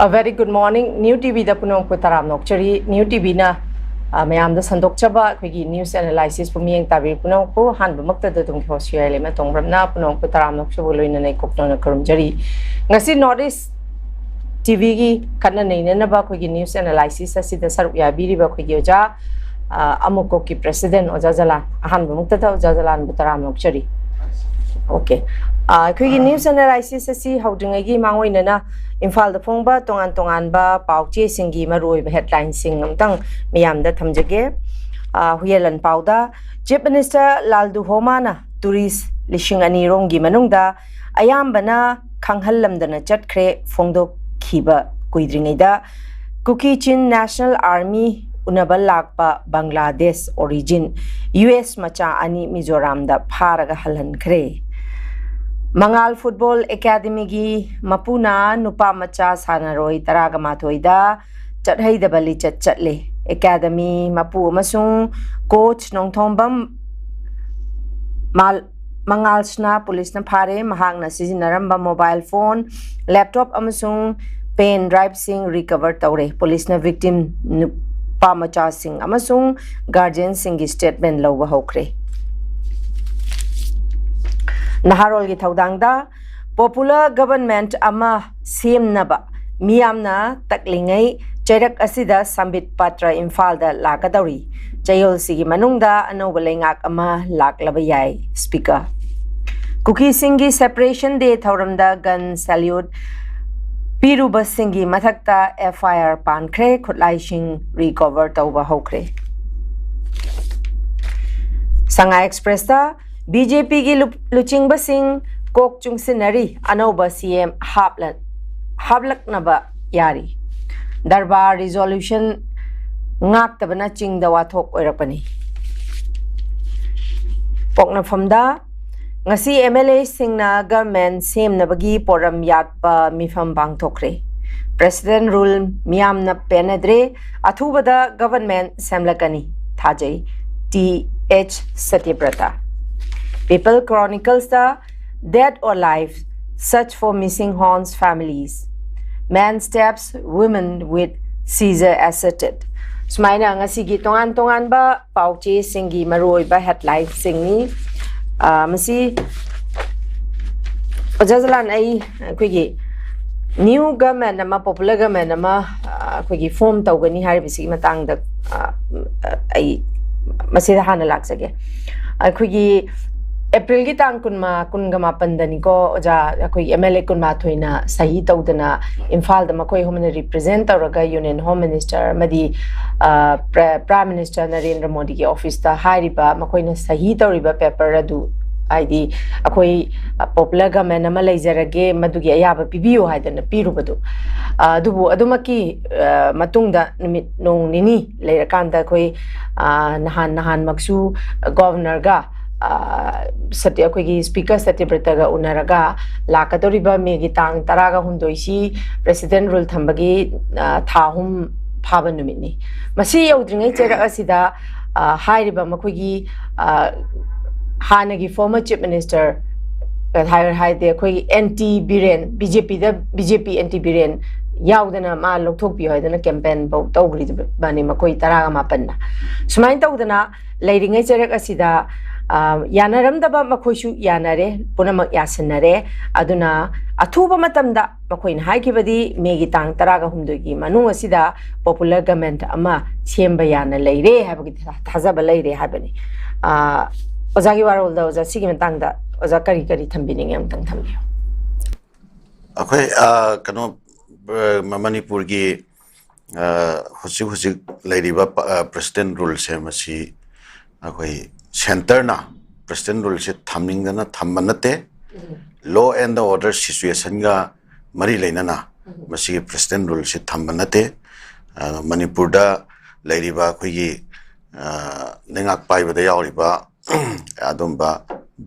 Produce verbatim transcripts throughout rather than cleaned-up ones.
A very good morning. New ꯇꯤꯚꯤꯗ ꯄꯨꯝꯅꯃꯛꯄꯨ ꯇꯔꯥꯝꯅ ꯑꯣꯛꯆꯔꯤ꯫ New ꯇꯤꯚꯤꯅ, ꯑ, ꯃꯌꯥꯝꯗ ꯁꯟꯗꯣꯛꯆꯕ ꯑꯩꯈꯣꯏꯒꯤ news analysisꯄꯨ ꯃꯤꯠꯌꯦꯡ ꯇꯥꯕꯤꯔꯤ ꯄꯨꯝꯅꯃꯛꯄꯨ ꯑꯍꯥꯟꯕꯃꯛꯇꯗ ꯑꯗꯨꯝ ꯍꯣꯁ ꯌꯥꯏꯂꯦꯝ ꯇꯣꯡꯕ꯭ꯔꯝꯅ ꯄꯨꯝꯅꯃꯛꯄꯨ ꯇꯔꯥꯝꯅ ꯑꯣꯛꯆꯕ ꯂꯣꯏꯅꯅ ꯑꯩ ꯀꯣꯛꯇꯣꯟꯅ ꯈꯨꯔꯨꯝꯖꯔꯤ꯫ ꯉꯁꯤ North East ꯇꯤꯚꯤꯒꯤ ꯈꯠꯅ ꯅꯩꯅꯅꯕ ꯑꯩꯈꯣꯏꯒꯤ news analysis ꯑꯁꯤꯗ ꯁꯔꯨꯛ ꯌꯥꯕꯤꯔꯤꯕ ꯑꯩꯈꯣꯏꯒꯤ ꯑꯣꯖꯥ, ꯑ, ꯑꯃꯨꯛꯀꯣꯛꯀꯤ president ꯑꯣꯖꯥ ꯖꯂꯥꯟ, ꯑꯍꯥꯟꯕꯃꯛꯇꯗ ꯑꯣꯖꯥ ꯖꯂꯥꯟꯕꯨ ꯇꯔꯥꯝꯅ ꯑꯣꯛꯆꯔꯤ꯫ Okay. ꯑ, ꯑꯩꯈꯣꯏꯒꯤ news analysis ꯑꯁꯤ ꯍꯧꯗ꯭ꯔꯤꯉꯩꯒꯤ ꯃꯥꯡꯑꯣꯏꯅꯅ ꯏꯝꯐꯥꯜꯗ ꯐꯣꯡꯕ ꯇꯣꯉꯥꯟ ꯇꯣꯉꯥꯟꯕ ꯄꯥꯎ ꯆꯦꯁꯤꯡꯒꯤ ꯃꯔꯨꯑꯣꯏꯕ headlineꯁꯤꯡ ꯑꯃꯇꯪ ꯃꯤꯌꯥꯝꯗ ꯊꯝꯖꯒꯦ꯫ ꯑ, ꯍꯨꯌꯦꯂꯟ ꯄꯥꯎꯗ Chief Minister ꯂꯥꯜꯗꯨꯍꯣꯃꯥꯅ tourist ꯂꯤꯁꯤꯡ ꯑꯅꯤ ꯔꯣꯝꯒꯤ ꯃꯅꯨꯡꯗ ꯑꯌꯥꯝꯕꯅ ꯈꯪꯍꯜꯂꯝꯗꯅ ꯆꯠꯈ꯭ꯔꯦ꯫ ꯐꯣꯡꯗꯣꯛꯈꯤꯕ ꯀꯨꯏꯗ꯭ꯔꯤꯉꯩꯗ ꯀꯨꯀꯤ ꯆꯤꯟ National Army ꯎꯅꯕ ꯂꯥꯛꯄ ꯕꯪꯒ꯭ꯂꯥꯗꯦꯁ origin ꯌꯨ ꯑꯦꯁ ꯃꯆꯥ ꯑꯅꯤ ꯃꯤꯖꯣꯔꯥꯝꯗ ꯐꯥꯔꯒ ꯍꯜꯍꯟꯈ꯭ꯔꯦ꯫ ꯃꯉꯥꯜ Football Academyꯒꯤ ꯃꯄꯨꯅ ꯅꯨꯄꯥ ꯃꯆꯥ ꯁꯥꯟꯅꯔꯣꯏ ꯇꯔꯥꯒ ꯃꯥꯊꯣꯏꯗ ꯆꯠꯍꯩꯗꯕ ꯂꯤꯆꯠ ꯆꯠꯂꯦ꯫ Academy ꯃꯄꯨ ꯑꯃꯁꯨꯡ coach ꯅꯣꯡꯊꯣꯝꯕꯝ ꯃꯥꯜ-, ꯃꯉꯥꯜꯁꯅ ꯄꯨꯂꯤꯁꯅ ꯐꯥꯔꯦ꯫ ꯃꯍꯥꯛꯅ ꯁꯤꯖꯤꯟꯅꯔꯝꯕ mobile phone, laptop ꯑꯃꯁꯨꯡ pen driveꯁꯤꯡ recover ꯇꯧꯔꯦ꯫ ꯄꯨꯂꯤꯁꯅ victim ꯅꯨꯄꯥ ꯃꯆꯥꯁꯤꯡ ꯑꯃꯁꯨꯡ guardianꯁꯤꯡꯒꯤ statement ꯂꯧꯕ ꯍꯧꯈ꯭ꯔꯦ꯫ ꯅꯍꯥꯔꯣꯜꯒꯤ ꯊꯧꯗꯥꯡꯗ popular government ꯑꯃ ꯁꯦꯝꯅꯕ ꯃꯤꯌꯥꯝꯅ ꯇꯛꯂꯤꯉꯩ ꯆꯩꯔꯛ ꯑꯁꯤꯗ ꯁꯝꯕꯤꯠ ꯄꯥꯇ꯭ꯔ ꯏꯝꯐꯥꯜꯗ ꯂꯥꯛꯀꯗꯧꯔꯤ꯫ ꯆꯌꯣꯜꯁꯤꯒꯤ ꯃꯅꯨꯡꯗ ꯑꯅꯧꯕ ꯂꯩꯉꯥꯛ ꯑꯃ ꯂꯥꯛꯂꯕ ꯌꯥꯏ, Speaker꯫ ꯀꯨꯀꯤꯁꯤꯡꯒꯤ Separation Day ꯊꯧꯔꯝꯗ gun salute ꯄꯤꯔꯨꯕꯁꯤꯡꯒꯤ ꯃꯊꯛꯇ F I R ꯄꯥꯟꯈ꯭ꯔꯦ, ꯈꯨꯠꯂꯥꯏꯁꯤꯡ recover ꯇꯧꯕ ꯍꯧꯈ꯭ꯔꯦ꯫ ꯁꯉꯥꯏ Expressꯇ B J Pꯒꯤ ꯂꯨ-, ꯂꯨꯆꯤꯡꯕꯁꯤꯡ ꯀꯣꯛ ꯆꯨꯡꯁꯤꯟꯅꯔꯤ, ꯑꯅꯧꯕ C M ꯍꯥꯞꯂ-, ꯍꯥꯞꯂꯛꯅꯕ ꯌꯥꯔꯤ꯫ ꯗꯔꯕꯥꯔ resolution ꯉꯥꯛꯇꯕꯅ ꯆꯤꯡꯗ ꯋꯥꯊꯣꯛ ꯑꯣꯏꯔꯛꯄꯅꯤ꯫ ꯄꯣꯛꯅꯐꯝꯗ ꯉꯁꯤ M L Aꯁꯤꯡꯅ government ꯁꯦꯝꯅꯕꯒꯤ ꯄꯣꯔꯝ ꯌꯥꯠꯄ ꯃꯤꯐꯝ ꯄꯥꯡꯊꯣꯛꯈ꯭ꯔꯦ꯫ President rule ꯃꯤꯌꯥꯝꯅ ꯄꯦꯟꯅꯗ꯭ꯔꯦ, ꯑꯊꯨꯕꯗ government ꯁꯦꯝꯂꯛꯀꯅꯤ ꯊꯥꯖꯩ꯫ T H ꯁꯇ꯭ꯌꯕ꯭ꯔꯇ꯫ People Chroniclesꯇ Dead or Alive, Search for Missing Hons Families꯫ Man Steps Women with Caesar Asserted꯫ ꯁꯨꯃꯥꯏꯅ ꯉꯁꯤꯒꯤ ꯇꯣꯉꯥꯟ ꯇꯣꯉꯥꯟꯕ ꯄꯥꯎ ꯆꯦꯁꯤꯡꯒꯤ ꯃꯔꯨꯑꯣꯏꯕ ꯍꯦꯗꯂꯥꯏꯟꯁꯤꯡꯅꯤ꯫ ꯑ, ꯃꯁꯤ ꯑꯣꯖꯥ ꯖꯂꯥꯟ, ꯑꯩ ꯑꯩꯈꯣꯏꯒꯤ ꯅ꯭ꯌꯨ ꯒꯃꯦꯟ ꯑꯃ, ꯄꯣꯄꯨꯂꯔ ꯒꯃꯦꯟ ꯑꯃ, ꯑ, ꯑꯩꯈꯣꯏꯒꯤ ꯐꯣꯝ ꯇꯧꯒꯅꯤ ꯍꯥꯏꯔꯤꯕꯁꯤꯒꯤ ꯃꯇꯥꯡꯗ, ꯑ, ꯑꯩ ꯃꯁꯤꯗ ꯍꯥꯟꯅ ꯂꯥꯛꯆꯒꯦ꯫ ꯑꯩꯈꯣꯏꯒꯤ ꯑꯦꯄ꯭ꯔꯤꯜꯒꯤ ꯇꯥꯡ ꯀꯨꯟꯃ-, ꯀꯨꯟꯒ ꯃꯥꯄꯟꯗꯅꯤꯀꯣ, ꯑꯣꯖꯥ, ꯑꯩꯈꯣꯏꯒꯤ ꯑꯦꯝ ꯑꯦꯜ ꯑꯦ ꯀꯨꯟꯃꯥꯊꯣꯏꯅ ꯁꯍꯤ ꯇꯧꯗꯅ ꯏꯝꯐꯥꯜꯗ ꯃꯈꯣꯏ ꯑꯍꯨꯝꯅ ꯔꯤꯄ꯭ꯔꯖꯦꯟ ꯇꯧꯔꯒ ꯌꯨꯅꯤꯌꯟ ꯍꯣꯝ ꯃꯤꯅꯤꯁꯇꯔ ꯑꯃꯗꯤ, ꯑ, ꯄ꯭ꯔ-, ꯄ꯭ꯔꯥꯏꯝ ꯃꯤꯅꯤꯁꯇꯔ ꯅꯔꯦꯟꯗ꯭ꯔ ꯃꯣꯗꯤꯒꯤ ꯑꯣꯐꯤꯁꯇ ꯍꯥꯏꯔꯤꯕ ꯃꯈꯣꯏꯅ ꯁꯍꯤ ꯇꯧꯔꯤꯕ ꯄꯦꯄꯔ ꯑꯗꯨ, ꯍꯥꯏꯗꯤ, ꯑꯩꯈꯣꯏ, ꯑ, ꯄꯣꯄꯨꯂꯔ ꯒꯃꯦꯟ ꯑꯃ ꯂꯩꯖꯔꯒꯦ, ꯃꯗꯨꯒꯤ ꯑꯌꯥꯕ ꯄꯤꯕꯤꯌꯨ ꯍꯥꯏꯗꯅ ꯄꯤꯔꯨꯕꯗꯨ, ꯑ, ꯑꯗꯨꯕꯨ ꯑꯗꯨꯃꯛꯀꯤ, ꯑ, ꯃꯇꯨꯡꯗ ꯅꯨꯃꯤꯠ ꯅꯣꯡ ꯅꯤꯅꯤ ꯂꯩꯔꯀꯥꯟꯗ ꯑꯩꯈꯣꯏ, ꯑ, ꯅꯍꯥꯟ, ꯅꯍꯥꯟꯃꯛꯁꯨ ꯒꯣꯚꯔꯅꯔꯒ, ꯑ, ꯁꯇ꯭ꯌ-, ꯑꯩꯈꯣꯏꯒꯤ ꯁ꯭ꯄꯤꯀꯔ ꯁꯇ꯭ꯌꯕ꯭ꯔꯇꯒ ꯎꯅꯔꯒ ꯂꯥꯛꯀꯗꯧꯔꯤꯕ ꯃꯦꯒꯤ ꯇꯥꯡ ꯇꯔꯥꯒ ꯍꯨꯝꯗꯣꯏꯁꯤ ꯄ꯭ꯔꯦꯁꯤꯗꯦꯟ ꯔꯨꯜ ꯊꯝꯕꯒꯤ, ꯑ, ꯊꯥ ꯑꯍꯨꯝ ꯐꯥꯕ ꯅꯨꯃꯤꯠꯅꯤ꯫ ꯃꯁꯤ ꯌꯧꯗ꯭ꯔꯤꯉꯩ ꯆꯩꯔꯛ ꯑꯁꯤꯗ, ꯑ, ꯍꯥꯏꯔꯤꯕ ꯃꯈꯣꯏꯒꯤ, ꯑ, ꯍꯥꯟꯅꯒꯤ ꯐꯣꯔꯃꯔ ꯆꯤꯐ ꯃꯤꯅꯤꯁꯇꯔ ꯍꯥꯏꯔ ꯍꯥꯏꯗꯤ ꯑꯩꯈꯣꯏꯒꯤ ꯑꯦꯟꯇꯤ ꯕꯤꯔꯦꯟ, ꯕꯤ ꯖꯦ ꯄꯤꯗ, ꯕꯤ ꯖꯦ ꯄꯤ ꯑꯦꯟꯇꯤ ꯕꯤꯔꯦꯟ ꯌꯥꯎꯗꯅ ꯃꯥ ꯂꯧꯊꯣꯛꯄꯤꯌꯨ ꯍꯥꯏꯗꯅ ꯀꯦꯝꯄꯦꯟ ꯐꯧ ꯇꯧꯈ꯭ꯔꯤꯕꯅꯤ ꯃꯈꯣꯏ ꯇꯔꯥꯒ ꯃꯥꯄꯟꯅ꯫ ꯁꯨꯃꯥꯏꯅ ꯇꯧꯗꯅ ꯂꯩꯔꯤꯉꯩ ꯆꯩꯔꯛ ꯑꯁꯤꯗ, ꯑ, ꯌꯥꯅꯔꯝꯗꯕ ꯃꯈꯣꯏꯁꯨ ꯌꯥꯅꯔꯦ, ꯄꯨꯝꯅꯃꯛ ꯌꯥꯁꯤꯟꯅꯔꯦ꯫ ꯑꯗꯨꯅ ꯑꯊꯨꯕ ꯃꯇꯝꯗ ꯃꯈꯣꯏꯅ ꯍꯥꯏꯈꯤꯕꯗꯤ ꯃꯦꯒꯤ ꯇꯥꯡ ꯇꯔꯥꯒ ꯍꯨꯝꯗꯣꯏꯒꯤ ꯃꯅꯨꯡ ꯑꯁꯤꯗ ꯄꯣꯄꯨꯂꯔ ꯒꯃꯦꯟ ꯑꯃ ꯁꯦꯝꯕ ꯌꯥꯅ ꯂꯩꯔꯦ ꯍꯥꯏꯕꯒꯤ ꯊꯥ-, ꯊꯥꯖꯕ ꯂꯩꯔꯦ ꯍꯥꯏꯕꯅꯤ꯫ ꯑ, ꯑꯣꯖꯥꯒꯤ ꯋꯥꯔꯣꯜꯗ, ꯑꯣꯖꯥ, ꯁꯤꯒꯤ ꯃꯇꯥꯡꯗ ꯑꯣꯖꯥ ꯀꯔꯤ ꯀꯔꯤ ꯊꯝꯕꯤꯅꯤꯡꯉꯤ? ꯑꯃꯨꯛꯇꯪ ꯊꯝꯕꯤꯌꯨ꯫ ꯑꯩꯈꯣꯏ, ꯑ, ꯀꯩꯅꯣ, ꯑ, ꯃ-, ꯃꯅꯤꯄꯨꯔꯒꯤ, ꯑ, ꯍꯧꯖꯤꯛ ꯍꯧꯖꯤꯛ ꯂꯩꯔꯤꯕ ꯄ-, ꯑ, ꯄ꯭ꯔꯦꯁꯤꯗꯦꯟ ꯔꯨꯜꯁꯦ, ꯃꯁꯤ ꯑꯩꯈꯣꯏ ꯁꯦꯟꯇꯔꯅ ꯄ꯭ꯔꯦꯁꯤꯗꯦꯟ ꯔꯨꯜꯁꯦ ꯊꯝꯅꯤꯡꯗꯅ ꯊꯝꯕ ꯅꯠꯇꯦ꯫ ꯎꯝ꯫ Law and order situationꯒ ꯃꯔꯤ ꯂꯩꯅꯅ ꯎꯝ꯫ ꯃꯁꯤꯒꯤ ꯄ꯭ꯔꯦꯁꯤꯗꯦꯟ ꯔꯨꯜꯁꯦ ꯊꯝꯕ ꯅꯠꯇꯦ꯫ ꯑ, ꯃꯅꯤꯄꯨꯔꯗ ꯂꯩꯔꯤꯕ ꯑꯩꯈꯣꯏꯒꯤ, ꯑ, ꯂꯩꯉꯥꯛ ꯄꯥꯏꯕꯗ ꯌꯥꯎꯔꯤꯕ ꯑꯗꯨꯝꯕ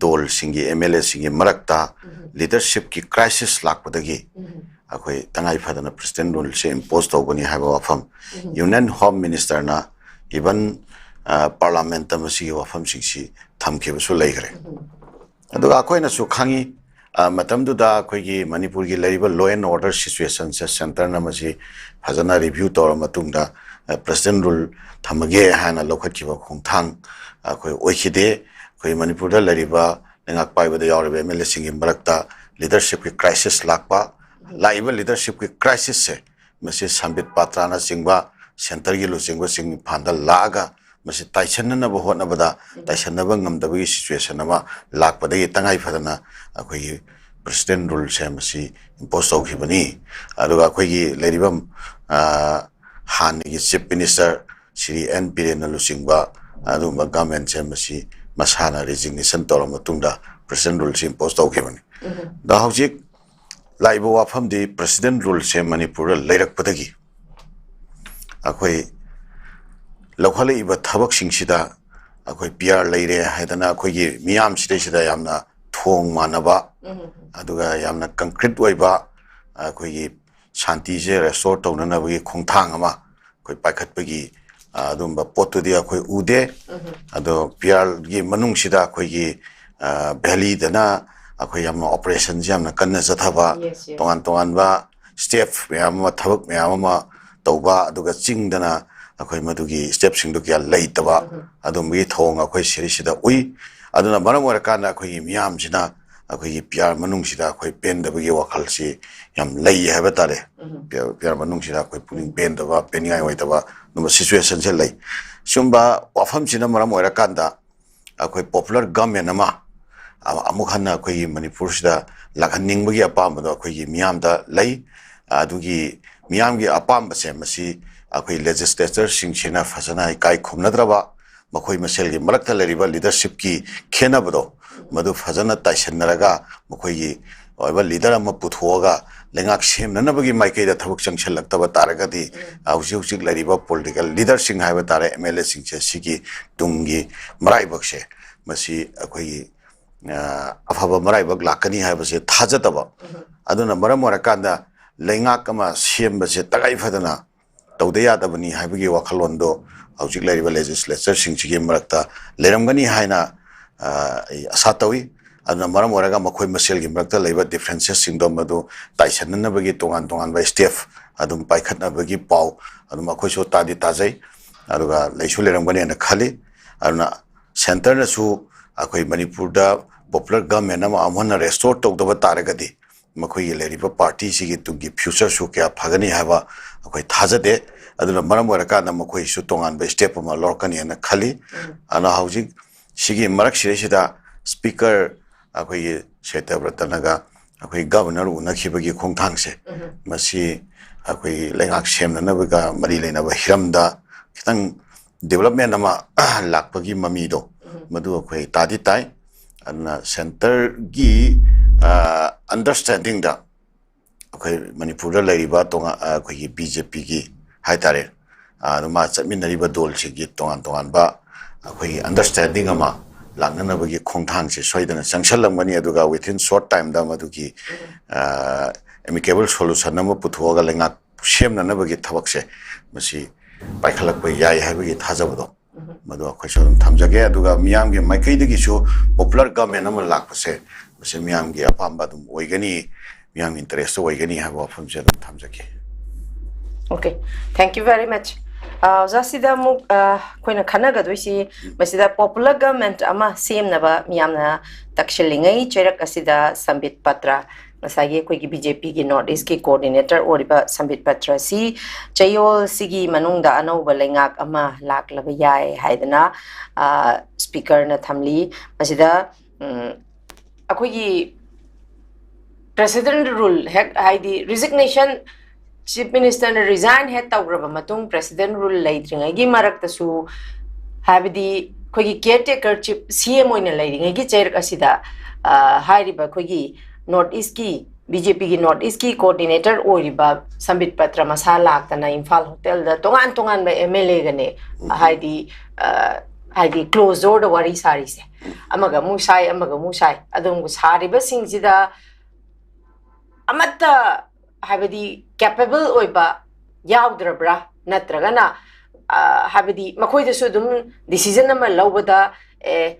ꯗꯣꯜꯁꯤꯡꯒꯤ ꯑꯦꯝ ꯑꯦꯜ ꯑꯦꯁꯤꯡꯒꯤ ꯃꯔꯛꯇ ꯎꯝ꯫ ꯂꯤꯗꯔꯁꯤꯞꯀꯤ ꯀ꯭ꯔꯥꯏꯁꯤꯁ ꯂꯥꯛꯄꯗꯒꯤ ꯎꯝ꯫ ꯑꯩꯈꯣꯏ ꯇꯉꯥꯏ ꯐꯗꯅ ꯄ꯭ꯔꯦꯁꯤꯗꯦꯟ ꯔꯨꯜꯁꯦ ꯏꯝꯄꯣꯁ ꯇꯧꯒꯅꯤ ꯍꯥꯏꯕ ꯋꯥꯐꯝ ꯎꯝ꯫ ꯌꯨꯅꯤꯌꯟ ꯍꯣꯝ ꯃꯤꯅꯤꯁꯇꯔꯅ, ꯏꯚꯟ, ꯑ, ꯄꯥꯔꯂꯥꯃꯦꯟꯠꯇ ꯃꯁꯤꯒꯤ ꯋꯥꯐꯝꯁꯤꯡꯁꯤ ꯊꯝꯈꯤꯕꯁꯨ ꯂꯩꯈ꯭ꯔꯦ꯫ ꯎꯝ꯫ ꯑꯗꯨꯒ ꯑꯩꯈꯣꯏꯅꯁꯨ ꯈꯪꯉꯤ, ꯑ, ꯃꯇꯝꯗꯨꯗ ꯑꯩꯈꯣꯏꯒꯤ ꯃꯅꯤꯄꯨꯔꯒꯤ ꯂꯩꯔꯤꯕ law and order situationꯁꯦ centreꯅ ꯃꯁꯤ ꯐꯖꯅ review ꯇꯧꯔ ꯃꯇꯨꯡꯗ, ꯑ, President Rule ꯊꯝꯃꯒꯦ ꯍꯥꯏꯅ ꯂꯧꯈꯠꯈꯤꯕ ꯈꯣꯡꯊꯥꯡ ꯑꯩꯈꯣꯏ ꯑꯣꯏꯈꯤꯗꯦ꯫ ꯑꯩꯈꯣꯏ ꯃꯅꯤꯄꯨꯔꯗ ꯂꯩꯔꯤꯕ ꯂꯩꯉꯥꯛ ꯄꯥꯏꯕꯗ ꯌꯥꯎꯔꯤꯕ MLAꯁꯤꯡꯒꯤ ꯃꯔꯛꯇ leadershipꯀꯤ crisis ꯂꯥꯛꯄ, ꯂꯥꯛꯏꯕ leadershipꯀꯤ crisisꯁꯦ ꯃꯁꯤ ꯁꯝꯕꯤꯠ ꯄꯥꯇ꯭ꯔꯅꯆꯤꯡꯕ centreꯒꯤ ꯂꯨꯆꯤꯡꯕꯁꯤꯡ ꯏꯝꯐꯥꯜꯗ ꯂꯥꯛꯑꯒ ꯃꯁꯤ ꯇꯥꯏꯁꯤꯟꯅꯅꯕ ꯍꯣꯠꯅꯕꯗ ꯇꯥꯏꯁꯤꯟꯅꯕ ꯉꯝꯗꯕꯒꯤ situation ꯑꯃ ꯂꯥꯛꯄꯗꯒꯤ ꯇꯉꯥꯏ ꯐꯗꯅ ꯑꯩꯈꯣꯏꯒꯤ President Ruleꯁꯦ ꯃꯁꯤ impose ꯇꯧꯈꯤꯕꯅꯤ꯫ ꯑꯗꯨꯒ ꯑꯩꯈꯣꯏꯒꯤ ꯂꯩꯔꯤꯕ, ꯑ, ꯍꯥꯟꯅꯒꯤ Chief Minister ꯁ꯭ꯔꯤ ꯑꯦꯟ ꯕꯤꯔꯦꯟꯅ ꯂꯨꯆꯤꯡꯕ ꯑꯗꯨꯒꯨꯝꯕ governmentꯁꯦ ꯃꯁꯤ ꯃꯁꯥꯅ resignation ꯇꯧꯔ ꯃꯇꯨꯡꯗ President Ruleꯁꯤ impose ꯇꯧꯈꯤꯕꯅꯤ꯫ ꯑꯗꯣ ꯍꯧꯖꯤꯛ ꯂꯥꯛꯏꯕ ꯋꯥꯐꯝꯗꯤ President Ruleꯁꯦ ꯃꯅꯤꯄꯨꯔꯗ ꯂꯩꯔꯛꯄꯗꯒꯤ ꯑꯩꯈꯣꯏ ꯂꯧꯈꯠꯂꯛꯏꯕ ꯊꯕꯛꯁꯤꯡꯁꯤꯗ ꯑꯩꯈꯣꯏ PR ꯂꯩꯔꯦ ꯍꯥꯏꯗꯅ ꯑꯩꯈꯣꯏꯒꯤ ꯃꯤꯌꯥꯝꯁꯤꯗꯩꯁꯤꯗ ꯌꯥꯝꯅ ꯊꯣꯡ ꯃꯥꯟꯅꯕ, ꯑꯗꯨꯒ ꯌꯥꯝꯅ concrete ꯑꯣꯏꯕ ꯑꯩꯈꯣꯏꯒꯤ ꯁꯥꯟꯇꯤꯁꯦ restore ꯇꯧꯅꯅꯕꯒꯤ ꯈꯣꯡꯊꯥꯡ ꯑꯃ ꯑꯩꯈꯣꯏ ꯄꯥꯏꯈꯠꯄꯒꯤ, ꯑ, ꯑꯗꯨꯝꯕ ꯄꯣꯠꯇꯨꯗꯤ ꯑꯩꯈꯣꯏ ꯎꯗꯦ꯫ ꯑꯗꯣ PRꯒꯤ ꯃꯅꯨꯡꯁꯤꯗ ꯑꯩꯈꯣꯏꯒꯤ, ꯑ, valleyꯗꯅ ꯑꯩꯈꯣꯏ ꯌꯥꯝꯅ operationꯁꯦ ꯌꯥꯝꯅ ꯀꯟꯅ ꯆꯠꯊꯕ, Yes, yes. ꯇꯣꯉꯥꯟ ꯇꯣꯉꯥꯟꯕ staff ꯃꯌꯥꯝ ꯑꯃ, ꯊꯕꯛ ꯃꯌꯥꯝ ꯑꯃ ꯇꯧꯕ, ꯑꯗꯨꯒ ꯆꯤꯡꯗꯅ ꯑꯩꯈꯣꯏ ꯃꯗꯨꯒꯤ staffꯁꯤꯡꯗꯨ ꯀꯌꯥ ꯂꯩꯇꯕ, ꯑꯗꯨꯝꯕꯒꯤ ꯊꯧꯑꯣꯡ ꯑꯩꯈꯣꯏ ꯁꯤꯔꯤꯁꯤꯗ ꯎꯏ꯫ ꯑꯗꯨꯅ ꯃꯔꯝ ꯑꯣꯏꯔꯀꯥꯟꯗ ꯑꯩꯈꯣꯏꯒꯤ ꯃꯤꯌꯥꯝꯁꯤꯅ ꯑꯩꯈꯣꯏꯒꯤ PR ꯃꯅꯨꯡꯁꯤꯗ ꯑꯩꯈꯣꯏ ꯄꯦꯟꯗꯕꯒꯤ ꯋꯥꯈꯜꯁꯤ ꯌꯥꯝ ꯂꯩ ꯍꯥꯏꯕ ꯇꯥꯔꯦ꯫ PR ꯃꯅꯨꯡꯁꯤꯗ ꯑꯩꯈꯣꯏ ꯄꯨꯛꯅꯤꯡ ꯄꯦꯟꯗꯕ, ꯄꯦꯟꯅꯤꯡꯉꯥꯏ ꯑꯣꯏꯗꯕ ꯑꯗꯨꯝꯕ situationꯁꯦ ꯂꯩ꯫ ꯁꯤꯒꯨꯝꯕ ꯋꯥꯐꯝꯁꯤꯅ ꯃꯔꯝ ꯑꯣꯏꯔꯀꯥꯟꯗ ꯑꯩꯈꯣꯏ popular government ꯑꯃ ꯑ-, ꯑꯃꯨꯛ ꯍꯟꯅ ꯑꯩꯈꯣꯏꯒꯤ ꯃꯅꯤꯄꯨꯔꯁꯤꯗ ꯂꯥꯛꯍꯟꯅꯤꯡꯕꯒꯤ ꯑꯄꯥꯝꯕꯗꯣ ꯑꯩꯈꯣꯏꯒꯤ ꯃꯤꯌꯥꯝꯗ ꯂꯩ꯫ ꯑꯗꯨꯒꯤ ꯃꯤꯌꯥꯝꯒꯤ ꯑꯄꯥꯝꯕꯁꯦ ꯃꯁꯤ ꯑꯩꯈꯣꯏ legislatorꯁꯤꯡꯁꯤꯅ ꯐꯖꯅ ꯏꯀꯥꯏ ꯈꯨꯝꯅꯗ꯭ꯔꯕ, ꯃꯈꯣꯏ ꯃꯁꯦꯜꯒꯤ ꯃꯔꯛꯇ ꯂꯩꯔꯤꯕ leadershipꯀꯤ ꯈꯦꯠꯅꯕꯗꯣ ꯃꯗꯨ ꯐꯖꯅ ꯇꯥꯏꯁꯤꯟꯅꯔꯒ ꯃꯈꯣꯏꯒꯤ ꯑꯣꯏꯕ leader ꯑꯃ ꯄꯨꯊꯣꯛꯑꯒ ꯂꯩꯉꯥꯛ ꯁꯦꯝꯅꯅꯕꯒꯤ ꯃꯥꯏꯀꯩꯗ ꯊꯕꯛ ꯆꯪꯁꯤꯜꯂꯛꯇꯕ ꯇꯥꯔꯒꯗꯤ, ꯍꯧꯖꯤꯛ ꯍꯧꯖꯤꯛ ꯂꯩꯔꯤꯕ political leaderꯁꯤꯡ ꯍꯥꯏꯕ ꯇꯥꯔꯦ, MLAꯁꯤꯡꯁꯦ ꯁꯤꯒꯤ ꯇꯨꯡꯒꯤ ꯃꯔꯥꯏꯕꯛꯁꯦ ꯃꯁꯤ ꯑꯩꯈꯣꯏꯒꯤ, ꯑ, ꯑꯐꯕ ꯃꯔꯥꯏꯕꯛ ꯂꯥꯛꯀꯅꯤ ꯍꯥꯏꯕꯁꯦ ꯊꯥꯖꯗꯕ꯫ ꯑꯗꯨꯅ ꯃꯔꯝ ꯑꯣꯏꯔꯀꯥꯟꯗ ꯂꯩꯉꯥꯛ ꯑꯃ ꯁꯦꯝꯕꯁꯦ ꯇꯉꯥꯏ ꯐꯗꯅ ꯇꯧꯗ ꯌꯥꯗꯕꯅꯤ ꯍꯥꯏꯕꯒꯤ ꯋꯥꯈꯜꯂꯣꯟꯗꯣ ꯍꯧꯖꯤꯛ ꯂꯩꯔꯤꯕ legislatorꯁꯤꯡꯁꯤꯒꯤ ꯃꯔꯛꯇ ꯂꯩꯔꯝꯒꯅꯤ ꯍꯥꯏꯅ, ꯑ, ꯑꯩ ꯑꯁꯥ ꯇꯧꯏ꯫ ꯑꯗꯨꯅ ꯃꯔꯝ ꯑꯣꯏꯔꯒ ꯃꯈꯣꯏ ꯃꯁꯦꯜꯒꯤ ꯃꯔꯛꯇ ꯂꯩꯕ differences ꯁꯤꯡꯗꯣ ꯃꯗꯨ ꯇꯥꯏꯁꯟꯅꯅꯕꯒꯤ ꯇꯣꯉꯥꯟ ꯇꯣꯉꯥꯟꯕ step ꯑꯗꯨꯝ ꯄꯥꯏꯈꯠꯅꯕꯒꯤ ꯄꯥꯎ ꯑꯗꯨꯝ ꯑꯩꯈꯣꯏꯁꯨ ꯇꯥꯗꯤ ꯇꯥꯖꯩ꯫ ꯑꯗꯨꯒ ꯂꯩꯁꯨ ꯂꯩꯔꯝꯒꯅꯦꯅ ꯈꯜꯂꯤ꯫ ꯑꯗꯨꯅ centre ꯅꯁꯨ ꯑꯩꯈꯣꯏ ꯃꯅꯤꯄꯨꯔꯗ popular government ꯑꯃ ꯑꯃꯨꯛ ꯍꯟꯅ restore ꯇꯧꯗꯕ ꯇꯥꯔꯒꯗꯤ ꯃꯈꯣꯏꯒꯤ ꯂꯩꯔꯤꯕ party ꯁꯤꯒꯤ ꯇꯨꯡꯒꯤ future ꯁꯨ ꯀꯌꯥ ꯐꯒꯅꯤ ꯍꯥꯏꯕ ꯑꯩꯈꯣꯏ ꯊꯥꯖꯗꯦ꯫ ꯑꯗꯨꯅ ꯃꯔꯝ ꯑꯣꯏꯔꯀꯥꯟꯗ ꯃꯈꯣꯏꯁꯨ ꯇꯣꯉꯥꯟꯕ step ꯑꯃ ꯂꯧꯔꯛꯀꯅꯤ ꯍꯥꯏꯅ ꯈꯜꯂꯤ꯫ ꯑꯗꯨꯅ ꯍꯧꯖꯤꯛ ꯁꯤꯒꯤ ꯃꯔꯛꯁꯤꯗꯩꯁꯤꯗ speaker ꯑꯩꯈꯣꯏꯒꯤ ꯁꯇ꯭ꯌꯕ꯭ꯔꯇꯅꯒ ꯑꯩꯈꯣꯏ governor ꯎꯅꯈꯤꯕꯒꯤ ꯈꯣꯡꯊꯥꯡꯁꯦ, ꯃꯁꯤ ꯑꯩꯈꯣꯏ ꯂꯩꯉꯥꯛ ꯁꯦꯝꯅꯅꯕꯒ ꯃꯔꯤ ꯂꯩꯅꯕ ꯍꯤꯔꯝꯗ ꯈꯤꯇꯪ development ꯑꯃ ꯂꯥꯛꯄꯒꯤ ꯃꯃꯤꯗꯣ ꯃꯗꯨ ꯑꯩꯈꯣꯏ ꯇꯥꯗꯤ ꯇꯥꯏ꯫ ꯑꯗꯨꯅ centre ꯒꯤ understanding ꯗ ꯑꯩꯈꯣꯏ ꯃꯅꯤꯄꯨꯔꯗ ꯂꯩꯔꯤꯕ ꯇꯣꯉꯥꯟ ꯑꯩꯈꯣꯏꯒꯤ BJP ꯒꯤ ꯍꯥꯏꯇꯥꯔꯦ, ꯑꯗꯨ ꯃꯥ ꯆꯠꯃꯤꯟꯅꯔꯤꯕ ꯗꯣꯜꯁꯤꯡꯒꯤ ꯇꯣꯉꯥꯟ ꯇꯣꯉꯥꯟꯕ ꯑꯩꯈꯣꯏꯒꯤ understanding ꯑꯃ ꯂꯥꯛꯅꯅꯕꯒꯤ ꯈꯣꯡꯊꯥꯡꯁꯦ ꯁꯣꯏꯗꯅ ꯆꯪꯁꯜꯂꯝꯒꯅꯤ꯫ ꯑꯗꯨꯒ within short time ꯗ ꯃꯗꯨꯒꯤ amicable solution ꯑꯃ ꯄꯨꯊꯣꯛꯑꯒ ꯂꯩꯉꯥꯛ ꯁꯦꯝꯅꯅꯕꯒꯤ ꯊꯕꯛꯁꯦ ꯃꯁꯤ ꯄꯥꯏꯈꯠꯂꯛꯄ ꯌꯥꯏ ꯍꯥꯏꯕꯒꯤ ꯊꯥꯖꯕꯗꯣ ꯃꯗꯨ ꯑꯩꯈꯣꯏꯁꯨ ꯑꯗꯨꯝ ꯊꯝꯖꯒꯦ꯫ ꯑꯗꯨꯒ ꯃꯤꯌꯥꯝꯒꯤ ꯃꯥꯏꯀꯩꯗꯒꯤꯁꯨ popular government ꯑꯃ ꯂꯥꯛꯄꯁꯦ ꯃꯁꯤ ꯃꯤꯌꯥꯝꯒꯤ ꯑꯄꯥꯝꯕ ꯑꯗꯨꯝ ꯑꯣꯏꯒꯅꯤ, ꯃꯤꯌꯥꯝꯒꯤ interest ꯑꯣꯏꯒꯅꯤ ꯍꯥꯏꯕ ꯋꯥꯐꯝꯁꯦ ꯑꯗꯨꯝ ꯊꯝꯖꯒꯦ꯫ Okay, thank you very much. ꯑꯣꯖꯥ, ꯁꯤꯗ ꯑꯃꯨꯛ ꯑꯩꯈꯣꯏꯅ ꯈꯟꯅꯒꯗꯣꯏꯁꯤ ꯃꯁꯤꯗ popular government ꯑꯃ ꯁꯦꯝꯅꯕ ꯃꯤꯌꯥꯝꯅ ꯇꯛꯁꯤꯜꯂꯤꯉꯩ ꯆꯩꯔꯛ ꯑꯁꯤꯗ ꯁꯝꯕꯤꯠ ꯄꯇ꯭ꯔ, ꯉꯁꯥꯏꯒꯤ ꯑꯩꯈꯣꯏꯒꯤ BJP ꯒꯤ North East ꯀꯤ coordinator ꯑꯣꯏꯔꯤꯕ ꯁꯝꯕꯤꯠ ꯄꯇ꯭ꯔ ꯑꯁꯤ ꯆꯌꯣꯜꯁꯤꯒꯤ ꯃꯅꯨꯡꯗ ꯑꯅꯧꯕ ꯂꯩꯉꯥꯛ ꯑꯃ ꯂꯥꯛꯂꯕ ꯌꯥꯏ ꯍꯥꯏꯗꯅ speaker ꯅ ꯊꯝꯂꯤ꯫ ꯃꯁꯤꯗ ꯑꯩꯈꯣꯏꯒꯤ president rule ꯍꯦꯛ, ꯍꯥꯏꯗꯤ resignation, chief minister ꯅ resign ꯍꯦꯛ ꯇꯧꯈ꯭ꯔꯕ ꯃꯇꯨꯡ president rule ꯂꯩꯇ꯭ꯔꯤꯉꯩꯒꯤ ꯃꯔꯛꯇꯁꯨ, ꯍꯥꯏꯕꯗꯤ ꯑꯩꯈꯣꯏꯒꯤ caretaker chief CM ꯑꯣꯏꯅ ꯂꯩꯔꯤꯉꯩꯒꯤ ꯆꯩꯔꯛ ꯑꯁꯤꯗ ꯍꯥꯏꯔꯤꯕ ꯑꯩꯈꯣꯏꯒꯤ North East ꯀꯤ, BJP ꯒꯤ North East ꯀꯤ coordinator ꯑꯣꯏꯔꯤꯕ ꯁꯝꯕꯤꯠ ꯄꯇ꯭ꯔ ꯃꯁꯥ ꯂꯥꯛꯇꯅ ꯏꯝꯐꯥꯜ hotel ꯗ ꯇꯣꯉꯥꯟ ꯇꯣꯉꯥꯟꯕ MLA ꯒꯅꯦ, ꯍꯥꯏꯗꯤ ꯍꯥꯏꯗꯤ closed door ꯗ ꯋꯥꯔꯤ ꯁꯥꯔꯤꯁꯦ꯫ ꯑꯃꯒ ꯑꯃꯨꯛ ꯁꯥꯏ, ꯑꯃꯒ ꯑꯃꯨꯛ ꯁꯥꯏ꯫ ꯑꯗꯨꯝ ꯁꯥꯔꯤꯕꯁꯤꯡꯁꯤꯗ ꯑꯃꯠꯇ, ꯍꯥꯏꯕꯗꯤ capable ꯑꯣꯏꯕ ꯌꯥꯎꯗ꯭ꯔꯕ꯭ꯔꯥ? ꯅꯠꯇ꯭ꯔꯒꯅ ꯍꯥꯏꯕꯗꯤ ꯃꯈꯣꯏꯗꯁꯨ ꯑꯗꯨꯝ decision ꯑꯃ ꯂꯧꯕꯗ, ꯑꯦ,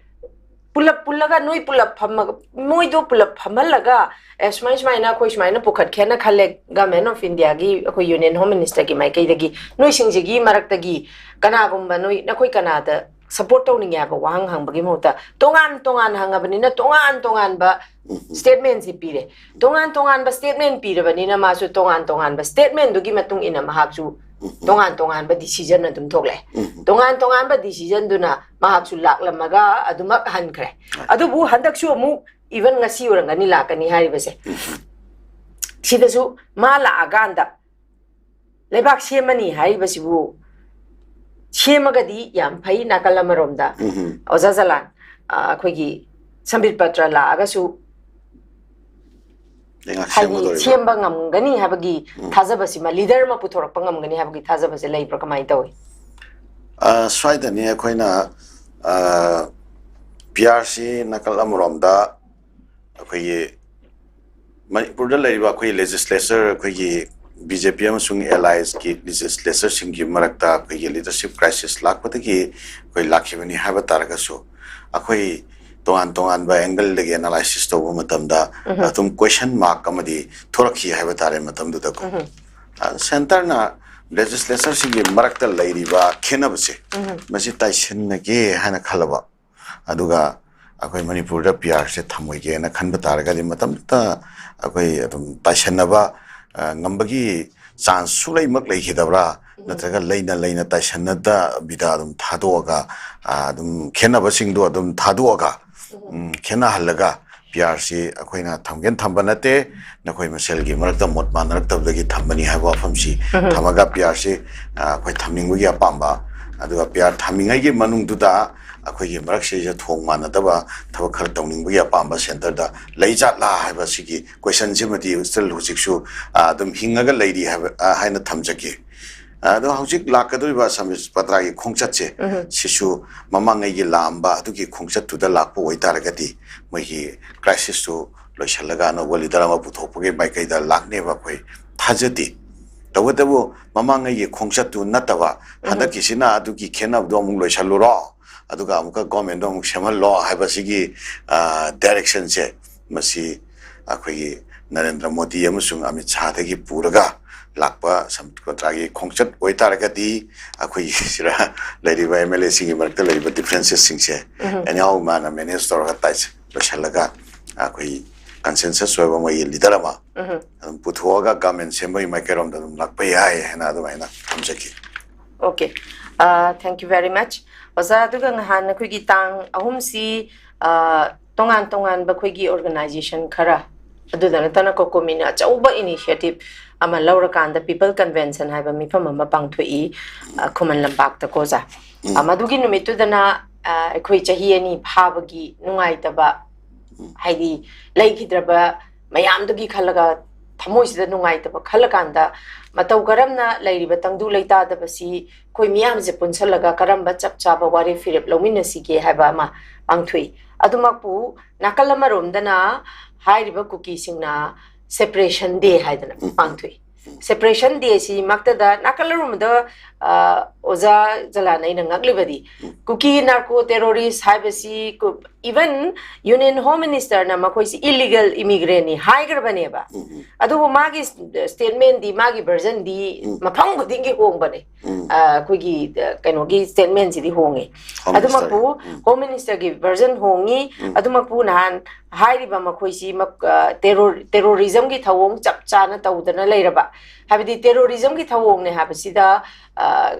ꯄꯨꯂꯞ ꯄꯨꯜꯂꯒ ꯅꯣꯏ ꯄꯨꯂꯞ ꯐꯝꯃꯒ, ꯃꯣꯏꯗꯣ ꯄꯨꯂꯞ ꯐꯝꯍꯜꯂꯒ, ꯑꯦ, ꯁꯨꯃꯥꯏ ꯁꯨꯃꯥꯏꯅ ꯑꯩꯈꯣꯏ ꯁꯨꯃꯥꯏꯅ ꯄꯨꯈꯠꯈꯦꯅ ꯈꯜꯂꯦ, Government of Indiaꯒꯤ, ꯑꯩꯈꯣꯏ Union Home Ministerꯒꯤ ꯃꯥꯏꯀꯩꯗꯒꯤ ꯅꯣꯏꯁꯤꯡꯁꯤꯒꯤ ꯃꯔꯛꯇꯒꯤ ꯀꯅꯥꯒꯨꯝꯕ ꯅꯣꯏ, ꯅꯈꯣꯏ ꯀꯅꯥꯗ support ꯇꯧꯅꯤꯡꯉꯦ ꯍꯥꯏꯕ ꯋꯥꯍꯪ ꯍꯪꯕꯒꯤ ꯃꯍꯨꯠꯇ, ꯇꯣꯉꯥꯟ ꯇꯣꯉꯥꯟ ꯍꯪꯉꯕꯅꯤꯅ ꯇꯣꯉꯥꯟ ꯇꯣꯉꯥꯟꯕ statementꯁꯤ ꯄꯤꯔꯦ꯫ ꯇꯣꯉꯥꯟ ꯇꯣꯉꯥꯟꯕ statement ꯄꯤꯔꯕꯅꯤꯅ ꯃꯥꯁꯨ ꯇꯣꯉꯥꯟ ꯇꯣꯉꯥꯟꯕ statementꯗꯨꯒꯤ ꯃꯇꯨꯡ ꯏꯟꯅ ꯃꯍꯥꯛꯁꯨ ꯇꯣꯉꯥꯟ ꯇꯣꯉꯥꯟꯕ decision ꯑꯗꯨꯝ ꯊꯣꯛꯂꯛꯑꯦ꯫ ꯇꯣꯉꯥꯟ ꯇꯣꯉꯥꯟꯕ decisionꯗꯨꯅ ꯃꯍꯥꯛꯁꯨ ꯂꯥꯛꯂꯝꯃꯒ ꯑꯗꯨꯃꯛ ꯍꯟꯈ꯭ꯔꯦ꯫ ꯑꯗꯨꯕꯨ ꯍꯟꯗꯛꯁꯨ ꯑꯃꯨꯛ, even ꯉꯁꯤ ꯑꯣꯏꯔꯝꯒꯅꯤ ꯂꯥꯛꯀꯅꯤ ꯍꯥꯏꯔꯤꯕꯁꯦ, ꯁꯤꯗꯁꯨ ꯃꯥ ꯂꯥꯛꯑꯀꯥꯟꯗ ꯂꯩꯕꯥꯛ ꯁꯦꯝꯃꯅꯤ ꯍꯥꯏꯔꯤꯕꯁꯤꯕꯨ ꯁꯦꯝꯃꯒꯗꯤ ꯌꯥꯝ ꯐꯩ꯫ ꯅꯥꯀꯜ ꯑꯃꯔꯣꯝꯗ, ꯑꯣꯖꯥ ꯖꯂꯥꯟ, ꯑ, ꯑꯩꯈꯣꯏꯒꯤ ꯁꯝꯕꯤꯠ ꯄꯇ꯭ꯔ ꯂꯥꯛꯑꯒꯁꯨ, ꯂꯩꯉꯥꯛ ꯍꯥꯏꯗꯤ, ꯁꯦꯝꯒꯗꯧꯔꯤꯕ꯫ ꯁꯦꯝꯕ ꯉꯝꯒꯅꯤ ꯍꯥꯏꯕꯒꯤ ꯊꯥꯖꯕꯁꯤꯃ, leader ꯑꯃ ꯄꯨꯊꯣꯔꯛꯄ ꯉꯝꯒꯅꯤ ꯍꯥꯏꯕꯒꯤ ꯊꯥꯖꯕꯁꯦ ꯂꯩꯕ꯭ꯔꯥ, ꯀꯃꯥꯏꯅ ꯇꯧꯏ? ꯑ, ꯁ꯭ꯋꯥꯏꯗꯅꯤ ꯑꯩꯈꯣꯏꯅ, ꯑ, ꯄꯤ ꯑꯥꯔ ꯁꯤ ꯅꯥꯀꯜ ꯑꯃꯔꯣꯝꯗ ꯑꯩꯈꯣꯏꯒꯤ ꯃꯅꯤꯄꯨꯔꯗ ꯂꯩꯔꯤꯕ ꯑꯩꯈꯣꯏ legislature, ꯑꯩꯈꯣꯏꯒꯤ ꯕꯤ ꯖꯦ ꯄꯤ ꯑꯃꯁꯨꯡ alliesꯀꯤ legislatureꯁꯤꯡꯒꯤ ꯃꯔꯛꯇ ꯑꯩꯈꯣꯏꯒꯤ leadership crisis ꯂꯥꯛꯄꯗꯒꯤ ꯑꯩꯈꯣꯏ ꯂꯥꯛꯈꯤꯕꯅꯤ ꯍꯥꯏꯕ ꯇꯥꯔꯒꯁꯨ, ꯑꯩꯈꯣꯏ ꯇꯣꯉꯥꯟ ꯇꯣꯉꯥꯟꯕ angleꯗꯒꯤ analysis ꯇꯧꯕ ꯃꯇꯝꯗ ꯑꯗꯨꯝ question mark ꯑꯃꯗꯤ ꯊꯣꯔꯛꯈꯤ ꯍꯥꯏꯕ ꯇꯥꯔꯦ ꯃꯇꯝꯗꯨꯗꯀꯣ꯫ ꯑ, centreꯅ legislatureꯁꯤꯡꯒꯤ ꯃꯔꯛꯇ ꯂꯩꯔꯤꯕ ꯈꯦꯠꯅꯕꯁꯦ, ꯃꯁꯤ ꯇꯥꯏꯁꯤꯟꯅꯒꯦ ꯍꯥꯏꯅ ꯈꯜꯂꯕ, ꯑꯗꯨꯒ ꯑꯩꯈꯣꯏ ꯃꯅꯤꯄꯨꯔꯗ ꯄꯤ ꯑꯥꯔꯁꯦ ꯊꯝꯃꯣꯏꯒꯦꯅ ꯈꯟꯕ ꯇꯥꯔꯒꯗꯤ, ꯃꯇꯝꯗꯨꯗ ꯑꯩꯈꯣꯏ ꯑꯗꯨꯝ ꯇꯥꯏꯁꯟꯅꯕ, ꯑ, ꯉꯝꯕꯒꯤ chance ꯁꯨꯛꯂꯩꯃꯛ ꯂꯩꯈꯤꯗꯕ꯭ꯔꯥ? ꯅꯠꯇ꯭ꯔꯒ ꯂꯩꯅ ꯂꯩꯅ ꯇꯥꯏꯁꯟꯅꯗꯕꯤꯗ ꯑꯗꯨꯝ ꯊꯥꯗꯣꯛꯑꯒ, ꯑ, ꯑꯗꯨꯝ ꯈꯦꯠꯅꯕꯁꯤꯡꯗꯣ ꯑꯗꯨꯝ ꯊꯥꯗꯣꯛꯑꯒ, ꯎꯝ, ꯈꯦꯠꯅꯍꯜꯂꯒ ꯄꯤ ꯑꯥꯔꯁꯤ ꯑꯩꯈꯣꯏꯅ ꯊꯝꯒꯦꯅ ꯊꯝꯕ ꯅꯠꯇꯦ꯫ ꯅꯈꯣꯏ ꯃꯁꯦꯜꯒꯤ ꯃꯔꯛꯇ ꯃꯣꯠ ꯃꯥꯟꯅꯔꯛꯇꯕꯗꯒꯤ ꯊꯝꯕꯅꯤ ꯍꯥꯏꯕ ꯋꯥꯐꯝꯁꯤ ꯊꯝꯃꯒ ꯄꯤ ꯑꯥꯔꯁꯤ, ꯑ, ꯑꯩꯈꯣꯏ ꯊꯝꯅꯤꯡꯕꯒꯤ ꯑꯄꯥꯝꯕ, ꯑꯗꯨꯒ ꯄꯤ ꯑꯥꯔ ꯊꯝꯃꯤꯉꯩꯒꯤ ꯃꯅꯨꯡꯗꯨꯗ ꯑꯩꯈꯣꯏꯒꯤ ꯃꯔꯛꯁꯤꯗ ꯊꯣꯡ ꯃꯥꯟꯅꯗꯕ ꯊꯕꯛ ꯈꯔ ꯇꯧꯅꯤꯡꯕꯒꯤ ꯑꯄꯥꯝꯕ centreꯗ ꯂꯩ ꯖꯥꯠꯂꯥ ꯍꯥꯏꯕ ꯁꯤꯒꯤ questionꯁꯤꯃꯗꯤ still ꯍꯧꯖꯤꯛꯁꯨ, ꯑ, ꯑꯗꯨꯝ ꯍꯤꯡꯉꯒ ꯂꯩꯔꯤ ꯍꯥꯏꯕ, ꯑ, ꯍꯥꯏꯅ ꯊꯝꯖꯒꯦ꯫ ꯑꯗꯣ ꯍꯧꯖꯤꯛ ꯂꯥꯛꯀꯗꯧꯔꯤꯕ ꯁꯝꯕꯤꯠ ꯄꯇ꯭ꯔꯥꯒꯤ ꯈꯣꯡꯆꯠꯁꯦ, ꯁꯤꯁꯨ ꯃꯃꯥꯡꯉꯩꯒꯤ ꯂꯥꯛꯑꯝꯕ ꯑꯗꯨꯒꯤ ꯈꯣꯡꯆꯠꯇꯨꯗ ꯂꯥꯛꯄ ꯑꯣꯏꯇꯥꯔꯒꯗꯤ, ꯃꯣꯏꯒꯤ crisisꯇꯨ ꯂꯣꯏꯁꯤꯜꯂꯒ ꯑꯅꯧꯕ leader ꯑꯃ ꯄꯨꯊꯣꯛꯄꯒꯤ ꯃꯥꯏꯀꯩꯗ ꯂꯥꯛꯅꯦꯕ ꯑꯩꯈꯣꯏ ꯊꯥꯖꯗꯦ꯫ ꯇꯧꯕꯇꯕꯨ ꯃꯃꯥꯡꯉꯩꯒꯤ ꯈꯣꯡꯆꯠꯇꯨ ꯅꯠꯇꯕ, ꯍꯟꯗꯛꯀꯤꯁꯤꯅ ꯑꯗꯨꯒꯤ ꯈꯦꯠꯅꯕꯗꯣ ꯑꯃꯨꯛ ꯂꯣꯏꯁꯤꯜꯂꯨꯔꯣ, ꯑꯗꯨꯒ ꯑꯃꯨꯛꯀ ꯒꯣꯔꯃꯦꯟꯗꯣ ꯑꯃꯨꯛ ꯁꯦꯝꯍꯜꯂꯣ ꯍꯥꯏꯕꯁꯤꯒꯤ ꯗꯥꯏꯔꯦꯛꯁꯟꯁꯦ, ꯃꯁꯤ ꯑꯩꯈꯣꯏꯒꯤ ꯅꯔꯦꯟꯗ꯭ꯔ ꯃꯣꯗꯤ ꯑꯃꯁꯨꯡ ꯑꯃꯤꯠ ꯁꯥꯍꯗꯒꯤ ꯄꯨꯔꯒ ꯂꯥꯛꯄ ꯁꯝꯄ꯭ꯔꯗꯥꯒꯤ ꯈꯣꯡꯆꯠ ꯑꯣꯏꯇꯥꯔꯒꯗꯤ, ꯑꯩꯈꯣꯏꯒꯤ ꯁꯤꯗ ꯂꯩꯔꯤꯕ ꯑꯦꯝ ꯑꯦꯜ ꯑꯦꯁꯤꯡꯒꯤ ꯃꯔꯛꯇ ꯂꯩꯔꯤꯕ ꯗꯤꯐ꯭ꯔꯦꯟꯁꯦꯁꯁꯤꯡꯁꯦ ꯑꯦꯅꯤꯍꯥꯎ ꯃꯥꯅ ꯃꯦꯅꯦꯖ ꯇꯧꯔꯒ ꯇꯥꯏ-, ꯂꯣꯏꯁꯤꯜꯂꯒ ꯑꯩꯈꯣꯏ ꯀꯟꯁꯦꯟꯁꯁ ꯑꯣꯏꯕ ꯃꯣꯏꯒꯤ ꯂꯤꯗꯔ ꯑꯃ ꯑꯗꯨꯝ ꯄꯨꯊꯣꯛꯑꯒ ꯒꯚꯔꯟꯃꯦꯟ ꯁꯦꯝꯕꯒꯤ ꯃꯥꯏꯀꯩꯔꯣꯝꯗ ꯑꯗꯨꯝ ꯂꯥꯛꯄ ꯌꯥꯏ ꯍꯥꯏꯅ ꯑꯗꯨꯃꯥꯏꯅ ꯊꯝꯖꯒꯦ꯫ Okay, uh, thank you very much. ꯑꯣꯖꯥ, ꯑꯗꯨꯒ ꯅꯍꯥꯟ ꯑꯩꯈꯣꯏꯒꯤ ꯇꯥꯡ ꯑꯍꯨꯝꯁꯤ, ꯑ, ꯇꯣꯉꯥꯟ ꯇꯣꯉꯥꯟꯕ ꯑꯩꯈꯣꯏꯒꯤ organization ꯈꯔ, ꯑꯗꯨꯗ ꯅꯠꯇꯅ ꯀꯣꯀꯣꯃꯤꯅ ꯑꯆꯧꯕ initiative ꯑꯃ ꯂꯧꯔꯀꯥꯟꯗ people convention ꯍꯥꯏꯕ ꯃꯤꯐꯝ ꯑꯃ ꯄꯥꯡꯊꯣꯛꯏ, ꯑ, ꯈꯨꯃꯟ ꯂꯝꯄꯥꯛꯇꯀꯣ ꯑꯣꯖꯥ꯫ ꯑ, ꯃꯗꯨꯒꯤ ꯅꯨꯃꯤꯠꯇꯨꯗꯅ, ꯑ, ꯑꯩꯈꯣꯏ ꯆꯍꯤ ꯑꯅꯤ ꯐꯥꯕꯒꯤ ꯅꯨꯡꯉꯥꯏꯇꯕ, ꯍꯥꯏꯗꯤ ꯂꯩꯈꯤꯗ꯭ꯔꯕ ꯃꯌꯥꯝꯗꯨꯒꯤ ꯈꯜꯂꯒ, ꯊꯃꯣꯏꯁꯤꯗ ꯅꯨꯡꯉꯥꯏꯇꯕ ꯈꯜꯂꯀꯥꯟꯗ, ꯃꯇꯧ ꯀꯔꯝꯅ ꯂꯩꯔꯤꯕ ꯇꯪꯗꯨ ꯂꯩꯇꯥꯗꯕꯁꯤ ꯑꯩꯈꯣꯏ ꯃꯤꯌꯥꯝꯁꯦ ꯄꯨꯟꯁꯜꯂꯒ ꯀꯔꯝꯕ ꯆꯞ ꯆꯥꯕ ꯋꯥꯔꯦꯞ ꯐꯤꯔꯦꯞ ꯂꯧꯃꯤꯟꯅꯁꯤꯒꯦ ꯍꯥꯏꯕ ꯑꯃ ꯄꯥꯡꯊꯣꯛꯏ꯫ ꯑꯗꯨꯃꯛꯄꯨ ꯅꯥꯀꯜ ꯑꯃꯔꯣꯝꯗꯅ ꯍꯥꯏꯔꯤꯕ ꯀꯨꯀꯤꯁꯤꯡꯅ Separation Day ꯍꯥꯏꯗꯅ ꯄꯥꯡꯊꯣꯛꯏ꯫ Separation Day ꯁꯤꯃꯛꯇꯗ ꯅꯥꯀꯜ ꯑꯃꯔꯣꯝꯗ, ꯑ, ꯑꯣꯖꯥ ꯖꯂꯥꯟ, ꯑꯩꯅ ꯉꯛꯂꯤꯕꯗꯤ, ꯀꯨꯀꯤ narco terrorist ꯍꯥꯏꯕꯁꯤ ꯀꯨ-, even Union Home Minister ꯅ ꯃꯈꯣꯏꯁꯤ illegal immigrant ꯅꯤ ꯍꯥꯏꯈ꯭ꯔꯕꯅꯦꯕ꯫ ꯑꯗꯨꯕꯨ ꯃꯥꯒꯤ statement ꯗꯤ, ꯃꯥꯒꯤ version ꯗꯤ ꯃꯐꯝ ꯈꯨꯗꯤꯡꯒꯤ ꯍꯣꯡꯕꯅꯦ꯫ ꯑ, ꯑꯩꯈꯣꯏꯒꯤ, ꯑ, ꯀꯩꯅꯣꯒꯤ statement ꯁꯤꯗꯤ ꯍꯣꯡꯉꯦ꯫ Home Minister. ꯑꯗꯨꯃꯛꯄꯨ Home Minister ꯒꯤ version ꯍꯣꯡꯉꯤ꯫ ꯑꯗꯨꯃꯛꯄꯨ ꯅꯍꯥꯟ ꯍꯥꯏꯔꯤꯕ ꯃꯈꯣꯏꯁꯤ ꯃꯛ-, ꯑ, terror-, terrorism ꯒꯤ ꯊꯧꯑꯣꯡ ꯆꯞ ꯆꯥꯅ ꯇꯧꯗꯅ ꯂꯩꯔꯕ, ꯍꯥꯏꯕꯗꯤ terrorism ꯒꯤ ꯊꯧꯑꯣꯡꯅꯦ ꯍꯥꯏꯕꯁꯤꯗ, ꯑ,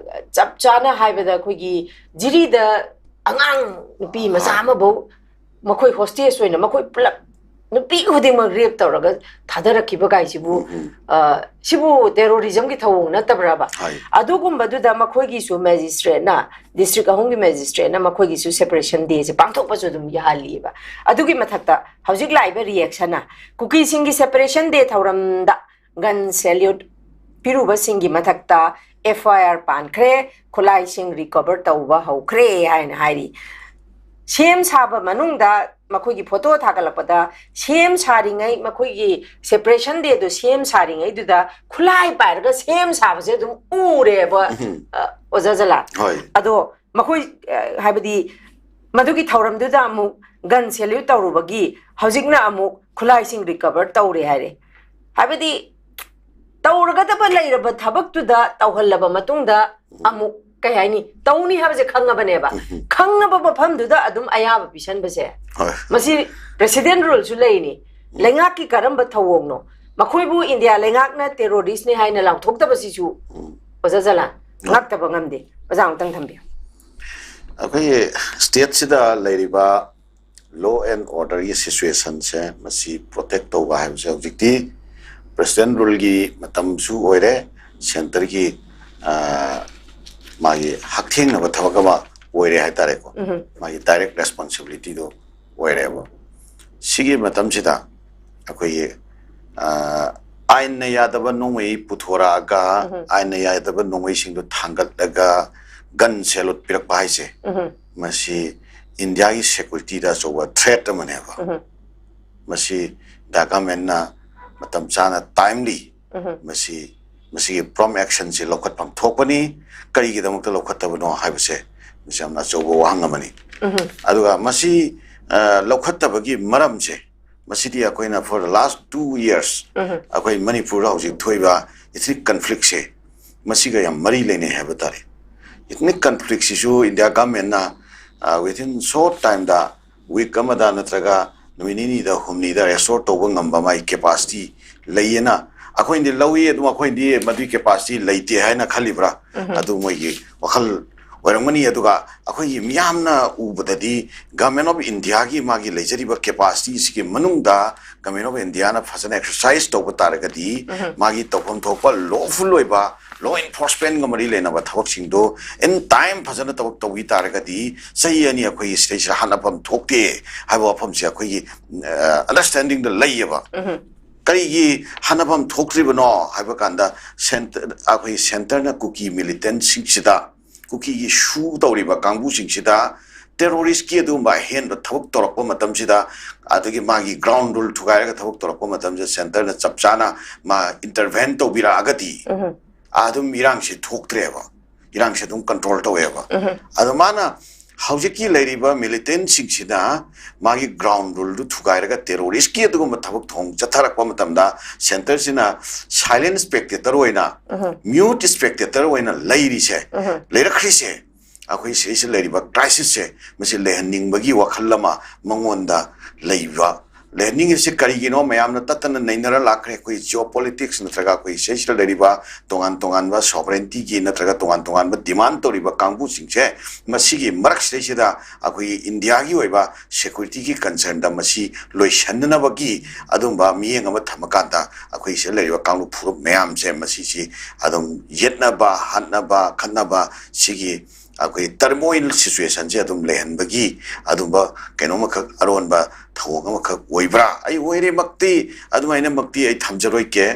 ꯆꯞ ꯆꯥꯅ ꯍꯥꯏꯕꯗ ꯑꯩꯈꯣꯏꯒꯤ ꯖꯤꯔꯤꯗ ꯑꯉꯥꯡ ꯅꯨꯄꯤ ꯃꯆꯥ ꯑꯃꯐꯧ ꯃꯈꯣꯏ hostage ꯑꯣꯏꯅ ꯃꯈꯣꯏ ꯄꯨꯂꯞ ꯅꯨꯄꯤ ꯈꯨꯗꯤꯡꯃꯛ rape ꯇꯧꯔꯒ ꯊꯥꯗꯔꯛꯈꯤꯕ ꯀꯥꯏꯁꯤꯕꯨ, ꯑ, ꯁꯤꯕꯨ terrorism ꯒꯤ ꯊꯧꯑꯣꯡ ꯅꯠꯇꯕ꯭ꯔꯕ? ꯍꯣꯏ꯫ ꯑꯗꯨꯒꯨꯝꯕꯗꯨꯗ ꯃꯈꯣꯏꯒꯤꯁꯨ magistrate ꯅ, district ꯑꯍꯨꯝꯒꯤ magistrate ꯅ ꯃꯈꯣꯏꯒꯤꯁꯨ Separation Day ꯁꯦ ꯄꯥꯡꯊꯣꯛꯄꯁꯨ ꯑꯗꯨꯝ ꯌꯥꯍꯜꯂꯤꯑꯕ꯫ ꯑꯗꯨꯒꯤ ꯃꯊꯛꯇ ꯍꯧꯖꯤꯛ ꯂꯥꯛꯏꯕ reaction ꯅ ꯀꯨꯀꯤꯁꯤꯡꯒꯤ Separation Day ꯊꯧꯔꯝꯗ gun salute ꯄꯤꯔꯨꯕꯁꯤꯡꯒꯤ ꯃꯊꯛꯇ F I R ꯄꯥꯟꯈ꯭ꯔꯦ, ꯈꯨꯠꯂꯥꯏꯁꯤꯡ recover ꯇꯧꯕ ꯍꯧꯈ꯭ꯔꯦ ꯍꯥꯏꯅ ꯍꯥꯏꯔꯤ꯫ ꯁꯦꯝ ꯁꯥꯕ ꯃꯅꯨꯡꯗ ꯃꯈꯣꯏꯒꯤ photo ꯊꯥꯒꯠꯂꯛꯄꯗ, ꯁꯦꯝ ꯁꯥꯔꯤꯉꯩ, ꯃꯈꯣꯏꯒꯤ Separation Day ꯗꯣ ꯁꯦꯝ ꯁꯥꯔꯤꯉꯩꯗꯨꯗ ꯈꯨꯠꯂꯥꯏ ꯄꯥꯏꯔꯒ ꯁꯦꯝ ꯁꯥꯕꯁꯦ ꯑꯗꯨꯝ ꯎꯔꯦꯕ, ꯑ, ꯑꯣꯖꯥ ꯖꯂꯥꯜ꯫ ꯍꯣꯏ꯫ ꯑꯗꯣ ꯃꯈꯣꯏ ꯑ, ꯍꯥꯏꯕꯗꯤ ꯃꯗꯨꯒꯤ ꯊꯧꯔꯝꯗꯨꯗ ꯑꯃꯨꯛ ꯒꯟ ꯁꯦꯂ꯭ꯌꯨꯠ ꯇꯧꯔꯨꯕꯒꯤ ꯍꯧꯖꯤꯛꯅ ꯑꯃꯨꯛ ꯈꯨꯠꯂꯥꯏꯁꯤꯡ ꯔꯤꯀꯚꯔ ꯇꯧꯔꯦ ꯍꯥꯏꯔꯦ꯫ ꯍꯥꯏꯕꯗꯤ ꯇꯧꯔꯒꯗꯕ ꯂꯩꯔꯕ ꯊꯕꯛꯇꯨꯗ ꯇꯧꯍꯜꯂꯕ ꯃꯇꯨꯡꯗ ꯑꯃꯨꯛ ꯀꯩ ꯍꯥꯏꯅꯤ, ꯇꯧꯅꯤ ꯍꯥꯏꯕꯁꯦ ꯈꯪꯉꯕꯅꯦꯕ꯫ ꯈꯪꯉꯕ ꯃꯐꯝꯗꯨꯗ ꯑꯗꯨꯝ ꯑꯌꯥꯕ ꯄꯤꯁꯟꯕꯁꯦ, ꯍꯣꯏ꯫ ꯃꯁꯤ ꯄ꯭ꯔꯦꯁꯤꯗꯦꯟ ꯔꯨꯜꯁꯨ ꯂꯩꯔꯤꯅꯤ꯫ ꯂꯩꯉꯥꯛꯀꯤ ꯀꯔꯝꯕ ꯊꯧꯑꯣꯡꯅꯣ? ꯃꯈꯣꯏꯕꯨ ꯏꯟꯗꯤꯌꯥ ꯂꯩꯉꯥꯛꯅ ꯇꯦꯔꯣꯔꯤꯁ꯭ꯠꯅꯤ ꯍꯥꯏꯅ ꯂꯥꯎꯊꯣꯛꯇꯕꯁꯤꯁꯨ, ꯑꯣꯖꯥ ꯖꯂꯥꯟ, ꯉꯥꯛꯇꯕ ꯉꯝꯗꯦ꯫ ꯑꯣꯖꯥ ꯑꯃꯨꯛꯇꯪ ꯊꯝꯕꯤꯌꯨ꯫ ꯑꯩꯈꯣꯏꯒꯤ ꯁ꯭ꯇꯦꯠꯁꯤꯗ ꯂꯩꯔꯤꯕ law and orderꯒꯤ situationꯁꯦ ꯃꯁꯤ protect ꯇꯧꯕ ꯍꯥꯏꯕꯁꯦ ꯍꯧꯖꯤꯛꯇꯤ ꯄ꯭ꯔꯦꯁꯤꯗꯦꯟ ꯔꯨꯜꯒꯤ ꯃꯇꯝꯁꯨ ꯑꯣꯏꯔꯦ, ꯁꯦꯟꯇꯔꯒꯤ, ꯑ, ꯃꯥꯒꯤ ꯍꯛꯊꯦꯡꯅꯕ ꯊꯕꯛ ꯑꯃ ꯑꯣꯏꯔꯦ ꯍꯥꯏꯇꯥꯔꯦꯀꯣ꯫ ꯃꯥꯒꯤ ꯗꯥꯏꯔꯦꯛ ꯔꯦꯁꯄꯣꯟꯁꯤꯕꯤꯂꯤꯇꯤꯗꯣ ꯑꯣꯏꯔꯦꯕ꯫ ꯁꯤꯒꯤ ꯃꯇꯝꯁꯤꯗ ꯑꯩꯈꯣꯏꯒꯤ, ꯑ, ꯑꯥꯏꯟꯅ ꯌꯥꯗꯕ ꯅꯣꯡꯃꯩ ꯄꯨꯊꯣꯔꯛꯑꯒ, ꯑꯥꯏꯟꯅ ꯌꯥꯗꯕ ꯅꯣꯡꯃꯩꯁꯤꯡꯗꯣ ꯊꯥꯡꯒꯠꯂꯒ ꯒꯟ ꯁꯦꯂꯨꯠ ꯄꯤꯔꯛꯄ ꯍꯥꯏꯁꯦ, ꯃꯁꯤ ꯏꯟꯗꯤꯌꯥꯒꯤ ꯁꯦꯀ꯭ꯌꯨꯔꯤꯇꯤꯗ ꯑꯆꯧꯕ ꯊ꯭ꯔꯦꯠ ꯑꯃꯅꯦꯕ꯫ ꯃꯁꯤ ꯏꯟꯗꯤꯌꯥ ꯒꯚꯔꯟꯃꯦꯟꯠꯅ ꯃꯇꯝ ꯆꯥꯅ, ꯇꯥꯏꯝꯂꯤ, ꯃꯁꯤ, ꯃꯁꯤꯒꯤ ꯄ꯭ꯔꯣꯝ ꯑꯦꯛꯁꯟꯁꯤ ꯂꯧꯈꯠꯐꯝ ꯊꯣꯛꯄꯅꯤ꯫ ꯀꯔꯤꯒꯤꯗꯃꯛꯇ ꯂꯧꯈꯠꯇꯕꯅꯣ ꯍꯥꯏꯕꯁꯦ ꯃꯁꯤ ꯌꯥꯝꯅ ꯑꯆꯧꯕ ꯋꯥꯍꯪ ꯑꯃꯅꯤ꯫ ꯑꯗꯨꯒ ꯃꯁꯤ, ꯑ, ꯂꯧꯈꯠꯇꯕꯒꯤ ꯃꯔꯝꯁꯦ, ꯃꯁꯤꯗꯤ ꯑꯩꯈꯣꯏꯅ for the last two years ꯑꯩꯈꯣꯏ ꯃꯅꯤꯄꯨꯔꯗ ꯍꯧꯖꯤꯛ ꯊꯣꯛꯏꯕ ethnic conflictꯁꯦ, ꯃꯁꯤꯒ ꯌꯥꯝ ꯃꯔꯤ ꯂꯩꯅꯩ ꯍꯥꯏꯕ ꯇꯥꯔꯦ꯫ Ethnic conflictꯁꯤꯁꯨ ꯏꯟꯗꯤꯌꯥ ꯒꯚꯔꯟꯃꯦꯟꯠꯅ, ꯑ, within short timeꯗ, ꯋꯤꯛ ꯑꯃꯗ ꯅꯠꯇ꯭ꯔꯒ ꯅꯨꯃꯤꯠ ꯅꯤꯅꯤꯗ, ꯍꯨꯝꯅꯤꯗ ꯔꯦꯁꯇꯣꯔ ꯇꯧꯕ ꯉꯝꯕ ꯃꯥꯒꯤ ꯀꯦꯄꯥꯁꯤꯇꯤ ꯂꯩꯌꯦꯅ ꯑꯩꯈꯣꯏꯅꯗꯤ ꯂꯧꯏ꯫ ꯑꯗꯨꯝ ꯑꯩꯈꯣꯏꯅꯗꯤ ꯃꯗꯨꯒꯤ ꯀꯦꯄꯥꯁꯤꯇꯤ ꯂꯩꯇꯦ ꯍꯥꯏꯅ ꯈꯜꯂꯤꯕ꯭ꯔꯥ? ꯑꯗꯨ ꯃꯣꯏꯒꯤ ꯋꯥꯈꯜ ꯑꯣꯏꯔꯝꯒꯅꯤ꯫ ꯑꯗꯨꯒ ꯑꯩꯈꯣꯏꯒꯤ ꯃꯤꯌꯥꯝꯅ ꯎꯕꯗꯗꯤ Government of Indiaꯒꯤ ꯃꯥꯒꯤ ꯂꯩꯖꯔꯤꯕ ꯀꯦꯄꯥꯁꯤꯇꯤꯁꯤꯒꯤ ꯃꯅꯨꯡꯗ Government of Indiaꯅ ꯐꯖꯅ ꯑꯦꯛꯁꯔꯁꯥꯏꯁ ꯇꯧꯕ ꯇꯥꯔꯒꯗꯤ, ꯃꯥꯒꯤ ꯇꯧꯐꯝ ꯊꯣꯛꯄ ꯂꯣꯐꯨꯜ ꯑꯣꯏꯕ ꯂꯣ ꯏꯟꯐꯣꯔꯁꯃꯦꯟꯒ ꯃꯔꯤ ꯂꯩꯅꯕ ꯊꯕꯛꯁꯤꯡꯗꯣ in time ꯐꯖꯅ ꯊꯕꯛ ꯇꯧꯕꯤ ꯇꯥꯔꯒꯗꯤ, ꯆꯍꯤ ꯑꯅꯤ ꯑꯩꯈꯣꯏꯒꯤ ꯁꯤꯗꯩꯁꯤꯗ ꯍꯥꯠꯅꯐꯝ ꯊꯣꯛꯇꯦ ꯍꯥꯏꯕ ꯋꯥꯐꯝꯁꯦ ꯑꯩꯈꯣꯏꯒꯤ, ꯑ, ꯑꯟꯗꯔꯁ꯭ꯇꯦꯟꯗꯤꯡꯗ ꯂꯩꯌꯦꯕ꯫ ꯀꯔꯤꯒꯤ ꯍꯥꯠꯅꯐꯝ ꯊꯣꯛꯇ꯭ꯔꯤꯕꯅꯣ ꯍꯥꯏꯕ ꯀꯥꯟꯗ, ꯁꯦꯟꯇ-, ꯑꯩꯈꯣꯏ ꯁꯦꯟꯇꯔꯅ ꯀꯨꯀꯤ ꯃꯤꯂꯤꯇꯦꯟꯠꯁꯤꯡꯁꯤꯗ, ꯀꯨꯀꯤꯒꯤ ꯁꯨ ꯇꯧꯔꯤꯕ ꯀꯥꯡꯕꯨꯁꯤꯡꯁꯤꯗ ꯇꯦꯔꯣꯔꯤꯁ꯭ꯠꯀꯤ ꯑꯗꯨꯒꯨꯝꯕ ꯑꯍꯦꯟꯕ ꯊꯕꯛ ꯇꯧꯔꯛꯄ ꯃꯇꯝꯁꯤꯗ, ꯑꯗꯒꯤ ꯃꯥꯒꯤ ꯒ꯭ꯔꯥꯎꯟ ꯔꯨꯜ ꯊꯨꯒꯥꯏꯔꯒ ꯊꯕꯛ ꯇꯧꯔꯛꯄ ꯃꯇꯝꯁꯤꯗ ꯁꯦꯟꯇꯔꯅ ꯆꯞ ꯆꯥꯅ ꯃꯥ ꯏꯟꯇꯔꯚꯦꯟ ꯇꯧꯕꯤꯔꯛꯑꯒꯗꯤ, ꯑꯗꯨꯝ ꯏꯔꯥꯡꯁꯤ ꯊꯣꯛꯇ꯭ꯔꯦꯕ꯫ ꯏꯔꯥꯡꯁꯦ ꯑꯗꯨꯝ ꯀꯟꯇ꯭ꯔꯣꯜ ꯇꯧꯋꯦꯕ꯫ ꯑꯗꯣ ꯃꯥꯅ ꯍꯧꯖꯤꯛꯀꯤ ꯂꯩꯔꯤꯕ ꯃꯤꯂꯤꯇꯦꯟꯁꯤꯡꯁꯤꯅ ꯃꯥꯒꯤ ꯒ꯭ꯔꯥꯎꯟ ꯔꯨꯜꯗꯨ ꯊꯨꯒꯥꯏꯔꯒ ꯇꯦꯔꯣꯔꯤꯁꯀꯤ ꯑꯗꯨꯒꯨꯝꯕ ꯊꯕꯛ ꯊꯧꯑꯣꯡ ꯆꯠꯊꯔꯛꯄ ꯃꯇꯝꯗ ꯁꯦꯟꯇꯔꯁꯤꯅ ꯁꯥꯏꯂꯦꯟ ꯁ꯭ꯄꯦꯛꯇꯦꯇꯔ ꯑꯣꯏꯅ, ꯃ꯭ꯌꯨꯠ ꯁ꯭ꯄꯦꯛꯇꯦꯇꯔ ꯑꯣꯏꯅ ꯂꯩꯔꯤꯁꯦ, ꯂꯩꯔꯛꯈ꯭ꯔꯤꯁꯦ, ꯑꯩꯈꯣꯏ ꯁꯤꯗꯩꯁꯤꯗ ꯂꯩꯔꯤꯕ ꯀ꯭ꯔꯥꯏꯁꯤꯁꯁꯦ ꯃꯁꯤ ꯂꯩꯍꯟꯅꯤꯡꯕꯒꯤ ꯋꯥꯈꯜ ꯑꯃ ꯃꯉꯣꯟꯗ ꯂꯩꯕ꯫ ꯂꯩꯍꯟꯅꯤꯡꯉꯤꯁꯤ ꯀꯔꯤꯒꯤꯅꯣ? ꯃꯌꯥꯝꯅ ꯇꯠꯇꯅ ꯅꯩꯅꯔ ꯂꯥꯛꯈ꯭ꯔꯦ꯫ ꯑꯩꯈꯣꯏ ꯖꯤꯑꯣ ꯄꯣꯂꯤꯇꯤꯛꯁ ꯅꯠꯇ꯭ꯔꯒ ꯑꯩꯈꯣꯏ ꯁꯤꯗꯩꯁꯤꯗ ꯂꯩꯔꯤꯕ ꯇꯣꯉꯥꯟ ꯇꯣꯉꯥꯟꯕ ꯁꯣꯚꯔꯦꯟꯇꯤꯒꯤ ꯅꯠꯇ꯭ꯔꯒ ꯇꯣꯉꯥꯟ ꯇꯣꯉꯥꯟꯕ ꯗꯤꯃꯥꯟ ꯇꯧꯔꯤꯕ ꯀꯥꯡꯕꯨꯁꯤꯡꯁꯦ, ꯃꯁꯤꯒꯤ ꯃꯔꯛꯁꯤꯗꯩꯁꯤꯗ ꯑꯩꯈꯣꯏꯒꯤ ꯏꯟꯗꯤꯌꯥꯒꯤ ꯑꯣꯏꯕ ꯁꯦꯀ꯭ꯌꯨꯔꯤꯇꯤꯒꯤ ꯀꯟꯁꯔꯟꯗ ꯃꯁꯤ ꯂꯣꯏꯁꯤꯟꯅꯅꯕꯒꯤ ꯑꯗꯨꯝꯕ ꯃꯤꯠꯌꯦꯡ ꯑꯃ ꯊꯝꯃꯀꯥꯟꯗ ꯑꯩꯈꯣꯏ ꯁꯤꯗ ꯂꯩꯔꯤꯕ ꯀꯥꯡꯂꯨꯞ ꯐꯨꯔꯨꯞ ꯃꯌꯥꯝꯁꯦ ꯃꯁꯤꯁꯤ ꯑꯗꯨꯝ ꯌꯦꯠꯅꯕ, ꯍꯥꯠꯅꯕ, ꯈꯠꯅꯕ, ꯁꯤꯒꯤ ꯑꯩꯈꯣꯏ ꯇꯔꯃꯣꯏꯜ ꯁꯤꯆꯨꯋꯦꯁꯟꯁꯦ ꯑꯗꯨꯝ ꯂꯩꯍꯟꯕꯒꯤ ꯑꯗꯨꯝꯕ ꯀꯩꯅꯣꯝꯃꯈꯛ, ꯑꯔꯣꯟꯕ ꯊꯧꯑꯣꯡ ꯑꯃꯈꯛ ꯑꯣꯏꯕ꯭ꯔꯥ? ꯑꯩ ꯑꯣꯏꯔꯦꯃꯛꯇꯤ, ꯑꯗꯨꯃꯥꯏꯅꯃꯛꯇꯤ ꯑꯩ ꯊꯝꯖꯔꯣꯏꯒꯦ꯫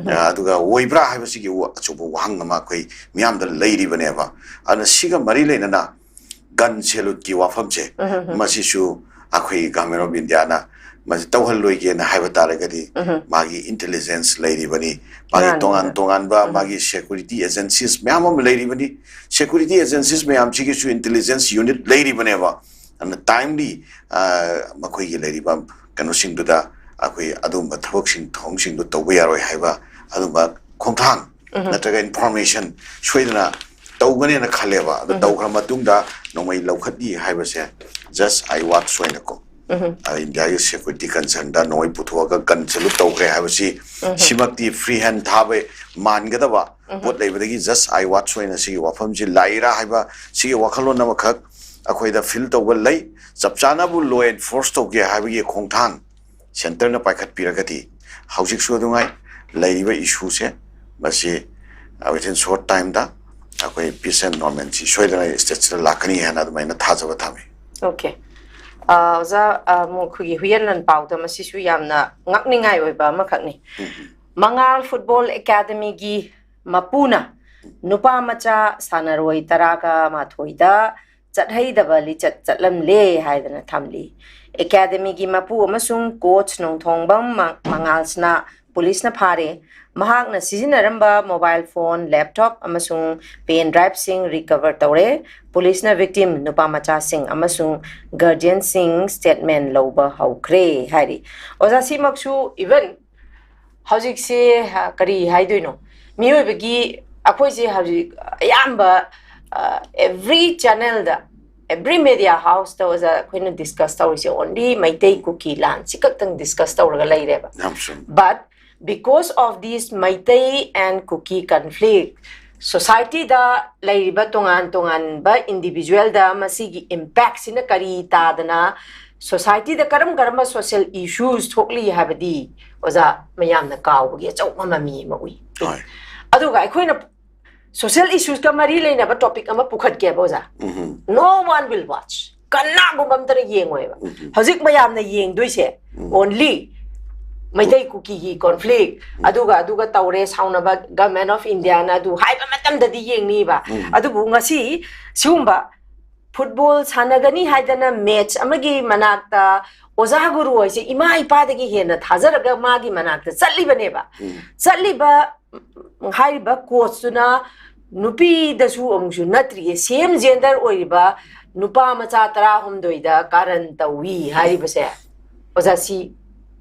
ꯑ, ꯑꯗꯨꯒ ꯑꯣꯏꯕ꯭ꯔꯥ ꯍꯥꯏꯕꯁꯤꯒꯤ ꯋꯥ-, ꯑꯆꯧꯕ ꯋꯥꯍꯪ ꯑꯃ ꯑꯩꯈꯣꯏ ꯃꯤꯌꯥꯝꯗ ꯂꯩꯔꯤꯕꯅꯦꯕ꯫ ꯑꯗꯨꯅ ꯁꯤꯒ ꯃꯔꯤ ꯂꯩꯅꯅ ꯒꯟ ꯁꯦꯂꯨꯠꯀꯤ ꯋꯥꯐꯝꯁꯦ, ꯃꯁꯤꯁꯨ ꯑꯩꯈꯣꯏ ꯒꯚꯔꯟꯃꯦꯟ ꯑꯣꯐ ꯏꯟꯗꯤꯌꯥꯅ ꯃꯁꯤ ꯇꯧꯍꯜꯂꯣꯏꯒꯦꯅ ꯍꯥꯏꯕ ꯇꯥꯔꯒꯗꯤ, ꯃꯥꯒꯤ ꯏꯟꯇꯦꯂꯤꯖꯦꯟꯁ ꯂꯩꯔꯤꯕꯅꯤ, ꯃꯥꯒꯤ ꯃꯥꯅꯤ, ꯇꯣꯉꯥꯟ ꯃꯥꯅꯤ꯫ ꯇꯣꯉꯥꯟꯕ ꯃꯥꯒꯤ ꯁꯦꯀ꯭ꯌꯨꯔꯤꯇꯤ ꯑꯦꯖꯦꯟꯁꯤꯁ ꯃꯌꯥꯝ ꯑꯃ ꯂꯩꯔꯤꯕꯅꯤ꯫ ꯁꯦꯀ꯭ꯌꯨꯔꯤꯇꯤ ꯑꯦꯖꯦꯟꯁꯤꯁ ꯃꯌꯥꯝꯁꯤꯒꯤꯁꯨ ꯏꯟꯇꯦꯂꯤꯖꯦꯟꯁ ꯌꯨꯅꯤꯠ ꯂꯩꯔꯤꯕꯅꯦꯕ꯫ ꯑꯗꯨꯅ ꯇꯥꯏꯝꯂꯤ, ꯑ, ꯃꯈꯣꯏꯒꯤ ꯂꯩꯔꯤꯕ ꯀꯩꯅꯣꯁꯤꯡꯗꯨꯗ ꯑꯩꯈꯣꯏ ꯑꯗꯨꯒꯨꯝꯕ ꯊꯕꯛꯁꯤꯡ ꯊꯧꯑꯣꯡꯁꯤꯡꯗꯨ ꯇꯧꯕ ꯌꯥꯔꯣꯏ ꯍꯥꯏꯕ ꯑꯗꯨꯝꯕ ꯈꯣꯡꯊꯥꯡ ꯅꯠꯇ꯭ꯔꯒ ꯏꯟꯐꯣꯔꯃꯦꯁꯟ ꯁꯣꯏꯗꯅ ꯇꯧꯒꯅꯦꯅ ꯈꯜꯂꯦꯕ꯫ ꯑꯗꯣ ꯇꯧꯈ꯭ꯔ ꯃꯇꯨꯡꯗ ꯅꯣꯡꯃꯩ ꯂꯧꯈꯠꯂꯤ ꯍꯥꯏꯕꯁꯦ just eye watch ꯑꯣꯏꯅꯀꯣ, ꯑ, ꯏꯟꯗꯤꯌꯥꯒꯤ ꯁꯦꯀ꯭ꯌꯨꯔꯤꯇꯤ ꯀꯟꯁꯔꯟꯗ ꯅꯣꯡꯃꯩ ꯄꯨꯊꯣꯛꯑꯒ ꯒꯟ ꯁꯦꯂꯨꯠ ꯇꯧꯈ꯭ꯔꯦ ꯍꯥꯏꯕꯁꯤ, ꯁꯤꯃꯛꯇꯤ ꯐ꯭ꯔꯤ ꯍꯦꯟ ꯊꯥꯕ ꯃꯥꯟꯒꯗꯕ ꯄꯣꯠ ꯂꯩꯕꯗꯒꯤ just eye watch ꯑꯣꯏꯅ ꯁꯤꯒꯤ ꯋꯥꯐꯝꯁꯤ ꯂꯥꯛꯏꯔꯥ ꯍꯥꯏꯕ ꯁꯤꯒꯤ ꯋꯥꯈꯜꯂꯣꯟ ꯑꯃꯈꯛ ꯑꯩꯈꯣꯏꯗ ꯐꯤꯜ ꯇꯧꯕ ꯂꯩ꯫ ꯆꯞ ꯆꯥꯅꯕꯨ ꯂꯣ ꯑꯦꯟꯐꯣꯔꯁ ꯇꯧꯒꯦ ꯍꯥꯏꯕꯒꯤ ꯈꯣꯡꯊꯥꯡ ꯁꯦꯟꯇꯔꯅ ꯄꯥꯏꯈꯠꯄꯤꯔꯒꯗꯤ ꯍꯧꯖꯤꯛꯁꯨ ꯑꯗꯨꯉꯥꯏ ꯂꯩꯔꯤꯕ ꯏꯁꯨꯁꯦ ꯃꯁꯤ, ꯑ, within short time ꯗ ꯑꯩꯈꯣꯏ peace and normalcy ꯁꯣꯏꯗꯅ ꯁ꯭ꯇꯦꯠꯁꯤꯗ ꯂꯥꯛꯀꯅꯤ ꯍꯥꯏꯅ ꯑꯗꯨꯃꯥꯏꯅ ꯊꯥꯖꯕ ꯊꯝꯃꯤ꯫ ꯑꯣꯀꯦ꯫ ꯑ, ꯑꯣꯖꯥ, ꯑ, ꯑꯃꯨꯛ ꯑꯩꯈꯣꯏꯒꯤ ꯍꯨꯏꯌꯦꯟ ꯂꯥꯟꯄꯥꯎꯗ ꯃꯁꯤꯁꯨ ꯌꯥꯝꯅ ꯉꯛꯅꯤꯡꯉꯥꯏ ꯑꯣꯏꯕ ꯑꯃꯈꯛꯅꯤ꯫ ꯃꯉꯥꯜ ꯐꯨꯠꯕꯣꯜ ꯑꯦꯀꯥꯗꯃꯤꯒꯤ ꯃꯄꯨꯅ ꯅꯨꯄꯥ ꯃꯆꯥ ꯁꯥꯟꯅꯔꯣꯏ ꯇꯔꯥꯒ ꯃꯥꯊꯣꯏꯗ ꯆꯠꯍꯩꯗꯕ ꯂꯤꯆꯠ ꯆꯠꯂꯝꯂꯦ ꯍꯥꯏꯗꯅ ꯊꯝꯂꯤ꯫ ꯑꯦꯀꯥꯗꯃꯤꯒꯤ ꯃꯄꯨ ꯑꯃꯁꯨꯡ ꯀꯣꯆ ꯅꯣꯡꯊꯣꯡꯕꯝ ꯃ-, ꯃꯉꯥꯜꯁꯅꯥ ꯄꯨꯂꯤꯁꯅ ꯐꯥꯔꯦ꯫ ꯃꯍꯥꯛꯅ ꯁꯤꯖꯤꯟꯅꯔꯝꯕ ꯃꯣꯕꯥꯏꯜ ꯐꯣꯟ, ꯂꯦꯞꯇꯣꯞ ꯑꯃꯁꯨꯡ ꯄꯦꯟ ꯗ꯭ꯔꯥꯏꯚꯁꯤꯡ ꯔꯤꯀꯚꯔ ꯇꯧꯔꯦ꯫ ꯄꯨꯂꯤꯁꯅ ꯚꯤꯛꯇꯤꯝ ꯅꯨꯄꯥ ꯃꯆꯥꯁꯤꯡ ꯑꯃꯁꯨꯡ ꯒꯥꯔꯖꯤꯌꯟꯁꯤꯡ ꯁ꯭ꯇꯦꯠꯃꯦꯟ ꯂꯧꯕ ꯍꯧꯈ꯭ꯔꯦ ꯍꯥꯏꯔꯤ꯫ ꯑꯣꯖꯥ, ꯁꯤꯃꯛꯁꯨ ꯏꯚꯟ ꯍꯧꯖꯤꯛꯁꯦ, ꯑ, ꯀꯔꯤ ꯍꯥꯏꯗꯣꯏꯅꯣ, ꯃꯤꯑꯣꯏꯕꯒꯤ, ꯑꯩꯈꯣꯏꯁꯦ ꯍꯧꯖꯤꯛ ꯑꯌꯥꯝꯕ ꯑꯦꯚ꯭ꯔꯤ ꯆꯦꯅꯦꯜꯗ, ꯑꯦꯚ꯭ꯔꯤ ꯃꯦꯗꯤꯌꯥ ꯍꯥꯎꯁꯇ ꯑꯣꯖꯥ ꯑꯩꯈꯣꯏꯅ ꯗꯤꯁꯀꯁ ꯇꯧꯔꯤꯁꯦ ꯑꯣꯟꯂꯤ ꯃꯩꯇꯩ ꯀꯨꯀꯤ ꯂꯥꯟ ꯁꯤ ꯈꯛꯇꯪ ꯗꯤꯁꯀꯁ ꯇꯧꯔꯒ ꯂꯩꯔꯦꯕ꯫ ꯌꯥꯝ ꯆꯨꯝꯃꯤ. But because of this Meitei and Kuki conflict, ꯁꯣꯁꯥꯏꯇꯤꯗ ꯂꯩꯔꯤꯕ ꯇꯣꯉꯥꯟ ꯇꯣꯉꯥꯟꯕ ꯏꯟꯗꯤꯚꯤꯖꯨꯋꯦꯜꯗ ꯃꯁꯤꯒꯤ ꯏꯝꯄꯦꯛꯁꯤꯅ ꯀꯔꯤ ꯇꯥꯗꯅ ꯁꯣꯁꯥꯏꯇꯤꯗ ꯀꯔꯝ ꯀꯔꯝꯕ ꯁꯣꯁꯤꯌꯦꯜ ꯏꯁꯨꯁ ꯊꯣꯛꯂꯤ ꯍꯥꯏꯕꯗꯤ ꯑꯣꯖꯥ ꯃꯌꯥꯝꯅ ꯀꯥꯎꯕꯒꯤ ꯑꯆꯧꯕ ꯃꯃꯤ ꯑꯃ ꯎꯏ꯫ ꯍꯣꯏ. ꯑꯗꯨꯒ ꯑꯩꯈꯣꯏꯅ ꯁꯣꯁꯤꯌꯦꯜ ꯏꯁꯨꯁꯀ ꯃꯔꯤ ꯂꯩꯅꯕ ꯇꯣꯄꯤꯛ ꯑꯃ ꯄꯨꯈꯠꯀꯦꯕ ꯑꯣꯖꯥ꯫ ꯎꯝ. No one will watch. ꯀꯅꯥꯒꯨꯝꯕ ꯑꯝꯇꯅ ꯌꯦꯡꯉꯣꯏꯕ꯫ ꯎꯝ. ꯍꯧꯖꯤꯛ ꯃꯌꯥꯝꯅ ꯌꯦꯡꯗꯣꯏꯁꯦ ꯎꯝ. ꯑꯣꯟꯂꯤ ꯃꯩꯇꯩ ꯀꯨꯀꯤꯒꯤ ꯀꯣꯟꯐ꯭ꯂꯤꯛ, ꯑꯗꯨꯒ ꯑꯗꯨꯒ ꯇꯧꯔꯦ ꯁꯥꯎꯅꯕ, ꯒꯚꯔꯟꯃꯦꯟ ꯑꯣꯐ ꯏꯟꯗꯤꯌꯥꯅ ꯑꯗꯨ ꯍꯥꯏꯕ ꯃꯇꯝꯗꯗꯤ ꯌꯦꯡꯅꯤꯕ꯫ ꯎꯝ. ꯑꯗꯨꯕꯨ ꯉꯁꯤ ꯁꯤꯒꯨꯝꯕ ꯐꯨꯠꯕꯣꯜ ꯁꯥꯟꯅꯒꯅꯤ ꯍꯥꯏꯗꯅ ꯃꯦꯠꯆ ꯑꯃꯒꯤ ꯃꯅꯥꯛꯇ ꯑꯣꯖꯥ ꯒꯨꯔꯨ ꯍꯥꯏꯁꯦ ꯏꯃꯥ ꯏꯄꯥꯗꯒꯤ ꯍꯦꯟꯅ ꯊꯥꯖꯔꯒ ꯃꯥꯒꯤ ꯃꯅꯥꯛꯇ ꯆꯠꯂꯤꯕꯅꯦꯕ꯫ ꯎꯝ. ꯆꯠꯂꯤꯕ, ꯎꯝ, ꯍꯥꯏꯔꯤꯕ ꯀꯣꯆꯇꯨꯅ ꯅꯨꯄꯤꯗꯁꯨ ꯑꯃꯨꯛꯁꯨ ꯅꯠꯇ꯭ꯔꯤꯌꯦ, ꯁꯦꯝ ꯖꯦꯟꯗꯔ ꯑꯣꯏꯔꯤꯕ ꯅꯨꯄꯥ ꯃꯆꯥ ꯇꯔꯥꯍꯨꯝꯗꯣꯏꯗ ꯀꯥꯔꯟ ꯇꯧꯏ ꯍꯥꯏꯔꯤꯕꯁꯦ, ꯑꯣꯖꯥ, ꯁꯤ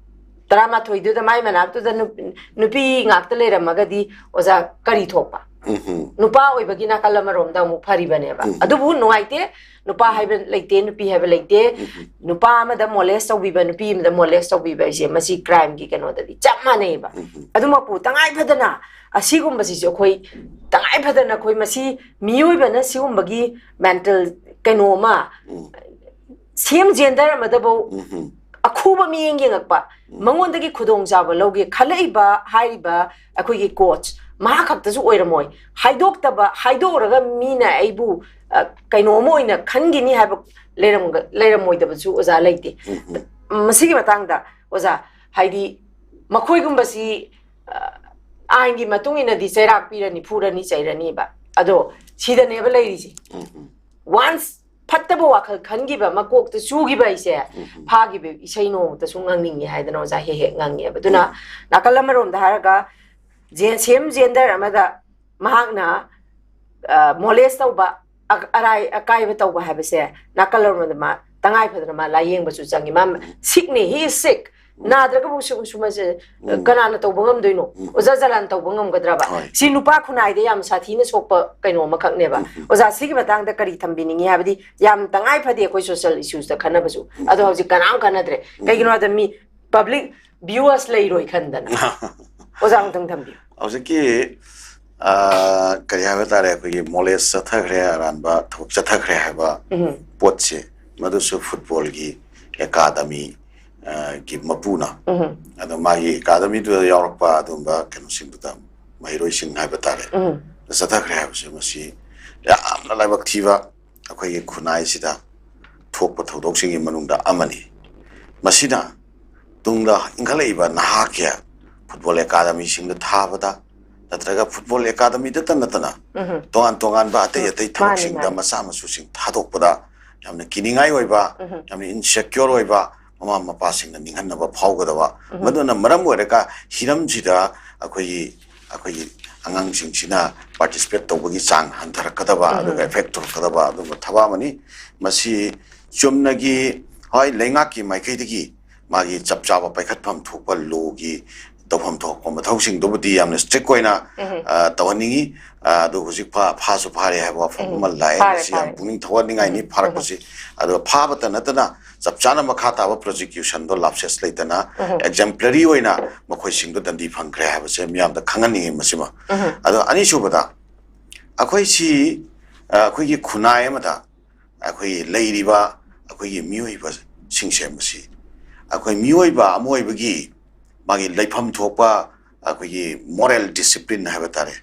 ꯇꯔꯥꯃꯥꯊꯣꯏꯗꯨꯗ ꯃꯥꯏ ꯃꯅꯥꯛꯇꯨꯗ ꯅꯨ-, ꯅꯨꯄꯤ ꯉꯥꯛꯇ ꯂꯩꯔꯝꯃꯒꯗꯤ ꯑꯣꯖꯥ ꯀꯔꯤ ꯊꯣꯛꯄ? ꯎꯝ. ꯅꯨꯄꯥ ꯑꯣꯏꯕꯒꯤ ꯅꯥꯀꯜ ꯑꯃꯔꯣꯝꯗ ꯑꯃꯨꯛ ꯐꯔꯤꯕꯅꯦꯕ꯫ ꯎꯝ. ꯑꯗꯨꯕꯨ ꯅꯨꯡꯉꯥꯏꯇꯦ, ꯅꯨꯄꯥ ꯍꯥꯏꯕ ꯂꯩꯇꯦ, ꯅꯨꯄꯤ ꯍꯥꯏꯕ ꯂꯩꯇꯦ꯫ ꯎꯝ. ꯅꯨꯄꯥ ꯑꯃꯗ ꯃꯣꯂꯦꯁ ꯇꯧꯕꯤꯕ, ꯅꯨꯄꯤ ꯑꯃꯗ ꯃꯣꯂꯦꯁ ꯇꯧꯕꯤꯕ ꯍꯥꯏꯁꯦ ꯃꯁꯤ ꯀ꯭ꯔꯥꯏꯝꯒꯤ ꯀꯩꯅꯣꯗꯗꯤ ꯆꯞ ꯃꯥꯟꯅꯩꯕ꯫ ꯎꯝ. ꯑꯗꯨꯃꯛꯄꯨ ꯇꯉꯥꯏ ꯐꯗꯅ ꯑꯁꯤꯒꯨꯝꯕꯁꯤꯁꯨ ꯑꯩꯈꯣꯏ ꯇꯉꯥꯏ ꯐꯗꯅ ꯑꯩꯈꯣꯏ ꯃꯁꯤ ꯃꯤꯑꯣꯏꯕꯅ ꯁꯤꯒꯨꯝꯕꯒꯤ ꯃꯦꯟꯇꯦꯜ ꯀꯩꯅꯣ ꯑꯃ ꯎꯝ. ꯁꯦꯝ ꯖꯦꯟꯗꯔ ꯑꯃꯗꯐꯧ ꯎꯝ. ꯑꯈꯨꯕ ꯃꯤꯠꯌꯦꯡ ꯌꯦꯡꯉꯛꯄ, ꯃꯉꯣꯟꯗꯒꯤ ꯈꯨꯗꯣꯡꯆꯥꯕ ꯂꯧꯒꯦ ꯈꯜꯂꯛꯏꯕ ꯍꯥꯏꯔꯤꯕ ꯑꯩꯈꯣꯏꯒꯤ ꯀꯣꯆ ꯃꯍꯥꯛ ꯈꯛꯇꯁꯨ ꯑꯣꯏꯔꯝꯃꯣꯏ꯫ ꯍꯥꯏꯗꯣꯛꯇꯕ, ꯍꯥꯏꯗꯣꯛꯎꯔꯒ ꯃꯤꯅ ꯑꯩꯕꯨ, ꯑ, ꯀꯩꯅꯣ ꯑꯃ ꯑꯣꯏꯅ ꯈꯟꯈꯤꯅꯤ ꯍꯥꯏꯕ ꯂꯩꯔꯝꯒ-, ꯂꯩꯔꯝꯃꯣꯏꯗꯕꯁꯨ ꯑꯣꯖꯥ ꯂꯩꯇꯦ꯫ ꯎꯝ. ꯃꯁꯤꯒꯤ ꯃꯇꯥꯡꯗ ꯑꯣꯖꯥ, ꯍꯥꯏꯗꯤ ꯃꯈꯣꯏꯒꯨꯝꯕꯁꯤ, ꯑ, ꯑꯥꯏꯟꯒꯤ ꯃꯇꯨꯡ ꯏꯟꯅꯗꯤ ꯆꯩꯔꯥꯛ ꯄꯤꯔꯅꯤ, ꯐꯨꯔꯅꯤ, ꯆꯩꯔꯅꯤꯕ꯫ ꯑꯗꯣ ꯁꯤꯗꯅꯦꯕ ꯂꯩꯔꯤꯁꯦ꯫ ꯎꯝ. ꯋꯥꯟꯁ ꯐꯠꯇꯕ ꯋꯥꯈꯜ ꯈꯟꯈꯤꯕ, ꯃꯀꯣꯛꯇ ꯆꯨꯈꯤꯕ ꯑꯩꯁꯦ ꯐꯥꯈꯤꯕ ꯏꯁꯩ ꯅꯣꯡꯃꯇꯁꯨ ꯉꯪꯅꯤꯡꯉꯤ ꯍꯥꯏꯗꯅ ꯑꯣꯖꯥ ꯍꯦꯛ ꯍꯦꯛ ꯉꯪꯉꯦꯕ꯫ ꯑꯗꯨꯅ ꯅꯥꯀꯜ ꯑꯃꯔꯣꯝꯗ ꯍꯥꯏꯔꯒ ꯖꯦꯟ ꯁꯦꯝ ꯖꯦꯟꯗꯔ ꯑꯃꯗ ꯃꯍꯥꯛꯅ ꯃꯣꯂꯦꯁ ꯇꯧꯕ, ꯑ- ꯑꯔꯥꯏ ꯑꯀꯥꯏꯕ ꯇꯧꯕ ꯍꯥꯏꯕꯁꯦ ꯅꯥꯀꯜ ꯑꯃꯔꯣꯝꯗ ꯃꯥ ꯇꯉꯥꯏ ꯐꯗꯅ ꯃꯥ ꯂꯥꯏꯌꯦꯡꯕꯁꯨ ꯆꯪꯉꯤ꯫ ꯃꯥ ꯁꯤꯛꯅꯤ, he is sick꯫ ꯅꯥꯗ꯭ꯔꯒꯕꯨ ꯁꯤꯒꯨꯝꯕꯁꯦ ꯀꯅꯥꯅ ꯇꯧꯕ ꯉꯝꯗꯣꯏꯅꯣ? ꯑꯣꯖꯥ ꯖꯂꯥꯟ ꯇꯧꯕ ꯉꯝꯒꯗ꯭ꯔꯕ? ꯁꯤ ꯅꯨꯄꯥ ꯈꯨꯟꯅꯥꯏꯗ ꯌꯥꯝ ꯁꯥꯊꯤꯅ ꯁꯣꯛꯄ ꯀꯩꯅꯣ ꯑꯃꯈꯛꯅꯦꯕ꯫ ꯑꯣꯖꯥ, ꯁꯤꯒꯤ ꯃꯇꯥꯡꯗ ꯀꯔꯤ ꯊꯝꯕꯤꯅꯤꯡꯉꯤ? ꯍꯥꯏꯕꯗꯤ ꯌꯥꯝ ꯇꯉꯥꯏ ꯐꯗꯦ ꯑꯩꯈꯣꯏ ꯁꯣꯁꯤꯌꯦꯜ ꯏꯁꯨꯁꯇ ꯈꯟꯅꯕꯁꯨ, ꯑꯗꯣ ꯍꯧꯖꯤꯛ ꯀꯅꯥꯝ ꯈꯟꯅꯗ꯭ꯔꯦ꯫ ꯀꯩꯒꯤꯅꯣ ꯍꯥꯏꯕꯗ ꯃꯤ ꯄꯕ꯭ꯂꯤꯛ ꯚ꯭ꯌꯨꯋꯔꯁ ꯂꯩꯔꯣꯏ ꯈꯟꯗꯅ꯫ ꯑꯣꯖꯥ ꯑꯃꯨꯛꯇꯪ ꯊꯝꯕꯤꯌꯨ꯫ ꯍꯧꯖꯤꯛꯀꯤ ꯑ, ꯀꯔꯤ ꯍꯥꯏꯕ ꯇꯥꯔꯦ, ꯑꯩꯈꯣꯏꯒꯤ ꯃꯣꯂꯦꯁ ꯆꯠꯊꯈ꯭ꯔꯦ, ꯑꯔꯥꯟꯕ ꯊꯕꯛ ꯆꯠꯊꯈ꯭ꯔꯦ ꯍꯥꯏꯕ ꯄꯣꯠꯁꯦ, ꯃꯗꯨꯁꯨ ꯐꯨꯠꯕꯣꯜꯒꯤ ꯑꯦꯀꯥꯗꯃꯤ ꯑ, ꯒꯤ ꯃꯄꯨꯅ, ꯑꯗꯣ ꯃꯥꯒꯤ ꯑꯦꯀꯥꯗꯃꯤꯗꯨꯗ ꯌꯥꯎꯔꯛꯄ ꯑꯗꯨꯒꯨꯝꯕ ꯀꯩꯅꯣꯁꯤꯡꯗꯨꯗ, ꯃꯍꯩꯔꯣꯏꯁꯤꯡ ꯍꯥꯏꯕ ꯇꯥꯔꯦ, ꯆꯠꯊꯈ꯭ꯔꯦ ꯍꯥꯏꯕꯁꯦ, ꯃꯁꯤ ꯌꯥꯝꯅ ꯂꯥꯏꯕꯛ ꯊꯤꯕ ꯑꯩꯈꯣꯏꯒꯤ ꯈꯨꯟꯅꯥꯏꯁꯤꯗ ꯊꯣꯛꯄ ꯊꯧꯗꯣꯛꯁꯤꯡꯒꯤ ꯃꯅꯨꯡꯗ ꯑꯃꯅꯤ꯫ ꯃꯁꯤꯅ ꯇꯨꯡꯗ ꯏꯟꯈꯠꯂꯛꯏꯕ ꯅꯍꯥ ꯀꯌꯥ ꯐꯨꯠꯕꯣꯜ ꯑꯦꯀꯥꯗꯃꯤꯁꯤꯡꯗ ꯊꯥꯕꯗ, ꯅꯠꯇ꯭ꯔꯒ ꯐꯨꯠꯕꯣꯜ ꯑꯦꯀꯥꯗꯃꯤꯗꯇ ꯅꯠꯇꯅ ꯇꯣꯉꯥꯟ ꯇꯣꯉꯥꯟꯕ ꯑꯇꯩ ꯑꯇꯩ ꯊꯕꯛꯁꯤꯡꯗ ꯃꯆꯥ ꯃꯁꯨꯁꯤꯡ ꯊꯥꯗꯣꯛꯄꯗ ꯌꯥꯝꯅ ꯀꯤꯅꯤꯡꯉꯥꯏ ꯑꯣꯏꯕ, ꯌꯥꯝꯅ ꯏꯟꯁꯦꯀ꯭ꯌꯣꯔ ꯑꯣꯏꯕ, ꯃꯃꯥ ꯃꯄꯥꯁꯤꯡꯅ ꯅꯤꯡꯍꯟꯅꯕ ꯐꯥꯎꯒꯗꯕ꯫ ꯃꯗꯨꯅ ꯃꯔꯝ ꯑꯣꯏꯔꯒ ꯍꯤꯔꯝꯁꯤꯗ ꯑꯩꯈꯣꯏꯒꯤ ꯑꯩꯈꯣꯏꯒꯤ ꯑꯉꯥꯡꯁꯤꯡꯁꯤꯅ ꯄꯥꯔꯇꯤꯁꯤꯄꯦꯠ ꯇꯧꯕꯒꯤ ꯆꯥꯡ ꯍꯟꯊꯔꯛꯀꯗꯕ, ꯑꯗꯨꯒ ꯑꯦꯐꯦꯛ ꯇꯧꯔꯛꯀꯗꯕ ꯑꯗꯨꯒꯨꯝꯕ ꯊꯕꯛ ꯑꯃꯅꯤ꯫ ꯃꯁꯤ ꯆꯨꯝꯅꯒꯤ, ꯍꯣꯏ, ꯂꯩꯉꯥꯛꯀꯤ ꯃꯥꯏꯀꯩꯗꯒꯤ ꯃꯥꯒꯤ ꯆꯞ ꯆꯥꯕ ꯄꯥꯏꯈꯠꯐꯝ ꯊꯣꯛꯄ ꯂꯣꯒꯤ ꯇꯧꯐꯝ ꯊꯣꯛꯄ ꯃꯊꯧꯁꯤꯡꯗꯨꯕꯨꯗꯤ ꯌꯥꯝꯅ ꯁ꯭ꯇ꯭ꯔꯤꯛ ꯑꯣꯏꯅ ꯑ, ꯇꯧꯍꯟꯅꯤꯡꯉꯤ꯫ ꯑ, ꯑꯗꯨ ꯍꯧꯖꯤꯛ ꯐꯥ- ꯐꯥꯁꯨ ꯐꯥꯔꯦ ꯍꯥꯏꯕ ꯋꯥꯐꯝ ꯑꯃ ꯂꯥꯛꯑꯦ꯫ ꯃꯁꯤ ꯌꯥꯝ ꯄꯨꯛꯅꯤꯡ ꯊꯧꯒꯠꯅꯤꯡꯉꯥꯏꯅꯤ, ꯐꯥꯔꯛꯄꯁꯤ꯫ ꯑꯗꯨꯒ ꯐꯥꯕꯇ ꯅꯠꯇꯅ ꯆꯞ ꯆꯥꯅ ꯃꯈꯥ ꯇꯥꯕ ꯄ꯭ꯔꯣꯁꯤꯀ꯭ꯌꯨꯁꯟꯗꯣ ꯂꯥꯞꯁꯦꯁ ꯂꯩꯇꯅ ꯑꯦꯛꯖꯦꯝꯄ꯭ꯂꯔꯤ ꯑꯣꯏꯅ ꯃꯈꯣꯏꯁꯤꯡꯗꯣ ꯗꯟꯗꯤ ꯐꯪꯈ꯭ꯔꯦ ꯍꯥꯏꯕꯁꯦ ꯃꯤꯌꯥꯝꯗ ꯈꯪꯍꯟꯅꯤꯡꯉꯤ꯫ ꯃꯁꯤꯃ ꯑꯗꯣ ꯑꯅꯤꯁꯨꯕꯗ ꯑꯩꯈꯣꯏꯁꯤ, ꯑ, ꯑꯩꯈꯣꯏꯒꯤ ꯈꯨꯟꯅꯥꯏ ꯑꯃꯗ ꯑꯩꯈꯣꯏꯒꯤ ꯂꯩꯔꯤꯕ ꯑꯩꯈꯣꯏꯒꯤ ꯃꯤꯑꯣꯏꯕꯁꯤꯡꯁꯦ, ꯃꯁꯤ ꯑꯩꯈꯣꯏ ꯃꯤꯑꯣꯏꯕ ꯑꯃ ꯑꯣꯏꯕꯒꯤ ꯃꯥꯒꯤ ꯂꯩꯐꯝ ꯊꯣꯛꯄ ꯑꯩꯈꯣꯏꯒꯤ ꯃꯣꯔꯦꯜ ꯗꯤꯁꯤꯄ꯭ꯂꯤꯟ ꯍꯥꯏꯕ ꯇꯥꯔꯦ,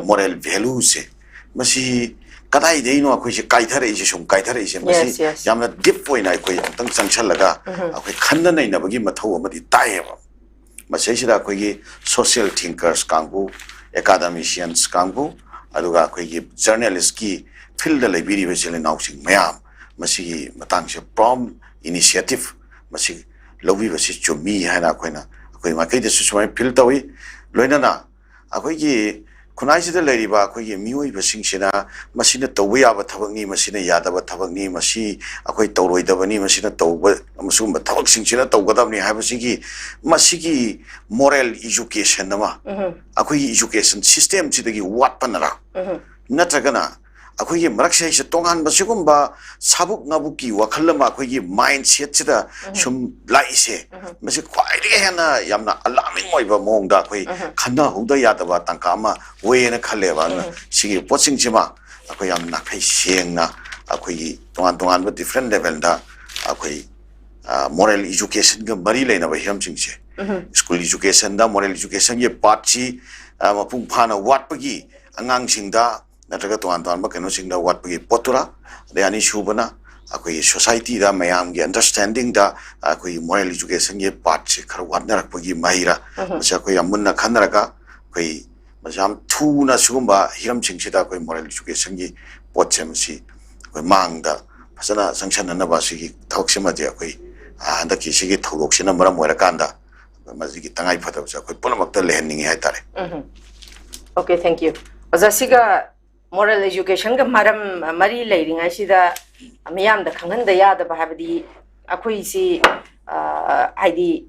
ꯃꯣꯔꯦꯜ ꯚꯦꯂꯨꯁꯦ, ꯃꯁꯤ ꯀꯗꯥꯏꯗꯩꯅꯣ ꯑꯩꯈꯣꯏꯁꯦ ꯀꯥꯏꯊꯔꯛꯏꯁꯦ, ꯁꯨꯝ ꯀꯥꯏꯊꯔꯛꯏꯁꯦ? ꯃꯁꯤ ꯌꯥꯝꯅ ꯗꯤꯞ ꯑꯣꯏꯅ ꯑꯩꯈꯣꯏ ꯑꯃꯨꯛꯇꯪ ꯆꯪꯁꯜꯂꯒ ꯑꯩꯈꯣꯏ ꯈꯟꯅ ꯅꯩꯅꯕꯒꯤ ꯃꯊꯧ ꯑꯃꯗꯤ ꯇꯥꯏꯌꯦꯕ꯫ ꯃꯁꯤꯁꯤꯗ ꯑꯩꯈꯣꯏꯒꯤ ꯁꯣꯁꯤꯌꯦꯜ ꯊꯤꯡꯀꯔꯁ ꯀꯥꯡꯕꯨ, ꯑꯦꯀꯥꯗꯃꯤꯁꯤꯌꯟꯁ ꯀꯥꯡꯕꯨ, ꯑꯗꯨꯒ ꯑꯩꯈꯣꯏꯒꯤ ꯖꯔꯅꯦꯂꯤꯁꯀꯤ ꯐꯤꯜꯗ ꯂꯩꯕꯤꯔꯤꯕ ꯏꯆꯤꯜ ꯏꯅꯥꯎꯁꯤꯡ ꯃꯌꯥꯝ, ꯃꯁꯤꯒꯤ ꯃꯇꯥꯡꯁꯦ ꯄ꯭ꯔꯣꯝ ꯏꯅꯤꯁꯤꯌꯦꯇꯤꯞ ꯃꯁꯤ ꯂꯧꯕꯤꯕꯁꯤ ꯆꯨꯝꯃꯤ ꯍꯥꯏꯅ ꯑꯩꯈꯣꯏꯅ, ꯑꯩꯈꯣꯏ ꯃꯥꯏꯀꯩꯗꯁꯨ ꯁꯨꯃꯥꯏꯅ ꯐꯤꯜ ꯇꯧꯏ꯫ ꯂꯣꯏꯅꯅ ꯑꯩꯈꯣꯏꯒꯤ ꯈꯨꯟꯅꯥꯏꯁꯤꯗ ꯂꯩꯔꯤꯕ ꯑꯩꯈꯣꯏꯒꯤ ꯃꯤꯑꯣꯏꯕꯁꯤꯡꯁꯤꯅ ꯃꯁꯤꯅ ꯇꯧꯕ ꯌꯥꯕ ꯊꯕꯛꯅꯤ, ꯃꯁꯤꯅ ꯌꯥꯗꯕ ꯊꯕꯛꯅꯤ, ꯃꯁꯤ ꯑꯩꯈꯣꯏ ꯇꯧꯔꯣꯏꯗꯕꯅꯤ, ꯃꯁꯤꯅ ꯇꯧꯕ, ꯃꯁꯤꯒꯨꯝꯕ ꯊꯕꯛꯁꯤꯡꯁꯤꯅ ꯇꯧꯒꯗꯕꯅꯤ ꯍꯥꯏꯕꯁꯤꯒꯤ, ꯃꯁꯤꯒꯤ ꯃꯣꯔꯦꯜ ꯏꯖꯨꯀꯦꯁꯟ ꯑꯃ ꯑꯩꯈꯣꯏꯒꯤ ꯏꯖꯨꯀꯦꯁꯟ ꯁꯤꯁꯇꯦꯝꯁꯤꯗꯒꯤ ꯋꯥꯠꯄꯅꯔ, ꯅꯠꯇ꯭ꯔꯒꯅ ꯑꯩꯈꯣꯏꯒꯤ ꯃꯔꯛꯁꯤꯗꯩꯁꯤꯗ ꯇꯣꯉꯥꯟꯕ ꯁꯤꯒꯨꯝꯕ ꯁꯥꯕꯨꯛ ꯉꯥꯕꯨꯛꯀꯤ ꯋꯥꯈꯜ ꯑꯃ ꯑꯩꯈꯣꯏꯒꯤ ꯃꯥꯏꯟ ꯁꯦꯠꯁꯤꯗ ꯁꯨꯝ ꯂꯥꯛꯏꯁꯦ, ꯃꯁꯤ ꯈ꯭ꯋꯥꯏꯗꯒꯤ ꯍꯦꯟꯅ ꯌꯥꯝꯅ ꯑꯂꯥꯔꯃꯤꯡ ꯑꯣꯏꯕ ꯃꯑꯣꯡꯗ ꯑꯩꯈꯣꯏ ꯈꯟꯅꯍꯧꯗ ꯌꯥꯗꯕ ꯇꯥꯡꯀꯛ ꯑꯃ ꯑꯣꯏꯌꯦꯅ ꯈꯜꯂꯦꯕ꯫ ꯑꯗꯨꯅ ꯁꯤꯒꯤ ꯄꯣꯠꯁꯤꯡꯁꯤꯃ ꯑꯩꯈꯣꯏ ꯌꯥꯝ ꯅꯥꯈꯩ ꯁꯦꯡꯅ ꯑꯩꯈꯣꯏꯒꯤ ꯇꯣꯉꯥꯟ ꯇꯣꯉꯥꯟꯕ ꯗꯤꯐ꯭ꯔꯦꯟ ꯂꯦꯚꯦꯜꯗ ꯑꯩꯈꯣꯏ ꯃꯣꯔꯦꯜ ꯏꯖꯨꯀꯦꯁꯟꯒ ꯃꯔꯤ ꯂꯩꯅꯕ ꯍꯤꯔꯝꯁꯤꯡꯁꯦ, ꯁ꯭ꯀꯨꯜ ꯏꯖꯨꯀꯦꯁꯟꯗ ꯃꯣꯔꯦꯜ ꯏꯖꯨꯀꯦꯁꯟꯒꯤ ꯄꯥꯔꯠꯁꯤ ꯃꯄꯨꯡ ꯐꯥꯅ ꯋꯥꯠꯄꯒꯤ ꯑꯉꯥꯡꯁꯤꯡꯗ ꯅꯠꯇ꯭ꯔꯒ ꯇꯣꯉꯥꯟ ꯇꯣꯉꯥꯟꯕ ꯀꯩꯅꯣꯁꯤꯡꯗ ꯋꯥꯠꯄꯒꯤ ꯄꯣꯠꯇꯨꯔꯥ, ꯑꯗꯩ ꯑꯅꯤꯁꯨꯕꯅ ꯑꯩꯈꯣꯏꯒꯤ ꯁꯣꯁꯥꯏꯇꯤꯗ ꯃꯌꯥꯝꯒꯤ ꯑꯟꯗꯔꯁꯇꯦꯟꯗꯤꯡꯗ ꯑꯩꯈꯣꯏꯒꯤ ꯃꯣꯔꯦꯜ ꯏꯖꯨꯀꯦꯁꯟꯒꯤ ꯄꯥꯔꯠꯁꯦ ꯈꯔ ꯋꯥꯠꯅꯔꯛꯄꯒꯤ ꯃꯍꯩꯔꯥ, ꯃꯁꯤ ꯑꯩꯈꯣꯏ ꯌꯥꯝ ꯃꯨꯟꯅ ꯈꯟꯅꯔꯒ ꯑꯩꯈꯣꯏ ꯃꯁꯤ ꯌꯥꯝ ꯊꯨꯅ ꯁꯤꯒꯨꯝꯕ ꯍꯤꯔꯝꯁꯤꯡꯁꯤꯗ ꯑꯩꯈꯣꯏ ꯃꯣꯔꯦꯜ ꯏꯖꯨꯀꯦꯁꯟꯒꯤ ꯄꯣꯠꯁꯦ ꯃꯁꯤ ꯑꯩꯈꯣꯏ ꯃꯥꯡꯗ ꯐꯖꯅ ꯆꯪꯁꯟꯅꯅꯕ ꯁꯤꯒꯤ ꯊꯕꯛꯁꯤꯃꯗꯤ ꯑꯩꯈꯣꯏ, ꯑ, ꯍꯟꯗꯛꯀꯤ ꯁꯤꯒꯤ ꯊꯧꯗꯣꯛꯁꯤꯅ ꯃꯔꯝ ꯑꯣꯏꯔꯀꯥꯟꯗ ꯃꯁꯤꯒꯤ ꯇꯉꯥꯏ ꯐꯗꯕꯁꯦ ꯑꯩꯈꯣꯏ ꯄꯨꯝꯅꯃꯛꯇ ꯂꯩꯍꯟꯅꯤꯡꯉꯤ ꯍꯥꯏꯇꯥꯔꯦ꯫ Okay, thank you. ꯑꯣꯖꯥ, ꯁꯤꯒ ꯃꯣꯔꯦꯜ ꯏꯖꯨꯀꯦꯁꯟꯒ ꯃꯔꯝ, ꯃꯔꯤ ꯂꯩꯔꯤꯉꯩꯁꯤꯗ ꯃꯤꯌꯥꯝꯗ ꯈꯪꯍꯟꯗ ꯌꯥꯗꯕ ꯍꯥꯏꯕꯗꯤ ꯑꯩꯈꯣꯏꯁꯤ, ꯑ, ꯍꯥꯏꯗꯤ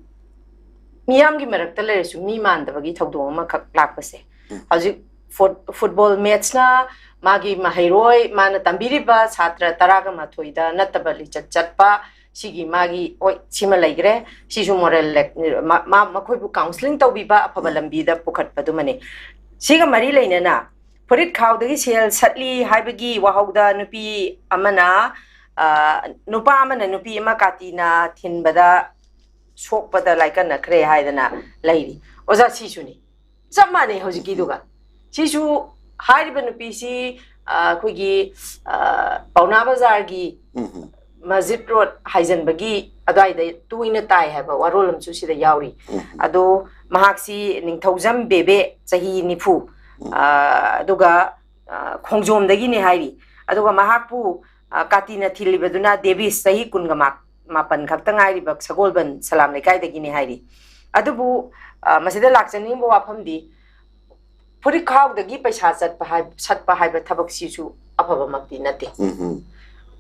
ꯃꯤꯌꯥꯝꯒꯤ ꯃꯔꯛꯇ ꯂꯩꯔꯁꯨ ꯃꯤ ꯃꯥꯟꯗꯕꯒꯤ ꯊꯧꯗꯣꯛ ꯑꯃꯈꯛ ꯂꯥꯛꯄꯁꯦ꯫ ꯍꯧꯖꯤꯛ ꯐꯨꯠ-, ꯐꯨꯠꯕꯣꯜ ꯃꯦꯠꯁꯅ ꯃꯥꯒꯤ ꯃꯍꯩꯔꯣꯏ, ꯃꯥꯅ ꯇꯝꯕꯤꯔꯤꯕ ꯁꯥꯇ꯭ꯔ ꯇꯔꯥꯒ ꯃꯥꯊꯣꯏꯗ ꯅꯠꯇꯕ ꯂꯤꯆꯠ ꯆꯠꯄ, ꯁꯤꯒꯤ ꯃꯥꯒꯤ, ꯍꯣꯏ, ꯁꯤꯃ ꯂꯩꯈ꯭ꯔꯦ꯫ ꯁꯤꯁꯨ ꯃꯣꯔꯦꯜ ꯂꯦꯛ-, ꯃ-, ꯃ-, ꯃꯈꯣꯏꯕꯨ ꯀꯥꯎꯟꯁꯤꯂꯤꯡ ꯇꯧꯕꯤꯕ, ꯑꯐꯕ ꯂꯝꯕꯤꯗ ꯄꯨꯈꯠꯄꯗꯨꯃꯅꯤ꯫ ꯁꯤꯒ ꯃꯔꯤ ꯂꯩꯅꯅ ꯐꯨꯔꯤꯠ ꯈꯥꯎꯗꯒꯤ ꯁꯦꯜ ꯁꯠꯂꯤ ꯍꯥꯏꯕꯒꯤ ꯋꯥꯍꯧꯗ ꯅꯨꯄꯤ ꯑꯃꯅ, ꯑ, ꯅꯨꯄꯥ ꯑꯃꯅ ꯅꯨꯄꯤ ꯑꯃ ꯀꯥꯇꯤꯅ ꯊꯤꯟꯕꯗ ꯁꯣꯛꯄꯗ ꯂꯥꯏꯀꯠꯅꯈ꯭ꯔꯦ ꯍꯥꯏꯗꯅ ꯂꯩꯔꯤ꯫ ꯑꯣꯖꯥ, ꯁꯤꯁꯨꯅꯤ꯫ ꯆꯞ ꯃꯥꯟꯅꯩ ꯍꯧꯖꯤꯛꯀꯤꯗꯨꯒ꯫ ꯁꯤꯁꯨ ꯍꯥꯏꯔꯤꯕ ꯅꯨꯄꯤꯁꯤ, ꯑ, ꯑꯩꯈꯣꯏꯒꯤ, ꯑ, ꯄꯥꯎꯅꯥ ꯕꯖꯥꯔꯒꯤ ꯃꯁꯖꯤꯗ ꯔꯣꯗ ꯍꯥꯏꯖꯟꯕꯒꯤ ꯑꯗꯨꯋꯥꯏꯗ ꯇꯣꯏꯅ ꯇꯥꯏ ꯍꯥꯏꯕ ꯋꯥꯔꯣꯜ ꯑꯃꯁꯨ ꯁꯤꯗ ꯌꯥꯎꯔꯤ꯫ ꯑꯗꯣ ꯃꯍꯥꯛꯁꯤ ꯅꯤꯡꯊꯧꯖꯝ ꯕꯦꯕꯦ, ꯆꯍꯤ ꯅꯤꯐꯨ, ꯑ, ꯑꯗꯨꯒ, ꯑ, ꯈꯣꯡꯖꯣꯝꯗꯒꯤꯅꯦ ꯍꯥꯏꯔꯤ꯫ ꯑꯗꯨꯒ ꯃꯍꯥꯛꯄꯨ ꯑ, ꯀꯥꯇꯤꯅ ꯊꯤꯜꯂꯤꯕꯗꯨꯅ ꯗꯦꯕꯤꯁ, ꯆꯍꯤ ꯀꯨꯟꯒ ꯃꯥ-, ꯃꯥꯄꯟ ꯈꯛꯇ ꯉꯥꯏꯔꯤꯕ ꯁꯒꯣꯜꯕꯟ ꯁꯂꯥꯝ ꯂꯩꯀꯥꯏꯗꯒꯤꯅꯤ ꯍꯥꯏꯔꯤ꯫ ꯑꯗꯨꯕꯨ, ꯑ, ꯃꯁꯤꯗ ꯂꯥꯛꯆꯅꯤꯡꯕ ꯋꯥꯐꯝꯗꯤ, ꯐꯨꯔꯤꯠꯈꯥꯎꯗꯒꯤ ꯄꯩꯁꯥ ꯆꯠꯄ ꯍꯥꯏ-, ꯁꯠꯄ ꯍꯥꯏꯕ ꯊꯕꯛꯁꯤꯁꯨ ꯑꯐꯕꯃꯛꯇꯤ ꯅꯠꯇꯦ꯫ ꯎꯝ ꯎꯝ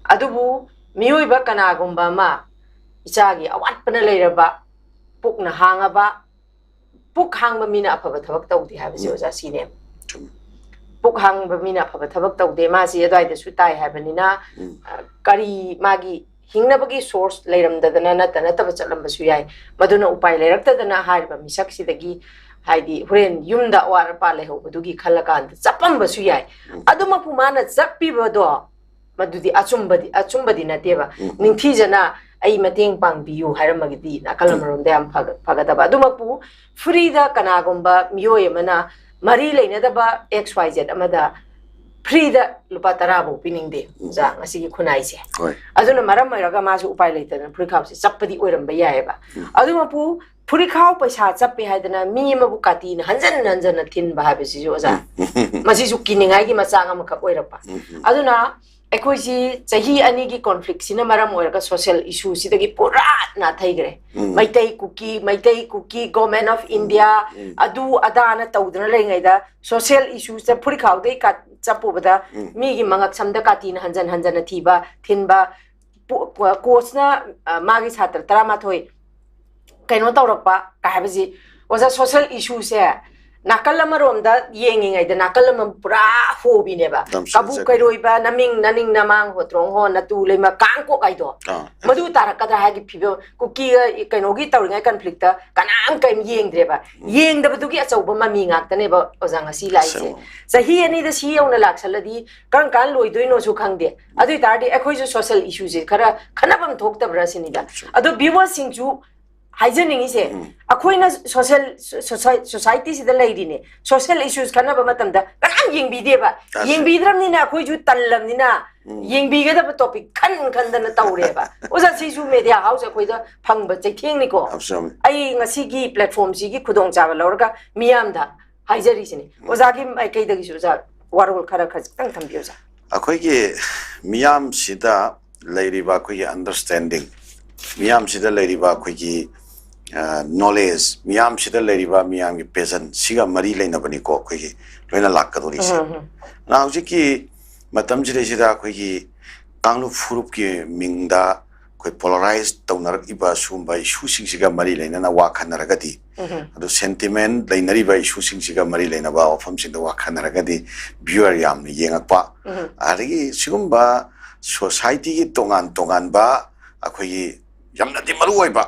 ꯑꯗꯨꯕꯨ ꯃꯤꯑꯣꯏꯕ ꯀꯅꯥꯒꯨꯝꯕ ꯑꯃ ꯏꯆꯥꯒꯤ ꯑꯋꯥꯠꯄꯅ ꯂꯩꯔꯕ, ꯄꯨꯛꯅ ꯍꯥꯡꯉꯕ, ꯄꯨꯛ ꯍꯥꯡꯕ ꯃꯤꯅ ꯑꯐꯕ ꯊꯕꯛ ꯇꯧꯗꯦ ꯍꯥꯏꯕꯁꯦ, ꯎꯝ꯫ ꯑꯣꯖꯥ, ꯁꯤꯅꯦ꯫ ꯆꯨꯝꯃꯤ꯫ ꯄꯨꯛ ꯍꯥꯡꯕ ꯃꯤꯅ ꯑꯐꯕ ꯊꯕꯛ ꯇꯧꯗꯦ, ꯃꯥꯁꯤ ꯑꯗꯨꯋꯥꯏꯗꯁꯨ ꯇꯥꯏ ꯍꯥꯏꯕꯅꯤꯅ, ꯎꯝ꯫ ꯑ, ꯀꯔꯤ ꯃꯥꯒꯤ ꯍꯤꯡꯅꯕꯒꯤ source ꯂꯩꯔꯝꯗꯗꯅ ꯅꯠꯇ ꯅꯠꯇꯕ ꯆꯠꯂꯝꯕꯁꯨ ꯌꯥꯏ꯫ ꯃꯗꯨꯅ ꯎꯄꯥꯏ ꯂꯩꯔꯛꯇꯗꯅ ꯍꯥꯏꯔꯤꯕ ꯃꯤꯁꯛꯁꯤꯗꯒꯤ, ꯍꯥꯏꯗꯤ, ꯍꯣꯔꯦꯟ ꯌꯨꯝꯗ ꯑꯋꯥꯠ ꯑꯄꯥ ꯂꯩꯍꯧꯕꯗꯨꯒꯤ ꯈꯜꯂꯀꯥꯟꯗ ꯆꯞꯄꯝꯕꯁꯨ ꯌꯥꯏ꯫ ꯎꯝ꯫ ꯑꯗꯨꯃꯛꯄꯨ ꯃꯥꯅ ꯆꯞꯄꯤꯕꯗꯣ, ꯃꯗꯨꯗꯤ ꯑꯆꯨꯝꯕꯗꯤ, ꯑꯆꯨꯝꯕꯗꯤ ꯅꯠꯇꯦꯕ꯫ ꯎꯝ꯫ ꯅꯤꯡꯊꯤꯖꯅ "ꯑꯩ ꯃꯇꯦꯡ ꯄꯥꯡꯕꯤꯌꯨ" ꯍꯥꯏꯔꯝꯃꯒꯗꯤ ꯅꯥꯀꯜ ꯎꯝ꯫ ꯑꯃꯔꯣꯝꯗ ꯌꯥꯝ ꯐꯒ-, ꯐꯒꯗꯕ꯫ ꯑꯗꯨꯃꯛꯄꯨ, free ꯗ ꯀꯅꯥꯒꯨꯝꯕ ꯃꯤꯑꯣꯏ ꯑꯃꯅ ꯃꯔꯤ ꯂꯩꯅꯗꯕ X Y Z ꯑꯃꯗ free ꯗ ꯂꯨꯄꯥ ꯇꯔꯥ ꯐꯥꯎ ꯄꯤꯅꯤꯡꯗꯦ, ꯎꯝ꯫ ꯑꯣꯖꯥ, ꯉꯁꯤꯒꯤ ꯈꯨꯟꯅꯥꯏꯁꯦ꯫ ꯍꯣꯏ꯫ ꯑꯗꯨꯅ ꯃꯔꯝ ꯑꯣꯏꯔꯒ ꯃꯥꯁꯨ ꯎꯄꯥꯏ ꯂꯩꯇꯗꯅ ꯐꯨꯔꯤꯠꯈꯥꯎꯁꯦ ꯆꯞꯄꯗꯤ ꯑꯣꯏꯔꯝꯕ ꯌꯥꯏꯑꯕ꯫ ꯎꯝ꯫ ꯑꯗꯨꯃꯛꯄꯨ, ꯐꯨꯔꯤꯠꯈꯥꯎ ꯄꯩꯁꯥ ꯆꯞꯄꯦ ꯍꯥꯏꯗꯅ ꯃꯤ ꯑꯃꯕꯨ ꯀꯥꯇꯤꯅ ꯍꯟꯖꯟ ꯍꯟꯖꯟꯅ ꯊꯤꯟꯕ ꯍꯥꯏꯕꯁꯤꯁꯨ, ꯑꯣꯖꯥ, ꯎꯝ꯫ ꯃꯁꯤꯁꯨ ꯀꯤꯅꯤꯡꯉꯥꯏꯒꯤ ꯃꯆꯥꯛ ꯑꯃꯈꯛ ꯑꯣꯏꯔꯛꯄ꯫ ꯎꯝ ꯎꯝ꯫ ꯑꯗꯨꯅ ꯑꯩꯈꯣꯏꯁꯤ ꯆꯍꯤ ꯑꯅꯤꯒꯤ conflict ꯁꯤꯅ ꯃꯔꯝ ꯑꯣꯏꯔꯒ social issue ꯁꯤꯗꯒꯤ ꯄꯨꯔꯥ ꯅꯥꯊꯩꯈ꯭ꯔꯦ꯫ ꯎꯝ꯫ ꯃꯩꯇꯩ ꯀꯨꯀꯤ, ꯃꯩꯇꯩ ꯀꯨꯀꯤ, Government of ꯎꯝ꯫ India, ꯎꯝ꯫ ꯑꯗꯨ ꯑꯗꯥꯅ ꯇꯧꯗꯅ ꯂꯩꯔꯤꯉꯩꯗ, social issue ꯁꯦ ꯐꯨꯔꯤꯠꯈꯥꯎꯗꯩ ꯀꯥ-, ꯆꯞꯄꯨꯕꯗ ꯎꯝ꯫ ꯃꯤꯒꯤ ꯃꯉꯛ ꯁꯝꯗ ꯀꯥꯇꯤꯅ ꯍꯟꯖꯟ ꯍꯟꯖꯟꯅ ꯊꯤꯕ, ꯊꯤꯟꯕ, ꯄꯣ-, ꯀꯣ-, coach ꯅ, ꯑ, ꯃꯥꯒꯤ ꯁꯥꯇ꯭ꯔ ꯇꯔꯥꯃꯥꯊꯣꯏ ꯀꯩꯅꯣ ꯇꯧꯔꯛꯄ ꯀꯥꯏ ꯍꯥꯏꯕꯁꯤ, ꯑꯣꯖꯥ, social issue ꯁꯦ ꯅꯥꯀꯜ ꯑꯃꯔꯣꯝꯗ ꯌꯦꯡꯉꯤꯉꯩꯗ ꯅꯥꯀꯜ ꯑꯃ ꯄꯨꯔꯥ ꯍꯣꯕꯤꯅꯦꯕ꯫ ꯌꯥꯝ ꯆꯨꯝꯃꯦ, ꯀꯕꯨ ꯆꯨꯝꯃꯦ꯫ ꯀꯩꯔꯣꯏꯕ, ꯅꯃꯤꯡ ꯅꯅꯤꯡ ꯅꯃꯥꯡ ꯍꯣꯇ꯭ꯔꯣꯡ ꯍꯣ ꯅꯇꯨ ꯂꯩꯃ ꯀꯥꯡ ꯀꯣꯛ ꯍꯥꯏꯗꯣ꯫ ꯑꯥ꯫ ꯃꯗꯨ ꯇꯥꯔꯛꯀꯗ꯭ꯔꯥ ꯍꯥꯏꯒꯤ ꯐꯤꯕꯝ, ꯀꯨꯀꯤꯒ ꯀꯩꯅꯣꯒꯤ ꯇꯧꯔꯤꯉꯩ conflict ꯇ ꯀꯅꯥꯝ ꯀꯔꯤꯝ ꯌꯦꯡꯗ꯭ꯔꯦꯕ꯫ ꯎꯝ꯫ ꯌꯦꯡꯗꯕꯗꯨꯒꯤ ꯑꯆꯧꯕ ꯃꯃꯤ ꯉꯥꯛꯇꯅꯦꯕ, ꯑꯣꯖꯥ, ꯉꯁꯤ ꯂꯥꯛꯏꯁꯦ꯫ ꯑꯁꯦꯡꯕ꯫ ꯆꯍꯤ ꯑꯅꯤꯗ ꯁꯤ ꯌꯧꯅ ꯂꯥꯛꯁꯜꯂꯗꯤ ꯀꯔꯝ ꯀꯥꯟ ꯂꯣꯏꯗꯣꯏꯅꯣꯁꯨ ꯈꯪꯗꯦ꯫ ꯑꯗꯨ ꯑꯣꯏꯇꯥꯔꯗꯤ ꯑꯩꯈꯣꯏꯁꯨ social issue ꯁꯦ ꯈꯔ ꯈꯟꯅꯐꯝ ꯊꯣꯛꯇꯕ꯭ꯔꯥ ꯁꯤꯅꯤꯗ꯫ ꯌꯥꯝ ꯆꯨꯝꯃꯦ꯫ ꯑꯗꯣ viewer ꯁꯤꯡꯁꯨ ꯍꯥꯏꯖꯅꯤꯡꯉꯤꯁꯦ, ꯎꯝ꯫ ꯑꯩꯈꯣꯏꯅ social, society ꯁꯤꯗ ꯂꯩꯔꯤꯅꯦ, social issues ꯈꯟꯅꯕ ꯃꯇꯝꯗ ꯀꯅꯥꯝ ꯌꯦꯡꯕꯤꯗꯦꯕ꯫ ꯑꯁꯦ- ꯌꯦꯡꯕꯤꯗ꯭ꯔꯕꯅꯤꯅ ꯑꯩꯈꯣꯏꯁꯨ ꯇꯜꯂꯕꯅꯤꯅ ꯎꯝ꯫ ꯌꯦꯡꯕꯤꯒꯗꯕ topic ꯈꯟ ꯈꯟꯗꯅ ꯇꯧꯔꯦꯕ꯫ ꯑꯣꯖꯥ, ꯁꯤꯁꯨ media house ꯑꯩꯈꯣꯏꯗ ꯐꯪꯕ ꯆꯩꯊꯦꯡꯅꯤꯀꯣ꯫ ꯌꯥꯝ ꯆꯨꯝꯃꯦ꯫ ꯑꯩ ꯉꯁꯤꯒꯤ platform ꯁꯤꯒꯤ ꯈꯨꯗꯣꯡꯆꯥꯕ ꯂꯧꯔꯒ ꯃꯤꯌꯥꯝꯗ ꯍꯥꯏꯖꯔꯤꯁꯤꯅꯤ꯫ ꯑꯣꯖꯥꯒꯤ ꯃꯥꯏꯀꯩꯗꯒꯤꯁꯨ, ꯑꯣꯖꯥ, ꯋꯥꯔꯣꯜ ꯈꯔ ꯈꯖꯤꯛꯇꯪ ꯊꯝꯕꯤꯌꯨ, ꯑꯣꯖꯥ꯫ ꯑꯩꯈꯣꯏꯒꯤ ꯃꯤꯌꯥꯝꯁꯤꯗ ꯂꯩꯔꯤꯕ ꯑꯩꯈꯣꯏꯒꯤ ꯑꯟꯗꯔꯁ꯭ꯇꯦꯟꯗꯤꯡ, ꯃꯤꯌꯥꯝꯁꯤꯗ ꯂꯩꯔꯤꯕ ꯑꯩꯈꯣꯏꯒꯤ ꯅꯣꯂꯦꯖ, ꯃꯤꯌꯥꯝꯁꯤꯗ ꯂꯩꯔꯤꯕ ꯃꯤꯌꯥꯝꯒꯤ ꯄꯦꯁꯟ, ꯁꯤꯒ ꯃꯔꯤ ꯂꯩꯅꯕꯅꯤꯀꯣ ꯑꯩꯈꯣꯏꯒꯤ ꯂꯣꯏꯅ ꯂꯥꯛꯀꯗꯧꯔꯤꯁꯦ꯫ ꯑꯗꯨꯅ ꯍꯧꯖꯤꯛꯀꯤ ꯃꯇꯝꯁꯤꯗꯩꯁꯤꯗ ꯑꯩꯈꯣꯏꯒꯤ ꯀꯥꯡꯂꯨꯞ ꯐꯨꯔꯨꯞꯀꯤ ꯃꯤꯡꯗ ꯑꯩꯈꯣꯏ ꯄꯣꯂꯔꯥꯏꯁ ꯇꯧꯅꯔꯛꯏꯕ ꯁꯤꯒꯨꯝꯕ ꯏꯁꯨꯁꯤꯡꯁꯤꯒ ꯃꯔꯤ ꯂꯩꯅꯅ ꯋꯥ ꯈꯟꯅꯔꯒꯗꯤ, ꯑꯗꯨ ꯁꯦꯟꯇꯤꯃꯦꯟ ꯂꯩꯅꯔꯤꯕ ꯏꯁꯨꯁꯤꯡꯁꯤꯒ ꯃꯔꯤ ꯂꯩꯅꯕ ꯋꯥꯐꯝꯁꯤꯡꯗ ꯋꯥ ꯈꯟꯅꯔꯒꯗꯤ ꯚ꯭ꯌꯨꯋꯔ ꯌꯥꯝꯅ ꯌꯦꯡꯉꯛꯄ, ꯑꯗꯒꯤ ꯁꯤꯒꯨꯝꯕ ꯁꯣꯁꯥꯏꯇꯤꯒꯤ ꯇꯣꯉꯥꯟ ꯇꯣꯉꯥꯟꯕ ꯑꯩꯈꯣꯏꯒꯤ ꯌꯥꯝꯅꯗꯤ ꯃꯔꯨ ꯑꯣꯏꯕ,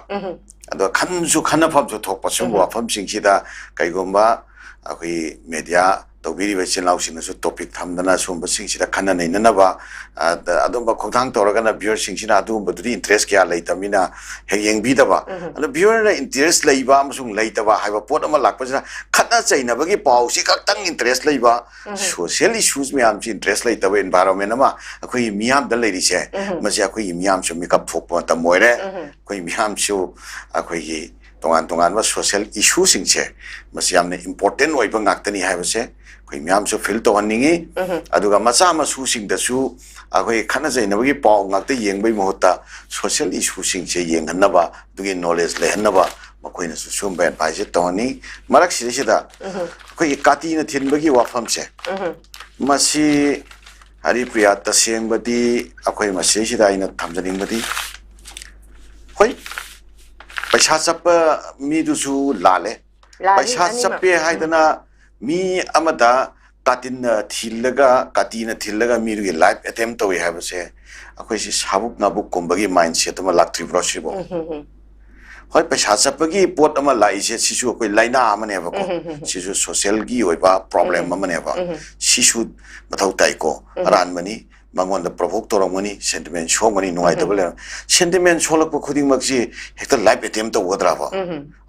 ꯑꯗꯣ ꯈꯟꯁꯨ ꯈꯟꯅꯐꯝꯁꯨ ꯊꯣꯛꯄ ꯁꯤꯒꯨꯝꯕ ꯋꯥꯐꯝꯁꯤꯡꯁꯤꯗ ꯀꯩꯒꯨꯝꯕ ꯑꯩꯈꯣꯏꯒꯤ ꯃꯦꯗꯤꯌꯥ ꯇꯧꯕꯤꯔꯤꯕ ꯏꯆꯤꯜ ꯏꯅꯥꯎꯁꯤꯡꯅꯁꯨ ꯇꯣꯄꯤꯛ ꯊꯝꯗꯅ ꯁꯤꯒꯨꯝꯕꯁꯤꯡꯁꯤꯗ ꯈꯟꯅ ꯅꯩꯅꯅꯕ, ꯑ, ꯑꯗꯨꯝꯕ ꯈꯣꯡꯊꯥꯡ ꯇꯧꯔꯒꯅ ꯚ꯭ꯌꯨꯋꯔꯁꯤꯡꯁꯤꯅ ꯑꯗꯨꯒꯨꯝꯕꯗꯨꯗꯤ ꯏꯟꯇꯔꯦꯁ ꯀꯌꯥ ꯂꯩꯇꯕꯅꯤꯅ ꯍꯦꯛ ꯌꯦꯡꯕꯤꯗꯕ꯫ ꯑꯗꯣ ꯚ꯭ꯌꯨꯋꯔꯅ ꯏꯟꯇꯔꯦꯁ ꯂꯩꯕ ꯑꯃꯁꯨꯡ ꯂꯩꯇꯕ ꯍꯥꯏꯕ ꯄꯣꯠ ꯑꯃ ꯂꯥꯛꯄꯁꯤꯅ ꯈꯠꯅ ꯆꯩꯅꯕꯒꯤ ꯄꯥꯎꯁꯤ ꯈꯛꯇꯪ ꯏꯟꯇꯔꯦꯁ ꯂꯩꯕ, ꯁꯣꯁꯤꯌꯦꯜ ꯏꯁꯨꯁ ꯃꯌꯥꯝꯁꯤ ꯏꯟꯇꯔꯦꯁ ꯂꯩꯇꯕ ꯏꯟꯚꯥꯏꯔꯣꯟꯃꯦꯟ ꯑꯃ ꯑꯩꯈꯣꯏꯒꯤ ꯃꯤꯌꯥꯝꯗ ꯂꯩꯔꯤꯁꯦ, ꯃꯁꯤ ꯑꯩꯈꯣꯏꯒꯤ ꯃꯤꯌꯥꯝꯁꯨ ꯃꯤꯀꯞ ꯊꯣꯛꯄ ꯃꯇꯝ ꯑꯣꯏꯔꯦ꯫ ꯑꯩꯈꯣꯏ ꯃꯤꯌꯥꯝꯁꯨ ꯑꯩꯈꯣꯏꯒꯤ ꯇꯣꯉꯥꯟ ꯇꯣꯉꯥꯟꯕ ꯁꯣꯁꯤꯌꯦꯜ ꯏꯁꯨꯁꯤꯡꯁꯦ, ꯃꯁꯤ ꯌꯥꯝꯅ ꯏꯝꯄꯣꯔꯇꯦꯟ ꯑꯣꯏꯕ ꯉꯥꯛꯇꯅꯤ ꯍꯥꯏꯕꯁꯦ ꯑꯩꯈꯣꯏ ꯃꯌꯥꯝꯁꯨ ꯐꯤꯜ ꯇꯧꯍꯟꯅꯤꯡꯉꯤ꯫ ꯑꯗꯨꯒ ꯃꯆꯥ ꯃꯁꯨꯁꯤꯡꯗꯁꯨ ꯑꯩꯈꯣꯏ ꯈꯠꯅ ꯆꯩꯅꯕꯒꯤ ꯄꯥꯎ ꯉꯥꯛꯇ ꯌꯦꯡꯕꯒꯤ ꯃꯍꯨꯠꯇ ꯁꯣꯁꯤꯌꯦꯜ ꯏꯁꯨꯁꯤꯡꯁꯦ ꯌꯦꯡꯍꯟꯅꯕ, ꯑꯗꯨꯒꯤ ꯅꯣꯂꯦꯖ ꯂꯩꯍꯟꯅꯕ ꯃꯈꯣꯏꯅꯁꯨ ꯁꯤꯒꯨꯝꯕ ꯑꯦꯗꯚꯥꯏꯁꯁꯦ ꯇꯧꯍꯟꯅꯤꯡꯉꯤ꯫ ꯃꯔꯛꯁꯤꯗꯩꯁꯤꯗ ꯑꯩꯈꯣꯏꯒꯤ ꯀꯥꯇꯤꯅ ꯊꯤꯟꯕꯒꯤ ꯋꯥꯐꯝꯁꯦ, ꯃꯁꯤ ꯍꯔꯤꯄ꯭ꯔꯤꯌꯥ, ꯇꯁꯦꯡꯕꯗꯤ ꯑꯩꯈꯣꯏ ꯃꯁꯤꯗꯩꯁꯤꯗ ꯑꯩꯅ ꯊꯝꯖꯅꯤꯡꯕꯗꯤ, ꯍꯣꯏ, ꯄꯩꯁꯥ ꯆꯞꯄ ꯃꯤꯗꯨꯁꯨ ꯂꯥꯜꯂꯦ꯫ ꯂꯥꯜꯂꯤ, ꯄꯩꯁꯥ ꯑꯅꯤꯃꯛ꯫ ꯆꯞꯄꯦ ꯍꯥꯏꯗꯅ ꯃꯤ ꯑꯃꯗ ꯀꯥꯇꯤꯟꯅ ꯊꯤꯜꯂꯒ, ꯀꯥꯇꯤꯅ ꯊꯤꯜꯂꯒ ꯃꯤꯗꯨꯒꯤ ꯂꯥꯏꯐ ꯑꯦꯇꯦꯝ ꯇꯧꯏ ꯍꯥꯏꯕꯁꯦ ꯑꯩꯈꯣꯏꯁꯤ ꯁꯥꯕꯨꯛ ꯅꯥꯕꯨꯛꯀꯨꯝꯕꯒꯤ ꯃꯥꯏꯟꯁꯦꯠ ꯑꯃ ꯂꯥꯛꯇ꯭ꯔꯤꯕ꯭ꯔꯣ ꯁꯤꯕꯣ? ꯍꯣꯏ, ꯄꯩꯁꯥ ꯆꯠꯄꯒꯤ ꯄꯣꯠ ꯑꯃ ꯂꯥꯛꯏꯁꯦ, ꯁꯤꯁꯨ ꯑꯩꯈꯣꯏ ꯂꯥꯏꯅꯥ ꯑꯃꯅꯦꯕꯀꯣ꯫ ꯁꯤꯁꯨ ꯁꯣꯁꯤꯌꯦꯜꯒꯤ ꯑꯣꯏꯕ ꯄ꯭ꯔꯣꯕ꯭ꯂꯦꯝ ꯑꯃꯅꯦꯕ꯫ ꯁꯤꯁꯨ ꯃꯊꯧ ꯇꯥꯏꯀꯣ꯫ ꯑꯔꯥꯟꯕꯅꯤ, ꯃꯉꯣꯟꯗ ꯄ꯭ꯔꯣꯚꯣꯛ ꯇꯧꯔꯝꯒꯅꯤ, ꯁꯦꯟꯇꯤꯃꯦꯟ ꯁꯣꯛꯑꯝꯒꯅꯤ, ꯅꯨꯡꯉꯥꯏꯇꯕ ꯂꯩꯔꯝ-, ꯁꯦꯟꯇꯤꯃꯦꯟ ꯁꯣꯛꯂꯛꯄ ꯈꯨꯗꯤꯡꯃꯛꯁꯤ ꯍꯦꯛꯇ ꯂꯥꯏꯐ ꯑꯦꯇꯦꯝ ꯇꯧꯒꯗ꯭ꯔꯕ?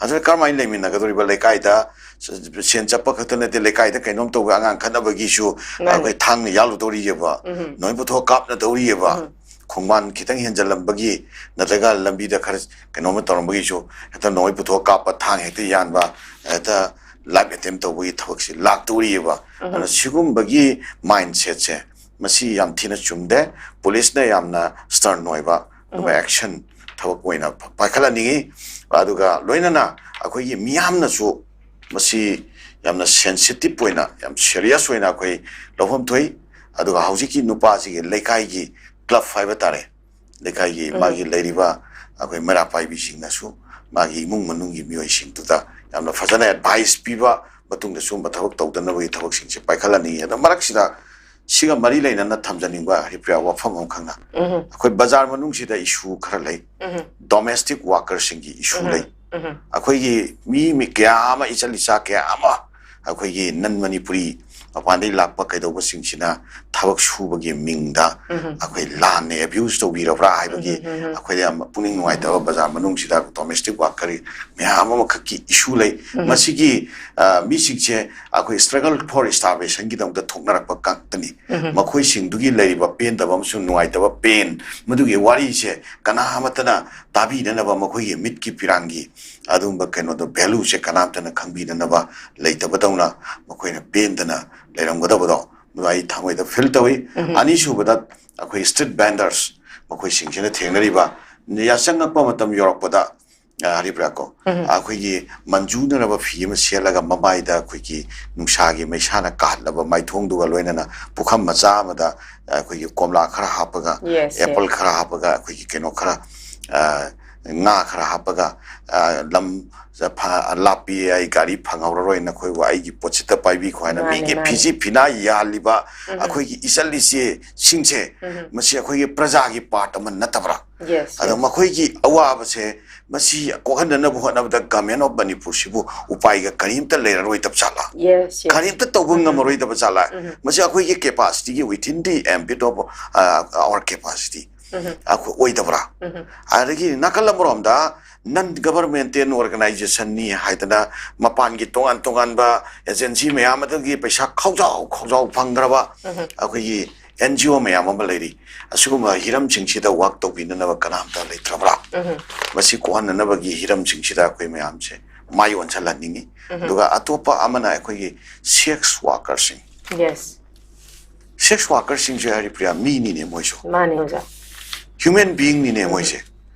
ꯑꯗꯨꯅ ꯀꯔꯝꯍꯥꯏꯅ ꯂꯩꯃꯤꯟꯅꯒꯗꯧꯔꯤꯕ? ꯂꯩꯀꯥꯏꯗ ꯁ-, ꯁꯦꯟ ꯆꯠꯄ ꯈꯛꯇ ꯅꯠꯇꯦ, ꯂꯩꯀꯥꯏꯗ ꯀꯩꯅꯣꯝ ꯇꯧꯕ, ꯑꯉꯥꯡ ꯈꯠꯅꯕꯒꯤꯁꯨ ꯃꯥꯅꯤ꯫ ꯑꯩꯈꯣꯏ ꯊꯥꯡꯅ ꯌꯥꯜꯂꯨꯗꯧꯔꯤꯑꯕ, ꯅꯣꯏ ꯄꯨꯊꯣꯛ ꯀꯥꯞꯅꯗꯧꯔꯤꯑꯕ꯫ ꯈꯣꯡꯕꯥꯟ ꯈꯤꯇꯪ ꯍꯦꯟꯖꯜꯂꯝꯕꯒꯤ ꯅꯠꯇ꯭ꯔꯒ ꯂꯝꯕꯤꯗ ꯈꯔ ꯀꯩꯅꯣꯝꯃ ꯇꯧꯔꯝꯕꯒꯤꯁꯨ ꯍꯦꯛꯇ ꯅꯣꯡꯃꯩ ꯄꯨꯊꯣꯛꯑ ꯀꯥꯞꯄ, ꯊꯥꯡ ꯍꯦꯛꯇ ꯌꯥꯟꯕ, ꯍꯦꯛꯇ ꯂꯥꯏꯐ ꯑꯦꯇꯦꯝ ꯇꯧꯕꯒꯤ ꯊꯕꯛꯁꯤ ꯂꯥꯛꯇꯧꯔꯤꯑꯕ꯫ ꯑꯗꯨꯅ ꯁꯤꯒꯨꯝꯕꯒꯤ ꯃꯥꯏꯟꯁꯦꯠꯁꯦ ꯃꯁꯤ ꯌꯥꯝ ꯊꯤꯅ ꯆꯨꯝꯗꯦ꯫ ꯄꯨꯂꯤꯁꯅ ꯌꯥꯝꯅ stern ꯑꯣꯏꯕ ꯑꯗꯨꯒ action ꯊꯕꯛ ꯑꯣꯏꯅ ꯄꯥꯏꯈꯠꯍꯟꯅꯤꯡꯉꯤ꯫ ꯑꯗꯨꯒ ꯂꯣꯏꯅꯅ ꯑꯩꯈꯣꯏꯒꯤ ꯃꯤꯌꯥꯝꯅꯁꯨ ꯃꯁꯤ ꯌꯥꯝꯅ sensitive ꯑꯣꯏꯅ, ꯌꯥꯝ serious ꯑꯣꯏꯅ ꯑꯩꯈꯣꯏ ꯂꯧꯐꯝ ꯊꯣꯛꯏ꯫ ꯑꯗꯨꯒ ꯍꯧꯖꯤꯛꯀꯤ ꯅꯨꯄꯥꯁꯤꯒꯤ ꯂꯩꯀꯥꯏꯒꯤ club ꯍꯥꯏꯕ ꯇꯥꯔꯦ, ꯂꯩꯀꯥꯏꯒꯤ ꯎꯝ꯫ ꯃꯥꯒꯤ ꯂꯩꯔꯤꯕ ꯑꯩꯈꯣꯏ ꯃꯩꯔꯥ ꯄꯥꯏꯕꯤꯁꯤꯡꯅꯁꯨ ꯃꯥꯒꯤ ꯏꯃꯨꯡ ꯃꯅꯨꯡꯒꯤ ꯃꯤꯑꯣꯏꯁꯤꯡꯗꯨꯗ ꯌꯥꯝꯅ ꯐꯖꯅ advice ꯄꯤꯕ, ꯃꯇꯨꯡꯗ ꯁꯤꯒꯨꯝꯕ ꯊꯕꯛ ꯇꯧꯗꯅꯕꯒꯤ ꯊꯕꯛꯁꯤꯡꯁꯦ ꯄꯥꯏꯈꯠꯍꯟꯅꯤꯡꯉꯤ꯫ ꯑꯗꯣ ꯃꯔꯛꯁꯤꯗ ꯁꯤꯒ ꯃꯔꯤ ꯂꯩꯅꯅ ꯊꯝꯖꯅꯤꯡꯕ ꯍꯔꯤꯄ꯭ꯔꯤꯌꯥ ꯋꯥꯐꯝ ꯑꯃꯈꯛꯅ, ꯎꯝ꯫ ꯑꯩꯈꯣꯏ ꯕꯖꯥꯔ ꯃꯅꯨꯡꯁꯤꯗ issue ꯈꯔ ꯂꯩ, ꯎꯝ꯫ Domestic workerꯁꯤꯡꯒꯤ issue ꯎꯝ꯫ ꯂꯩ꯫ ꯎꯝ꯫ ꯑꯩꯈꯣꯏꯒꯤ ꯃꯤ, ꯃꯤ ꯀꯌꯥ ꯑꯃ, ꯏꯆꯜ ꯏꯆꯥ ꯀꯌꯥ ꯑꯃ ꯑꯩꯈꯣꯏꯒꯤ non Manipuri, ꯃꯄꯥꯟꯗꯒꯤ ꯂꯥꯛꯄ ꯀꯩꯗꯧꯕꯁꯤꯡꯁꯤꯅ ꯊꯕꯛ ꯁꯨꯕꯒꯤ ꯃꯤꯡꯗ ꯎꯝ꯫ ꯑꯩꯈꯣꯏ ꯂꯥꯟꯅ abuse ꯇꯧꯕꯤꯔꯕ꯭ꯔꯥ ꯍꯥꯏꯕꯒꯤ ꯎꯝ, ꯎꯝ, ꯎꯝ꯫ ꯑꯩꯈꯣꯏꯗ ꯌꯥꯝ ꯄꯨꯛꯅꯤꯡ ꯅꯨꯡꯉꯥꯏꯇꯕ, ꯕꯖꯥꯔ ꯃꯅꯨꯡꯁꯤꯗ domestic worker ꯃꯌꯥꯝ ꯑꯃꯈꯛꯀꯤ issue ꯂꯩ꯫ ꯎꯝ꯫ ꯃꯁꯤꯒꯤ, ꯑ, ꯃꯤꯁꯤꯡꯁꯦ ꯑꯩꯈꯣꯏ struggle for starvationꯒꯤꯗꯃꯛꯇ ꯊꯣꯛꯅꯔꯛꯄ ꯉꯥꯛꯇꯅꯤ꯫ ꯎꯝ꯫ ꯃꯈꯣꯏꯁꯤꯡꯗꯨꯒꯤ ꯂꯩꯔꯤꯕ ꯄꯦꯟꯗꯕ ꯑꯃꯁꯨꯡ ꯅꯨꯡꯉꯥꯏꯇꯕ, pain, ꯃꯗꯨꯒꯤ ꯋꯥꯔꯤꯁꯦ ꯀꯅꯥ ꯑꯃꯠꯇꯅ ꯇꯥꯕꯤꯅꯅꯕ, ꯃꯈꯣꯏꯒꯤ ꯃꯤꯠꯀꯤ ꯄꯤꯔꯥꯡꯒꯤ ꯑꯗꯨꯒꯨꯝꯕ ꯀꯩꯅꯣꯗꯣ, valueꯁꯦ ꯀꯅꯥꯝꯇꯅ ꯈꯪꯕꯤꯅꯅꯕ ꯂꯩꯇꯕꯗꯧꯅ ꯃꯈꯣꯏꯅ ꯄꯦꯟꯗꯅ ꯂꯩꯔꯝꯒꯗꯕꯗꯣ, ꯃꯗꯨ ꯑꯩ ꯊꯃꯣꯏꯗ feel ꯇꯧꯏ꯫ ꯎꯝ꯫ ꯑꯅꯤꯁꯨꯕꯗ, ꯑꯩꯈꯣꯏ street vendors, ꯃꯈꯣꯏꯁꯤꯡꯁꯤꯅ ꯊꯦꯡꯅꯔꯤꯕ ꯌꯥꯆꯪꯉꯛꯄ ꯃꯇꯝ ꯌꯧꯔꯛꯄꯗ, ꯑ, ꯍꯔꯤꯄ꯭ꯔꯤꯌꯥ ꯀꯣ, ꯎꯝ꯫ ꯑꯩꯈꯣꯏꯒꯤ ꯃꯟꯖꯨꯅꯔꯕ ꯐꯤ ꯑꯃ ꯁꯦꯠꯂꯒ ꯃꯃꯥꯏꯗ ꯑꯩꯈꯣꯏꯒꯤ ꯅꯨꯡꯁꯥꯒꯤ ꯃꯩꯁꯥꯅ ꯀꯥꯍꯠꯂꯕ ꯃꯥꯏꯊꯣꯡꯗꯨꯒ ꯂꯣꯏꯅꯅ ꯄꯨꯈꯝ ꯃꯆꯥ ꯑꯃꯗ ꯑꯩꯈꯣꯏꯒꯤ ꯀꯣꯝꯂꯥ ꯈꯔ ꯍꯥꯞꯄꯒ, Yes, apple yes. ꯈꯔ ꯍꯥꯞꯄꯒ, ꯑꯩꯈꯣꯏꯒꯤ ꯀꯩꯅꯣ ꯈꯔ, ꯑ, ꯉꯥ ꯈꯔ ꯍꯥꯞꯄꯒ, ꯑ, ꯂꯝ ꯐ-, ꯂꯥꯞꯄꯤ, ꯑꯩ ꯒꯥꯔꯤ ꯐꯪꯍꯧꯔꯔꯣꯏ, ꯅꯈꯣꯏꯕꯨ ꯑꯩꯒꯤ ꯄꯣꯠꯁꯤꯗ ꯄꯥꯏꯕꯤꯈꯣ ꯍꯥꯏꯅ ꯃꯥꯅꯦ, ꯃꯤꯒꯤ ꯃꯥꯅꯦ꯫ ꯐꯤꯖꯤ ꯐꯤꯅꯥ ꯌꯥꯜꯂꯤꯕ ꯎꯝ꯫ ꯑꯩꯈꯣꯏꯒꯤ ꯏꯆꯜ ꯏꯆꯦꯁꯤꯡꯁꯦ, ꯎꯝ꯫ ꯃꯁꯤ ꯑꯩꯈꯣꯏꯒꯤ ꯄ꯭ꯔꯖꯥꯒꯤ part ꯑꯃ ꯅꯠꯇꯕ꯭ꯔꯥ? Yes, ꯑꯗꯣ yes. ꯃꯈꯣꯏꯒꯤ ꯑꯋꯥꯕꯁꯦ, ꯃꯁꯤ ꯀꯣꯛꯍꯟꯅꯅꯕ ꯍꯣꯠꯅꯕꯗ Government of ꯃꯅꯤꯄꯨꯔꯁꯤꯕꯨ ꯎꯄꯥꯏꯒ ꯀꯔꯤꯝꯇ ꯂꯩꯔꯔꯣꯏꯗꯕ ꯖꯥꯠꯂꯥ? Yes, yes. ꯀꯔꯤꯝꯇ ꯇꯧꯕ ꯎꯝ꯫ ꯉꯝꯃꯔꯣꯏꯗꯕ ꯖꯥꯠꯂꯥ? ꯎꯝ꯫ ꯃꯁꯤ ꯑꯩꯈꯣꯏꯒꯤ capacityꯒꯤ, within the ambit of, uh, our capacity ꯎꯝ꯫ ꯑꯩꯈꯣꯏ ꯑꯣꯏꯗꯕ꯭ꯔꯥ? ꯎꯝ꯫ ꯑꯗꯒꯤ ꯅꯥꯀꯜ ꯑꯃꯔꯣꯝꯗ non governmental organizationꯅꯤ ꯍꯥꯏꯗꯅ ꯃꯄꯥꯟꯒꯤ ꯇꯣꯉꯥꯟ ꯇꯣꯉꯥꯟꯕ agency ꯃꯌꯥꯝ ꯑꯗꯨꯒꯤ ꯄꯩꯁꯥ ꯈꯥꯎꯖꯥꯎ ꯈꯥꯎꯖꯥꯎ ꯐꯪꯈ꯭ꯔꯕ ꯎꯝ꯫ ꯑꯩꯈꯣꯏꯒꯤ NGO ꯃꯌꯥꯝ ꯑꯃ ꯂꯩꯔꯤ꯫ ꯑꯁꯤꯒꯨꯝꯕ ꯍꯤꯔꯝꯁꯤꯡꯁꯤꯗ work ꯇꯧꯕꯤꯅꯅꯕ ꯀꯅꯥꯝꯇ ꯂꯩꯇ꯭ꯔꯕ꯭ꯔꯥ? ꯎꯝ꯫ ꯃꯁꯤ ꯀꯣꯛꯍꯟꯅꯅꯕꯒꯤ ꯍꯤꯔꯝꯁꯤꯡꯁꯤꯗ ꯑꯩꯈꯣꯏ ꯃꯌꯥꯝꯁꯦ ꯃꯥꯏ ꯑꯣꯟꯁꯤꯜꯍꯟꯅꯤꯡꯉꯤ꯫ ꯎꯝ꯫ ꯑꯗꯨꯒ ꯑꯇꯣꯞꯄ ꯑꯃꯅ ꯑꯩꯈꯣꯏꯒꯤ sex workerꯁꯤꯡ꯫ Yes. Sex workerꯁꯤꯡꯁꯦ, ꯍꯔꯤꯄ꯭ꯔꯤꯌꯥ, ꯃꯤꯅꯤꯅꯦ ꯃꯣꯏꯁꯨ꯫ ꯃꯥꯅꯦ ꯑꯣꯖꯥ꯫ Human beingꯅꯤꯅꯦ ꯃꯣꯏꯁꯦ꯫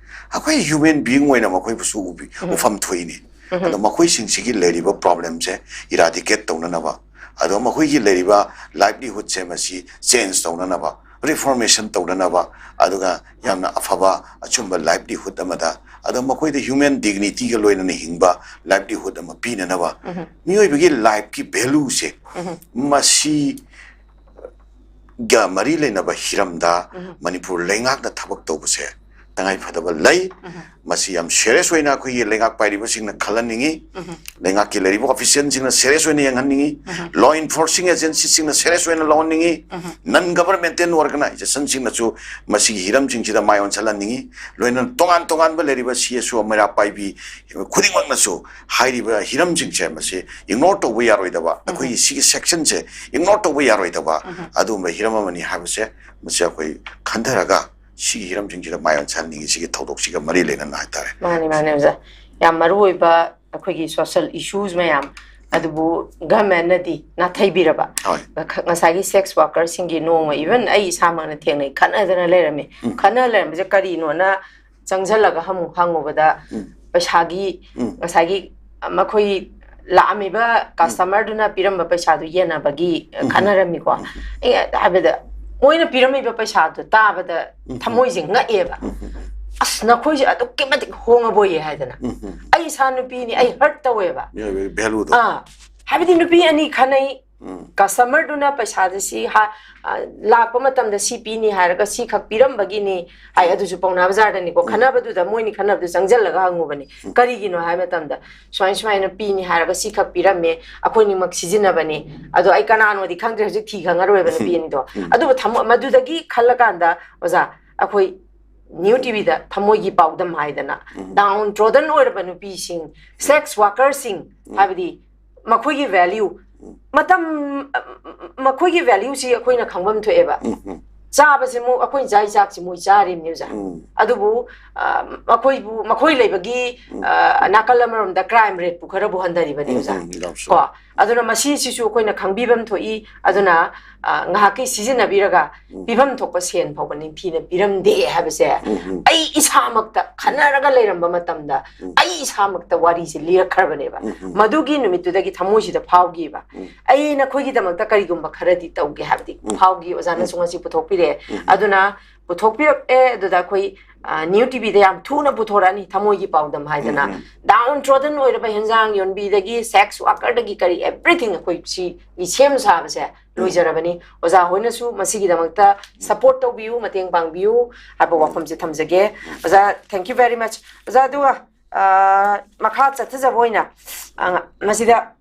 ꯑꯩꯈꯣꯏ human being ꯑꯣꯏꯅ ꯃꯈꯣꯏꯕꯨꯁꯨ ꯎꯕꯤ ꯎꯐꯝ ꯊꯣꯛꯏꯅꯦ꯫ ꯑꯗꯣ ꯃꯈꯣꯏꯁꯤꯡꯁꯤꯒꯤ ꯂꯩꯔꯤꯕ problemꯁꯦ eradicate ꯇꯧꯅꯅꯕ, ꯑꯗꯣ ꯃꯈꯣꯏꯒꯤ ꯂꯩꯔꯤꯕ livelihoodꯁꯦ ꯃꯁꯤ change ꯇꯧꯅꯅꯕ, reformation ꯇꯧꯅꯅꯕ, ꯑꯗꯨꯒ ꯌꯥꯝꯅ ꯑꯐꯕ ꯑꯆꯨꯝꯕ livelihood ꯑꯃꯗ, ꯑꯗꯣ ꯃꯈꯣꯏꯗ human dignityꯒ ꯂꯣꯏꯅꯅ ꯍꯤꯡꯕ livelihood ꯑꯃ ꯄꯤꯅꯅꯕ, ꯃꯤꯑꯣꯏꯕꯒꯤ lifeꯀꯤ valueꯁꯦ ꯃꯁꯤ ꯒ ꯃꯔꯤ ꯂꯩꯅꯕ ꯍꯤꯔꯝꯗ ꯃꯅꯤꯄꯨꯔ ꯂꯩꯉꯥꯛꯅ ꯊꯕꯛ ꯇꯧꯕꯁꯦ ꯇꯉꯥꯏ ꯐꯗꯕ ꯂꯩ꯫ ꯃꯁꯤ ꯌꯥꯝ serious ꯑꯣꯏꯅ ꯑꯩꯈꯣꯏꯒꯤ ꯂꯩꯉꯥꯛ ꯄꯥꯏꯔꯤꯕꯁꯤꯡꯅ ꯈꯜꯍꯟꯅꯤꯡꯉꯤ꯫ ꯂꯩꯉꯥꯛꯀꯤ ꯂꯩꯔꯤꯕ officialꯁꯤꯡꯅ serious ꯑꯣꯏꯅ ꯌꯦꯡꯍꯟꯅꯤꯡꯉꯤ꯫ Law enforcing agencyꯁꯤꯡꯅ serious ꯑꯣꯏꯅ ꯂꯧꯍꯟꯅꯤꯡꯉꯤ꯫ Non governmental organizationꯁꯤꯡꯅꯁꯨ ꯃꯁꯤꯒꯤ ꯍꯤꯔꯝꯁꯤꯡꯁꯤꯗ ꯃꯥꯏ ꯑꯣꯟꯁꯤꯜꯍꯟꯅꯤꯡꯉꯤ꯫ ꯂꯣꯏꯅꯅ ꯇꯣꯉꯥꯟ ꯇꯣꯉꯥꯟꯕ ꯂꯩꯔꯤꯕ CSO ꯃꯩꯔꯥ ꯄꯥꯏꯕꯤ ꯈꯨꯗꯤꯡꯃꯛꯅꯁꯨ ꯍꯥꯏꯔꯤꯕ ꯍꯤꯔꯝꯁꯤꯡꯁꯦ ꯃꯁꯤ ignore ꯇꯧꯕ ꯌꯥꯔꯣꯏꯗꯕ, ꯑꯩꯈꯣꯏꯒꯤ ꯁꯤꯒꯤ sectionꯁꯦ ignore ꯇꯧꯕ ꯌꯥꯔꯣꯏꯗꯕ, ꯑꯗꯨꯒꯨꯝꯕ ꯍꯤꯔꯝ ꯑꯃꯅꯤ ꯍꯥꯏꯕꯁꯦ ꯃꯁꯤ ꯑꯩꯈꯣꯏ ꯈꯟꯊꯔꯒ ꯁꯤꯒꯤ ꯍꯤꯔꯝꯁꯤꯡꯁꯤꯗ ꯃꯥꯏ ꯑꯣꯟꯁꯤꯟꯍꯟꯅꯤꯡꯉꯤ, ꯁꯤꯒꯤ ꯊꯧꯗꯣꯛꯁꯤꯒ ꯃꯔꯤ ꯂꯩꯅꯅ ꯍꯥꯏꯇꯥꯔꯦ꯫ ꯃꯥꯅꯤ, ꯃꯥꯅꯤ ꯑꯣꯖꯥ꯫ ꯌꯥꯝ ꯃꯔꯨ ꯑꯣꯏꯕ ꯑꯩꯈꯣꯏꯒꯤ social issues ꯃꯌꯥꯝ ꯑꯗꯨꯕꯨ governmentꯅꯗꯤ ꯅꯥꯊꯩꯕꯤꯔꯕ꯫ ꯍꯣꯏ꯫ ꯉ-, ꯉꯁꯥꯏꯒꯤ sex workerꯁꯤꯡꯒꯤ ꯅꯣꯡꯃ, even ꯑꯩ ꯏꯁꯥꯃꯛꯅ ꯊꯦꯡꯅꯩ, ꯈꯠꯅꯗꯅ ꯂꯩꯔꯝꯃꯤ꯫ ꯈꯠꯅ ꯂꯩꯔꯝꯕꯁꯦ ꯀꯔꯤꯅꯣꯅ ꯆꯪꯁꯤꯜꯂꯒ ꯍꯪꯉꯨ-, ꯍꯪꯉꯨꯕꯗ ꯄꯩꯁꯥꯒꯤ, ꯉꯁꯥꯏꯒꯤ ꯃꯈꯣꯏ ꯂꯥꯛꯑꯝꯃꯤꯕ customerꯗꯨꯅ ꯄꯤꯔꯝꯕ ꯄꯩꯁꯥꯗꯨ ꯌꯦꯟꯅꯕꯒꯤ ꯈꯠꯅꯔꯝꯃꯤꯀꯣ꯫ ꯑꯩ ꯍꯥꯏꯕꯗ ꯃꯣꯏꯅ ꯄꯤꯔꯝꯃꯤꯕ ꯄꯩꯁꯥꯗꯨ ꯇꯥꯕꯗ ꯊꯃꯣꯏꯁꯦ ꯉꯛꯑꯦꯕ꯫ "ꯑꯁ, ꯅꯈꯣꯏꯁꯦ ꯑꯗꯨꯛꯀꯤ ꯃꯇꯤꯛ ꯍꯣꯡꯉꯕꯣꯏꯌꯦ" ꯍꯥꯏꯗꯅ꯫ "ꯑꯩ ꯏꯁꯥ ꯅꯨꯄꯤꯅꯤ, ꯑꯩ hurt ꯇꯧꯋꯦꯕ꯫ ꯃꯤꯑꯣꯏꯕꯒꯤ valueꯗꯣ꯫ ꯑꯥ, ꯍꯥꯏꯕꯗꯤ ꯅꯨꯄꯤ ꯑꯅꯤ ꯈꯠꯅꯩ, customerꯗꯨꯅ ꯄꯩꯁꯥꯁꯦ ꯁꯤ ꯍꯥ-, ꯑ, ꯂꯥꯛꯄ ꯃꯇꯝꯗ ꯁꯤ ꯄꯤꯅꯤ ꯍꯥꯏꯔꯒ ꯁꯤꯈꯛ ꯄꯤꯔꯝꯕꯒꯤꯅꯤ ꯍꯥꯏ, ꯑꯗꯨꯁꯨ ꯄꯥꯎꯅꯥ ꯕꯖꯥꯔꯗꯅꯤꯀꯣ꯫ ꯈꯠꯅꯕꯗꯨꯗ ꯃꯣꯏꯅꯤ ꯈꯠꯅꯕꯗꯨ ꯆꯪꯁꯤꯜꯂꯒ ꯍꯪꯉꯨꯕꯅꯤ꯫ ꯀꯔꯤꯒꯤꯅꯣ ꯍꯥꯏꯕ ꯃꯇꯝꯗ ꯁꯨꯃꯥꯏ ꯁꯨꯃꯥꯏꯅ ꯄꯤꯅꯤ ꯍꯥꯏꯔꯒ ꯁꯤꯈꯛ ꯄꯤꯔꯝꯃꯦ, ꯑꯩꯈꯣꯏꯅꯤꯃꯛ ꯁꯤꯖꯤꯟꯅꯕꯅꯤ꯫ ꯑꯗꯣ ꯑꯩ ꯀꯅꯥꯅꯣꯗꯤ ꯈꯪꯗ꯭ꯔꯦ, ꯍꯧꯖꯤꯛ ꯊꯤ ꯈꯪꯉꯔꯣꯏꯕ ꯅꯨꯄꯤ ꯑꯅꯤꯗꯣ꯫ ꯑꯗꯨꯕꯨ ꯊꯃꯣ-, ꯃꯗꯨꯗꯒꯤ ꯈꯜꯂꯀꯥꯟꯗ ꯑꯣꯖꯥ, ꯑꯩꯈꯣꯏ New TVꯗ ꯊꯃꯣꯏꯒꯤ ꯄꯥꯎꯗꯝ ꯍꯥꯏꯗꯅ down trodden ꯑꯣꯏꯔꯕ ꯅꯨꯄꯤꯁꯤꯡ, sex workerꯁꯤꯡ, ꯍꯥꯏꯕꯗꯤ ꯃꯈꯣꯏꯒꯤ value, ꯃꯇꯝ, ꯃꯈꯣꯏꯒꯤ valueꯁꯤ ꯑꯩꯈꯣꯏꯅ ꯈꯪꯐꯝ ꯊꯣꯛꯑꯦꯕ꯫ ꯆꯥꯕꯁꯦ ꯃꯨ-, ꯑꯩꯈꯣꯏꯅ ꯆꯥꯔꯤ ꯆꯥꯛꯁꯤ ꯃꯣꯏ ꯆꯥꯔꯤꯕꯅꯤ ꯑꯣꯖꯥ꯫ ꯑꯗꯨꯕꯨ, ꯑ, ꯃꯈꯣꯏꯕꯨ, ꯃꯈꯣꯏ ꯂꯩꯕꯒꯤ, ꯑ, ꯅꯥꯀꯜ ꯑꯃꯔꯣꯝꯗ crime rateꯄꯨ ꯈꯔꯕꯨ ꯍꯟꯊꯔꯤꯕꯅꯤ ꯑꯣꯖꯥ꯫ ꯎꯝ, ꯌꯥꯝ ꯆꯨꯝꯃꯤ꯫ ꯀꯣ? ꯑꯗꯨꯅ ꯃꯁꯤꯁꯤꯁꯨ ꯑꯩꯈꯣꯏꯅ ꯈꯪꯕꯤꯐꯝ ꯊꯣꯛꯏ꯫ ꯑꯗꯨꯅ ꯑ, ꯉꯥꯏꯍꯥꯛꯀꯤ ꯁꯤꯖꯤꯟꯅꯕꯤꯔꯒ ꯎꯝ꯫ ꯄꯤꯐꯝ ꯊꯣꯛꯄ ꯁꯦꯟ ꯐꯥꯎꯕ ꯅꯤꯡꯊꯤꯅ ꯄꯤꯔꯝꯗꯦ ꯍꯥꯏꯕꯁꯦ ꯎꯝ, ꯎꯝ꯫ ꯑꯩ ꯏꯁꯥꯃꯛꯇ ꯈꯟꯅꯔꯒ ꯂꯩꯔꯝꯕ ꯃꯇꯝꯗ ꯎꯝ꯫ ꯑꯩ ꯏꯁꯥꯃꯛꯇ ꯋꯥꯔꯤꯁꯦ ꯂꯤꯔꯛꯈ꯭ꯔꯕꯅꯦꯕ꯫ ꯎꯝ, ꯎꯝ꯫ ꯃꯗꯨꯒꯤ ꯅꯨꯃꯤꯠꯇꯨꯗꯒꯤ ꯊꯃꯣꯏꯁꯤꯗ ꯐꯥꯎꯈꯤꯕ꯫ ꯎꯝ꯫ ꯑꯩ ꯅꯈꯣꯏꯒꯤꯗꯃꯛꯇ ꯀꯔꯤꯒꯨꯝꯕ ꯈꯔꯗꯤ ꯇꯧꯒꯦ ꯍꯥꯏꯕꯗꯤ ꯎꯝ꯫ ꯐꯥꯎꯈꯤ, ꯑꯣꯖꯥꯅꯁꯨ ꯎꯝ꯫ ꯉꯁꯤ ꯄꯨꯊꯣꯛꯄꯤꯔꯛꯑꯦ꯫ ꯎꯝ꯫ ꯑꯗꯨꯅ ꯄꯨꯊꯣꯛꯄꯤꯔꯛꯑꯦ, ꯑꯗꯨꯗ ꯑꯩꯈꯣꯏ, ꯑ, ꯅ꯭ꯌꯨ ꯇꯤꯚꯤꯗ ꯌꯥꯝ ꯊꯨꯅ ꯄꯨꯊꯣꯔꯛꯑꯅꯤ, ꯊꯃꯣꯏꯒꯤ ꯄꯥꯎꯗꯝ ꯍꯥꯏꯗꯅ꯫ ꯎꯝ, ꯎꯝ꯫ Down trodden ꯑꯣꯏꯔꯕ ꯍꯦꯟꯖꯥꯡ ꯌꯣꯟꯕꯤꯗꯒꯤ sex workerꯗꯒꯤ ꯀꯔꯤ everything ꯑꯩꯈꯣꯏ ꯁꯤꯒꯤ ꯁꯦꯝ ꯁꯥꯕꯁꯦ ꯎꯝ꯫ ꯂꯣꯏꯖꯔꯕꯅꯤ꯫ ꯑꯣꯖꯥ ꯍꯣꯏꯅꯁꯨ ꯃꯁꯤꯒꯤꯗꯃꯛꯇ support ꯇꯧꯕꯤꯌꯨ, ꯃꯇꯦꯡ ꯄꯥꯡꯕꯤꯌꯨ ꯍꯥꯏꯕ ꯎꯝ꯫ ꯋꯥꯐꯝꯁꯦ ꯊꯝꯖꯒꯦ꯫ ꯎꯝ꯫ ꯑꯣꯖꯥ, thank you very much꯫ ꯑꯣꯖꯥ, ꯑꯗꯨꯒ, ꯑ, ꯃꯈꯥ ꯆꯠꯊꯖꯕ ꯑꯣꯏꯅ, ꯑ, ꯃꯁꯤꯗ,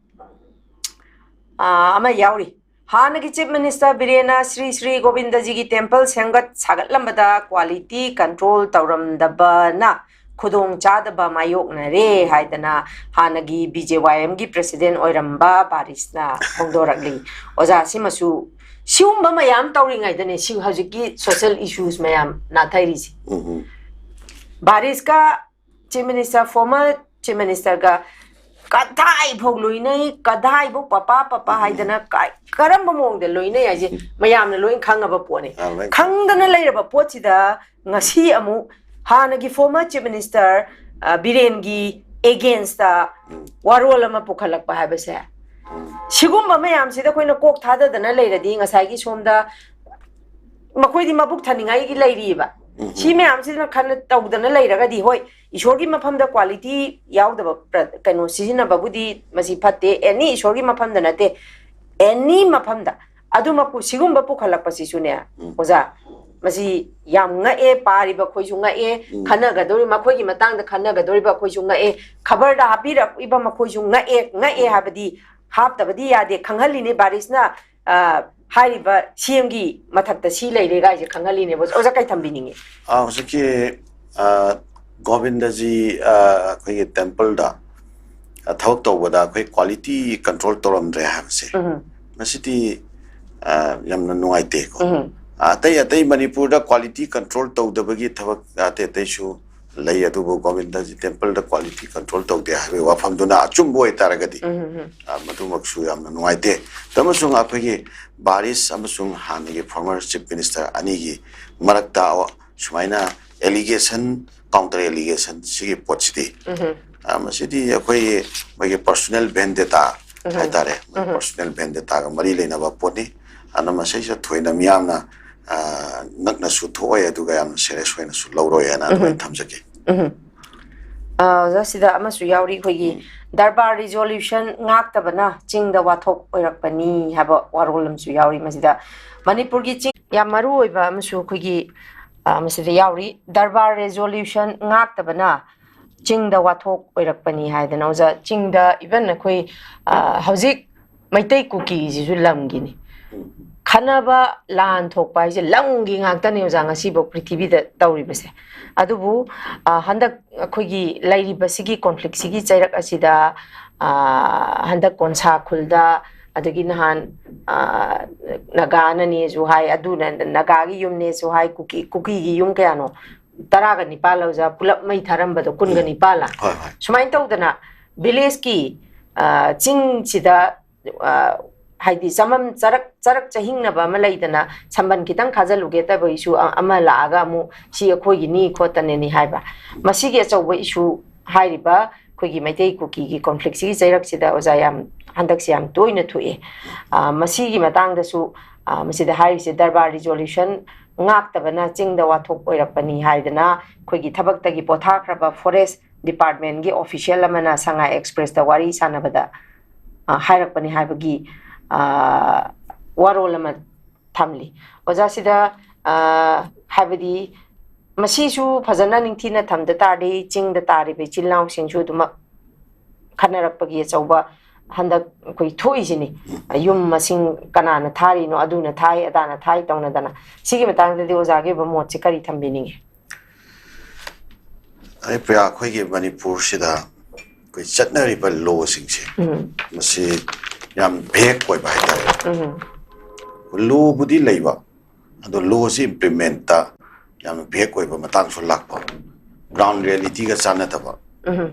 ꯑ, ꯑꯃ ꯌꯥꯎꯔꯤ꯫ ꯍꯥꯟꯅꯒꯤ Chief Minister ꯕꯤꯔꯦꯟꯅ Shri Shri ꯒꯣꯕꯤꯟꯗꯖꯤꯒꯤ temple ꯁꯦꯝꯒꯠ ꯁꯥꯒꯠꯂꯝꯕꯗ quality control ꯇꯧꯔꯝꯗꯕꯅ ꯈꯨꯗꯣꯡ ꯆꯥꯗꯕ ꯃꯥꯌꯣꯛꯅꯔꯦ ꯍꯥꯏꯗꯅ ꯍꯥꯟꯅꯒꯤ BJYMꯒꯤ president ꯑꯣꯏꯔꯝꯕ ꯕꯥꯔꯤꯁꯅ ꯐꯣꯡꯗꯣꯔꯛꯂꯤ꯫ ꯑꯣꯖꯥ, ꯁꯤꯃꯁꯨ ꯁꯤꯒꯨꯝꯕ ꯃꯌꯥꯝ ꯇꯧꯔꯤꯉꯩꯗꯅꯦ ꯁꯤ ꯍꯧꯖꯤꯛꯀꯤ social issues ꯃꯌꯥꯝ ꯅꯥꯊꯩꯔꯤꯁꯦ꯫ ꯎꯝ, ꯎꯝ꯫ ꯕꯥꯔꯤꯁꯀ Chief Minister, former Chief Ministerꯒ ꯀꯗꯥꯏꯐꯥꯎ ꯂꯣꯏꯅꯩ, ꯀꯗꯥꯏꯐꯥꯎ ꯄꯄꯥ ꯄꯄꯥ ꯎꯝ꯫ ꯍꯥꯏꯗꯅ ꯀꯥꯏ-, ꯀꯔꯝꯕ ꯃꯑꯣꯡꯗ ꯂꯣꯏꯅꯩ ꯍꯥꯏꯁꯦ ꯎꯝ꯫ ꯃꯌꯥꯝꯅ ꯂꯣꯏ ꯈꯪꯉꯕ ꯄꯣꯠꯅꯤ꯫ ꯑꯥ, ꯂꯣꯏ ꯈꯪꯉꯦ꯫ ꯈꯪꯗꯅ ꯂꯩꯔꯕ ꯄꯣꯠꯁꯤꯗ ꯉꯁꯤ ꯑꯃꯨꯛ ꯍꯥꯟꯅꯒꯤ former Chief Minister, ꯑ, ꯕꯤꯔꯦꯟꯒꯤ againstꯇ ꯎꯝ꯫ ꯋꯥꯔꯣꯜ ꯑꯃ ꯄꯨꯈꯠꯂꯛꯄ ꯍꯥꯏꯕꯁꯦ, ꯎꯝ꯫ ꯁꯤꯒꯨꯝꯕ ꯃꯌꯥꯝꯁꯤꯗ ꯑꯩꯈꯣꯏꯅ ꯀꯣꯛ ꯊꯥꯗꯗꯅ ꯂꯩꯔꯗꯤ ꯉꯁꯥꯏꯒꯤ ꯁꯣꯝꯗ ꯃꯈꯣꯏꯗꯤ ꯃꯕꯨꯛ ꯊꯟꯅꯤꯡꯉꯥꯏꯒꯤ ꯂꯩꯔꯤꯑꯕ꯫ ꯎꯝ꯫ ꯁꯤ ꯃꯌꯥꯝꯁꯤꯅ ꯈꯟꯅ ꯇꯧꯗꯅ ꯂꯩꯔꯒꯗꯤ, ꯍꯣꯏ, ꯏꯁꯣꯔꯒꯤ ꯃꯐꯝꯗ quality ꯌꯥꯎꯗꯕ ꯄ꯭ꯔ-, ꯀꯩꯅꯣ ꯁꯤꯖꯤꯟꯅꯕꯕꯨꯗꯤ ꯃꯁꯤ ꯐꯠꯇꯦ, any ꯏꯁꯣꯔꯒꯤ ꯃꯐꯝꯗ ꯅꯠꯇꯦ, any ꯃꯐꯝꯗ꯫ ꯑꯗꯨꯃꯛꯄꯨ ꯁꯤꯒꯨꯝꯕ ꯄꯨꯈꯠꯂꯛꯄꯁꯤꯁꯨꯅꯦ, ꯎꯝ꯫ ꯑꯣꯖꯥ, ꯃꯁꯤ ꯌꯥꯝ ꯉꯛꯑꯦ, ꯄꯥꯔꯤꯕ ꯑꯩꯈꯣꯏꯁꯨ ꯉꯛꯑꯦ, ꯎꯝ꯫ ꯈꯟꯅꯒꯗꯧꯔꯤ, ꯃꯈꯣꯏꯒꯤ ꯃꯇꯥꯡꯗ ꯈꯟꯅꯒꯗꯧꯔꯤꯕ ꯑꯩꯈꯣꯏꯁꯨ ꯉꯛꯑꯦ, ꯈꯕꯔꯗ ꯍꯥꯞꯄꯤꯔꯛꯏꯕ ꯃꯈꯣꯏꯁꯨ ꯉꯛꯑꯦ, ꯉꯛꯑꯦ ꯎꯝ꯫ ꯍꯥꯏꯕꯗꯤ ꯍꯥꯞꯇꯕꯗꯤ ꯌꯥꯗꯦ, ꯈꯪꯍꯜꯂꯤꯅꯦ ꯕꯥꯔꯤꯁꯅ꯫ ꯑ, ꯍꯥꯏꯔꯤꯕ CMꯒꯤ ꯃꯊꯛꯇ ꯁꯤ ꯂꯩꯔꯦ ꯀꯥꯏꯁꯦ ꯈꯪꯍꯜꯂꯤꯅꯦꯕ꯫ ꯑꯣꯖꯥ, ꯀꯩ ꯊꯝꯕꯤꯅꯤꯡꯉꯤ? ꯑ, ꯍꯧꯖꯤꯛꯀꯤ, ꯑ, ꯒꯣꯕꯤꯟꯗꯖꯤ, ꯑ, ꯑꯩꯈꯣꯏꯒꯤ templeꯗ, ꯑ, ꯊꯕꯛ ꯇꯧꯕꯗ ꯑꯩꯈꯣꯏ quality control ꯇꯧꯔꯝꯗ꯭ꯔꯦ ꯍꯥꯏꯕꯁꯦ, ꯎꯝ꯫ ꯃꯁꯤꯗꯤ, ꯑ, ꯌꯥꯝꯅ ꯅꯨꯡꯉꯥꯏꯇꯦꯀꯣ꯫ ꯎꯝ꯫ ꯑꯇꯩ ꯑꯇꯩ ꯃꯅꯤꯄꯨꯔꯗ quality control ꯇꯧꯗꯕꯒꯤ ꯊꯕꯛ ꯑꯇꯩ ꯑꯇꯩꯁꯨ ꯂꯩ, ꯑꯗꯨꯕꯨ ꯒꯣꯕꯤꯟꯗꯖꯤ ꯇꯦꯝꯄꯜꯗ ꯀ꯭ꯋꯥꯂꯤꯇꯤ ꯀꯟꯇ꯭ꯔꯣꯜ ꯇꯧꯗꯦ ꯍꯥꯏꯕꯒꯤ ꯋꯥꯐꯝꯗꯨꯅ ꯑꯆꯨꯝꯕ ꯑꯣꯏꯇꯥꯔꯒꯗꯤ, ꯎꯝ, ꯎꯝ, ꯎꯝ. ꯑ, ꯃꯗꯨꯃꯛꯁꯨ ꯌꯥꯝꯅ ꯅꯨꯡꯉꯥꯏꯇꯦ꯫ ꯑꯃꯁꯨꯡ ꯑꯩꯈꯣꯏꯒꯤ ꯕꯥꯔꯤꯁ ꯑꯃꯁꯨꯡ ꯍꯥꯟꯅꯒꯤ former chief minister ꯑꯅꯤꯒꯤ ꯃꯔꯛꯇ ꯁꯨꯃꯥꯏꯅ allegation, counter allegation ꯁꯤꯒꯤ ꯄꯣꯠꯁꯤꯗꯤ, ꯎꯝ. ꯑ, ꯃꯁꯤꯗꯤ ꯑꯩꯈꯣꯏꯒꯤ ꯃꯣꯏꯒꯤ personal vendetta ꯎꯝ. ꯍꯥꯏꯇꯥꯔꯦ, ꯃꯣꯏ ꯎꯝ. personal vendetta ꯒ ꯃꯔꯤ ꯂꯩꯅꯕ ꯄꯣꯠꯅꯤ꯫ ꯑꯗꯨꯅ ꯃꯁꯤꯁꯤꯗ ꯊꯣꯏꯅ ꯃꯤꯌꯥꯝꯅ, ꯑ, ꯅꯛꯅꯁꯨ ꯊꯣꯛꯑꯣꯏ, ꯑꯗꯨꯒ ꯌꯥꯝꯅ serious ꯑꯣꯏꯅꯁꯨ ꯂꯧꯔꯣꯏ ꯍꯥꯏꯅ ꯑꯗꯨꯃꯥꯏꯅ ꯎꯝ. ꯊꯝꯖꯒꯦ꯫ ꯎꯝ. ꯑ, ꯑꯣꯖꯥ, ꯁꯤꯗ ꯑꯃꯁꯨ ꯌꯥꯎꯔꯤ, ꯑꯩꯈꯣꯏꯒꯤ ꯎꯝ. ꯗꯔꯕꯥꯔ resolution ꯉꯥꯛꯇꯕꯅ ꯆꯤꯡꯗ ꯋꯥꯊꯣꯛ ꯑꯣꯏꯔꯛꯄꯅꯤ ꯍꯥꯏꯕ ꯋꯥꯔꯣꯜ ꯑꯃꯁꯨ ꯌꯥꯎꯔꯤ꯫ ꯃꯁꯤꯗ ꯃꯅꯤꯄꯨꯔꯒꯤ ꯆꯤꯡ ꯌꯥꯝ ꯃꯔꯨ ꯑꯣꯏꯕ ꯑꯃꯁꯨ ꯑꯩꯈꯣꯏꯒꯤ, ꯑ, ꯃꯁꯤꯗ ꯌꯥꯎꯔꯤ, ꯗꯔꯕꯥꯔ resolution ꯉꯥꯛꯇꯕꯅ ꯆꯤꯡꯗ ꯋꯥꯊꯣꯛ ꯑꯣꯏꯔꯛꯄꯅꯤ ꯍꯥꯏꯗꯅ꯫ ꯑꯣꯖꯥ, ꯆꯤꯡꯗ even ꯑꯩꯈꯣꯏ, ꯑ, ꯍꯧꯖꯤꯛ ꯃꯩꯇꯩ ꯀꯨꯀꯤꯁꯤꯁꯨ ꯂꯝꯒꯤꯅꯤ꯫ ꯈꯠꯅꯕ, ꯂꯥꯟ ꯊꯣꯛꯄ ꯍꯥꯏꯁꯦ ꯂꯝꯒꯤ ꯉꯥꯛꯇꯅꯦ, ꯑꯣꯖꯥ, ꯉꯁꯤꯐꯥꯎ ꯄ꯭ꯔꯤꯊꯤꯕꯤꯗ ꯇꯧꯔꯤꯕꯁꯦ꯫ ꯑꯗꯨꯕꯨ, ꯑ, ꯍꯟꯗꯛ ꯑꯩꯈꯣꯏꯒꯤ ꯂꯩꯔꯤꯕꯁꯤꯒꯤ conflict ꯁꯤꯒꯤ ꯆꯩꯔꯛ ꯑꯁꯤꯗ, ꯑ, ꯍꯟꯗꯛ ꯀꯣꯟꯁꯥ ꯈꯨꯜꯗ, ꯑꯗꯒꯤ ꯅꯍꯥꯟ, ꯑ, ꯅꯥꯒꯥꯅꯅꯦꯁꯨ ꯍꯥꯏ, ꯑꯗꯨꯅ ꯅꯥꯒꯥꯒꯤ ꯌꯨꯝꯅꯦꯁꯨ ꯍꯥꯏ, ꯀꯨꯀꯤ, ꯀꯨꯀꯤꯒꯤ ꯌꯨꯝ ꯀꯌꯥꯅꯣ, ꯇꯔꯥꯒ ꯅꯤꯄꯥꯜ ꯑꯣꯖꯥ, ꯄꯨꯂꯞ ꯃꯩ ꯊꯥꯔꯝꯕꯗꯣ ꯀꯨꯟꯒ ꯅꯤꯄꯥꯜꯂ? ꯍꯣꯏ, ꯍꯣꯏ꯫ ꯁꯨꯃꯥꯏꯅ ꯇꯧꯗꯅ village ꯀꯤ, ꯑ, ꯆꯤꯡꯁꯤꯗ, ꯑ, ꯍꯥꯏꯗꯤ ꯆꯃꯝ ꯆꯔꯛ, ꯆꯔꯛ ꯆꯍꯤꯡꯅꯕ ꯑꯃ ꯂꯩꯗꯅ, ꯁꯝꯕꯟ ꯈꯤꯇꯪ ꯈꯥꯖꯤꯜꯂꯨꯒꯦ ꯇꯧꯕꯒꯤꯁꯨ ꯑ-, ꯑꯃ ꯂꯥꯛꯑꯒ ꯑꯃꯨꯛ ꯁꯤ ꯑꯩꯈꯣꯏꯒꯤꯅꯤ ꯈꯣꯠꯇꯅꯅꯤ ꯍꯥꯏꯕ꯫ ꯃꯁꯤꯒꯤ ꯑꯆꯧꯕ issue ꯍꯥꯏꯔꯤꯕ ꯑꯩꯈꯣꯏꯒꯤ ꯃꯩꯇꯩ ꯀꯨꯀꯤꯒꯤ conflict ꯁꯤꯒꯤ ꯆꯩꯔꯛꯁꯤꯗ ꯑꯣꯖꯥ ꯌꯥꯝ, ꯍꯟꯗꯛꯁꯦ ꯌꯥꯝ ꯇꯣꯏꯅ ꯊꯣꯛꯑꯦ꯫ ꯑ, ꯃꯁꯤꯒꯤ ꯃꯇꯥꯡꯗꯁꯨ, ꯑ, ꯃꯁꯤꯗ ꯍꯥꯏꯔꯤꯁꯦ ꯗꯔꯕꯥꯔ resolution ꯉꯥꯛꯇꯕꯅ ꯆꯤꯡꯗ ꯋꯥꯊꯣꯛ ꯑꯣꯏꯔꯛꯄꯅꯤ ꯍꯥꯏꯗꯅ ꯑꯩꯈꯣꯏꯒꯤ ꯊꯕꯛꯇꯒꯤ ꯄꯣꯊꯥꯈ꯭ꯔꯕ forest department ꯀꯤ official ꯑꯃꯅ ꯁꯉꯥꯏ Express ꯇ ꯋꯥꯔꯤ ꯁꯥꯟꯅꯕꯗ, ꯑ, ꯍꯥꯏꯔꯛꯄꯅꯤ ꯍꯥꯏꯕꯒꯤ, ꯑ, ꯋꯥꯔꯣꯜ ꯑꯃ ꯊꯝꯂꯤ꯫ ꯑꯣꯖꯥ, ꯁꯤꯗ, ꯑ, ꯍꯥꯏꯕꯗꯤ ꯃꯁꯤꯁꯨ ꯐꯖꯅ ꯅꯤꯡꯊꯤꯅ ꯊꯝꯗ ꯇꯥꯔꯗꯤ ꯆꯤꯡꯗ ꯇꯥꯔꯤꯕ ꯏꯆꯤꯜ ꯏꯅꯥꯎꯁꯤꯡꯁꯨ ꯑꯗꯨꯃꯛ ꯈꯠꯅꯔꯛꯄꯒꯤ ꯑꯆꯧꯕ ꯍꯟꯗꯛ ꯑꯩꯈꯣꯏ ꯊꯣꯛꯏꯁꯤꯅꯤ꯫ ꯌꯨꯝ ꯃꯁꯤꯡ ꯀꯅꯥꯅ ꯊꯥꯔꯤꯅꯣ, ꯑꯗꯨꯅ ꯊꯥꯏ, ꯑꯗꯥꯅ ꯊꯥꯏ ꯇꯧꯅꯗꯅ꯫ ꯁꯤꯒꯤ ꯃꯇꯥꯡꯗꯗꯤ ꯑꯣꯖꯥꯒꯤ ꯑꯣꯏꯕ ꯃꯣꯠꯁꯦ ꯀꯔꯤ ꯊꯝꯕꯤꯅꯤꯡꯉꯤ? ꯑꯩ ꯄ꯭ꯔꯤꯌꯥ, ꯑꯩꯈꯣꯏꯒꯤ ꯃꯅꯤꯄꯨꯔꯁꯤꯗ ꯑꯩꯈꯣꯏ ꯆꯠꯅꯔꯤꯕ law ꯁꯤꯡꯁꯦ, ꯎꯝ꯫ ꯃꯁꯤ ꯌꯥꯝ vague ꯑꯣꯏꯕ ꯍꯥꯏꯇꯥꯔꯦ꯫ ꯎꯝ꯫ Law ꯕꯨꯗꯤ ꯂꯩꯕ, ꯑꯗꯣ law ꯁꯤ implement ꯇ ꯌꯥꯝꯅ vague ꯑꯣꯏꯕ ꯃꯇꯥꯡꯁꯨ ꯂꯥꯛꯄ꯫ ꯒ꯭ꯔꯥꯎꯟ ꯔꯤꯌꯦꯂꯤꯇꯤꯒ ꯆꯥꯟꯅꯗꯕ,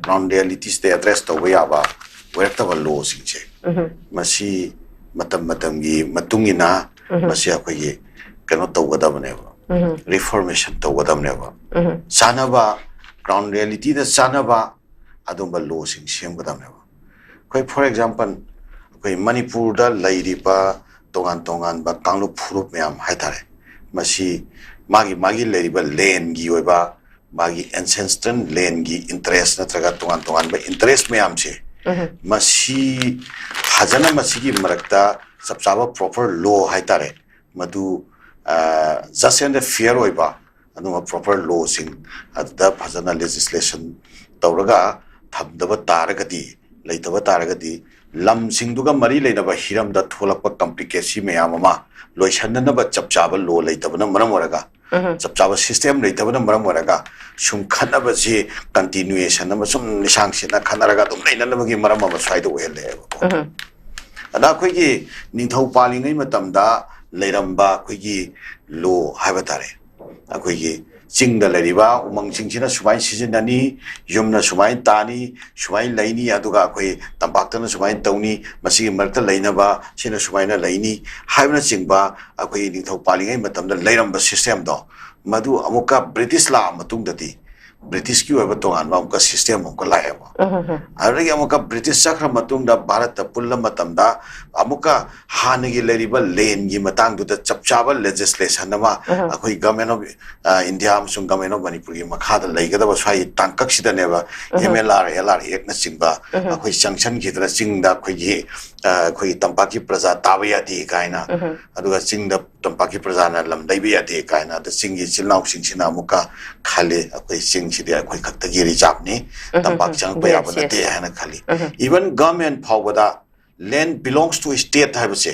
ꯒ꯭ꯔꯥꯎꯟ ꯔꯤꯌꯦꯂꯤꯇꯤꯁꯤꯗ ꯑꯦꯗ꯭ꯔꯦꯁ ꯇꯧꯕ ꯌꯥꯕ ꯑꯣꯏꯔꯛꯇꯕ ꯂꯣꯁꯤꯡꯁꯦ, ꯃꯁꯤ ꯃꯇꯝ ꯃꯇꯝꯒꯤ ꯃꯇꯨꯡ ꯏꯟꯅ ꯃꯁꯤ ꯑꯩꯈꯣꯏꯒꯤ ꯀꯩꯅꯣ ꯇꯧꯒꯗꯕꯅꯦꯕ, ꯔꯤꯐꯣꯔꯃꯦꯁꯟ ꯇꯧꯒꯗꯕꯅꯦꯕ꯫ ꯆꯥꯟꯅꯕ, ꯒ꯭ꯔꯥꯎꯟ ꯔꯤꯌꯦꯂꯤꯇꯤꯗ ꯆꯥꯟꯅꯕ ꯑꯗꯨꯝꯕ ꯂꯣꯁꯤꯡ ꯁꯦꯝꯒꯗꯕꯅꯦꯕ꯫ ꯑꯩꯈꯣꯏ, ꯐꯣꯔ ꯑꯦꯛꯖꯥꯝꯄꯜ, ꯑꯩꯈꯣꯏ ꯃꯅꯤꯄꯨꯔꯗ ꯂꯩꯔꯤꯕ ꯇꯣꯉꯥꯟ ꯇꯣꯉꯥꯟꯕ ꯀꯥꯡꯂꯨꯞ ꯐꯨꯔꯨꯞ ꯃꯌꯥꯝ ꯍꯥꯏꯇꯥꯔꯦ, ꯃꯁꯤ ꯃꯥꯒꯤ ꯃꯥꯒꯤ ꯂꯩꯔꯤꯕ ꯂꯦꯟꯒꯤ ꯑꯣꯏꯕ, ꯃꯥꯒꯤ ꯑꯦꯟꯁꯦꯟꯁꯇ꯭ꯔꯦꯜ ꯂꯦꯟꯒꯤ ꯏꯟꯇꯔꯦꯁ ꯅꯠꯇ꯭ꯔꯒ ꯇꯣꯉꯥꯟ ꯇꯣꯉꯥꯟꯕ ꯏꯟꯇꯔꯦꯁ ꯃꯌꯥꯝꯁꯦ, ꯃꯁꯤ ꯐꯖꯅ ꯃꯁꯤꯒꯤ ꯃꯔꯛꯇ ꯆꯞ ꯆꯥꯕ ꯄ꯭ꯔꯣꯄꯔ ꯂꯣ ꯍꯥꯏꯇꯥꯔꯦ, ꯃꯗꯨ ꯖꯁ ꯑꯦꯟ ꯐꯤꯌꯔ ꯑꯣꯏꯕ ꯑꯗꯨꯒꯨꯝꯕ ꯄ꯭ꯔꯣꯄꯔ ꯂꯣꯁꯤꯡ ꯑꯗꯨꯗ ꯐꯖꯅ ꯂꯦꯖꯤꯁꯂꯦꯁꯟ ꯇꯧꯔꯒ ꯊꯝꯗꯕ ꯇꯥꯔꯒꯗꯤ, ꯂꯩꯇꯕ ꯇꯥꯔꯒꯗꯤ, ꯂꯝꯁꯤꯡꯗꯨꯒ ꯃꯔꯤ ꯂꯩꯅꯕ ꯍꯤꯔꯝꯗ ꯊꯣꯛꯂꯛꯄ ꯀꯝꯄ꯭ꯂꯤꯀꯦꯁꯤ ꯃꯌꯥꯝ ꯑꯃ ꯂꯣꯏꯁꯟꯅꯅꯕ ꯆꯞ ꯆꯥꯕ ꯂꯣ ꯂꯩꯇꯕꯅ ꯃꯔꯝ ꯑꯣꯏꯔꯒ, ꯆꯞ ꯆꯥꯕ ꯁꯤꯁꯇꯦꯝ ꯂꯩꯇꯕꯅ ꯃꯔꯝ ꯑꯣꯏꯔꯒ, ꯁꯨꯝ ꯈꯠꯅꯕꯁꯤ ꯀꯟꯇꯤꯅꯨꯌꯦꯁꯟ ꯑꯃ ꯁꯨꯝ ꯂꯤꯁꯥꯡ ꯁꯤꯠꯅ ꯈꯠꯅꯔꯒ ꯑꯗꯨꯝ ꯂꯩꯅꯅꯕꯒꯤ ꯃꯔꯝ ꯑꯃ ꯁ꯭ꯋꯥꯏꯗ ꯑꯣꯏꯍꯜꯂꯦꯕꯀꯣ꯫ ꯑꯗ ꯑꯩꯈꯣꯏꯒꯤ ꯅꯤꯡꯊꯧ ꯄꯥꯜꯂꯤꯉꯩ ꯃꯇꯝꯗ ꯂꯩꯔꯝꯕ ꯑꯩꯈꯣꯏꯒꯤ ꯂꯣ ꯍꯥꯏꯕ ꯇꯥꯔꯦ, ꯑꯩꯈꯣꯏꯒꯤ ꯆꯤꯡꯗ ꯂꯩꯔꯤꯕ ꯎꯃꯪꯁꯤꯡꯁꯤꯅ ꯁꯨꯃꯥꯏꯅ ꯁꯤꯖꯤꯟꯅꯅꯤ, ꯌꯨꯝꯅ ꯁꯨꯃꯥꯏꯅ ꯇꯥꯅꯤ, ꯁꯨꯃꯥꯏꯅ ꯂꯩꯅꯤ, ꯑꯗꯨꯒ ꯑꯩꯈꯣꯏ ꯇꯝꯄꯥꯛꯇꯅ ꯁꯨꯃꯥꯏꯅ ꯇꯧꯅꯤ, ꯃꯁꯤꯒꯤ ꯃꯔꯛꯇ ꯂꯩꯅꯕ ꯁꯤꯅ ꯁꯨꯃꯥꯏꯅ ꯂꯩꯅꯤ ꯍꯥꯏꯕꯅꯆꯤꯡꯕ ꯑꯩꯈꯣꯏꯒꯤ ꯅꯤꯡꯊꯧ ꯄꯥꯜꯂꯤꯉꯩ ꯃꯇꯝꯗ ꯂꯩꯔꯝꯕ ꯁꯤꯁꯇꯦꯝꯗꯣ, ꯃꯗꯨ ꯑꯃꯨꯛꯀ ꯕ꯭ꯔꯤꯇꯤꯁ ꯂꯥꯛꯑ ꯃꯇꯨꯡꯗꯗꯤ, ꯕ꯭ꯔꯤꯇꯤꯁꯀꯤ ꯑꯣꯏꯕ ꯇꯣꯉꯥꯟꯕ ꯑꯃꯨꯛꯀ ꯁꯤꯁꯇꯦꯝ ꯑꯃꯨꯛꯀ ꯂꯥꯛꯑꯦꯕ꯫ ꯑꯗꯨꯗꯒꯤ ꯑꯃꯨꯛꯀ ꯕ꯭ꯔꯤꯇꯤꯁ ꯆꯠꯈ꯭ꯔ ꯃꯇꯨꯡꯗ ꯚꯥꯔꯠꯇ ꯄꯨꯜꯂ ꯃꯇꯝꯗ ꯑꯃꯨꯛꯀ ꯍꯥꯟꯅꯒꯤ ꯂꯩꯔꯤꯕ ꯂꯦꯟꯒꯤ ꯃꯇꯥꯡꯗꯨꯗ ꯆꯞ ꯆꯥꯕ ꯂꯦꯖꯤꯁꯂꯦꯁꯟ ꯑꯃ ꯑꯩꯈꯣꯏ ꯒꯚꯔꯟꯃꯦꯟ ꯑꯣꯐ ꯏꯟꯗꯤꯌꯥ ꯑꯃꯁꯨꯡ ꯒꯚꯔꯟꯃꯦꯟ ꯑꯣꯐ ꯃꯅꯤꯄꯨꯔꯒꯤ ꯃꯈꯥꯗ ꯂꯩꯒꯗꯕ ꯁ꯭ꯋꯥꯏꯒꯤ ꯇꯥꯡꯀꯛꯁꯤꯗꯅꯦꯕ M L R, L R ꯑꯦꯛꯅꯆꯤꯡꯕ ꯑꯩꯈꯣꯏ ꯆꯪꯁꯟꯈꯤꯗꯅ ꯆꯤꯡꯗ ꯑꯩꯈꯣꯏꯒꯤ, ꯑ, ꯑꯩꯈꯣꯏꯒꯤ ꯇꯝꯄꯥꯛꯀꯤ ꯄ꯭ꯔꯖꯥ ꯇꯥꯕ ꯌꯥꯗꯦ ꯀꯥꯏꯅ, ꯑꯗꯨꯒ ꯆꯤꯡꯗ ꯇꯝꯄꯥꯛꯀꯤ ꯄ꯭ꯔꯖꯥꯅ ꯂꯝ ꯂꯩꯕ ꯌꯥꯗꯦ ꯀꯥꯏꯅ, ꯑꯗ ꯆꯤꯡꯒꯤ ꯏꯆꯤꯜ ꯏꯅꯥꯎꯁꯤꯡꯁꯤꯅ ꯑꯃꯨꯛꯀ ꯈꯜꯂꯤ, ꯑꯩꯈꯣꯏ ꯆꯤꯡꯁꯤꯗꯤ ꯑꯩꯈꯣꯏ ꯈꯛꯇꯒꯤ ꯔꯤꯖꯥꯔꯚꯅꯤ, ꯇꯝꯄꯥꯛ ꯆꯪꯉꯛꯄ ꯌꯥꯕ ꯅꯠꯇꯦ ꯍꯥꯏꯅ ꯈꯜꯂꯤ꯫ Even ꯒꯚꯔꯟꯃꯦꯟ ꯐꯥꯎꯕꯗ land belongs to state ꯍꯥꯏꯕꯁꯦ,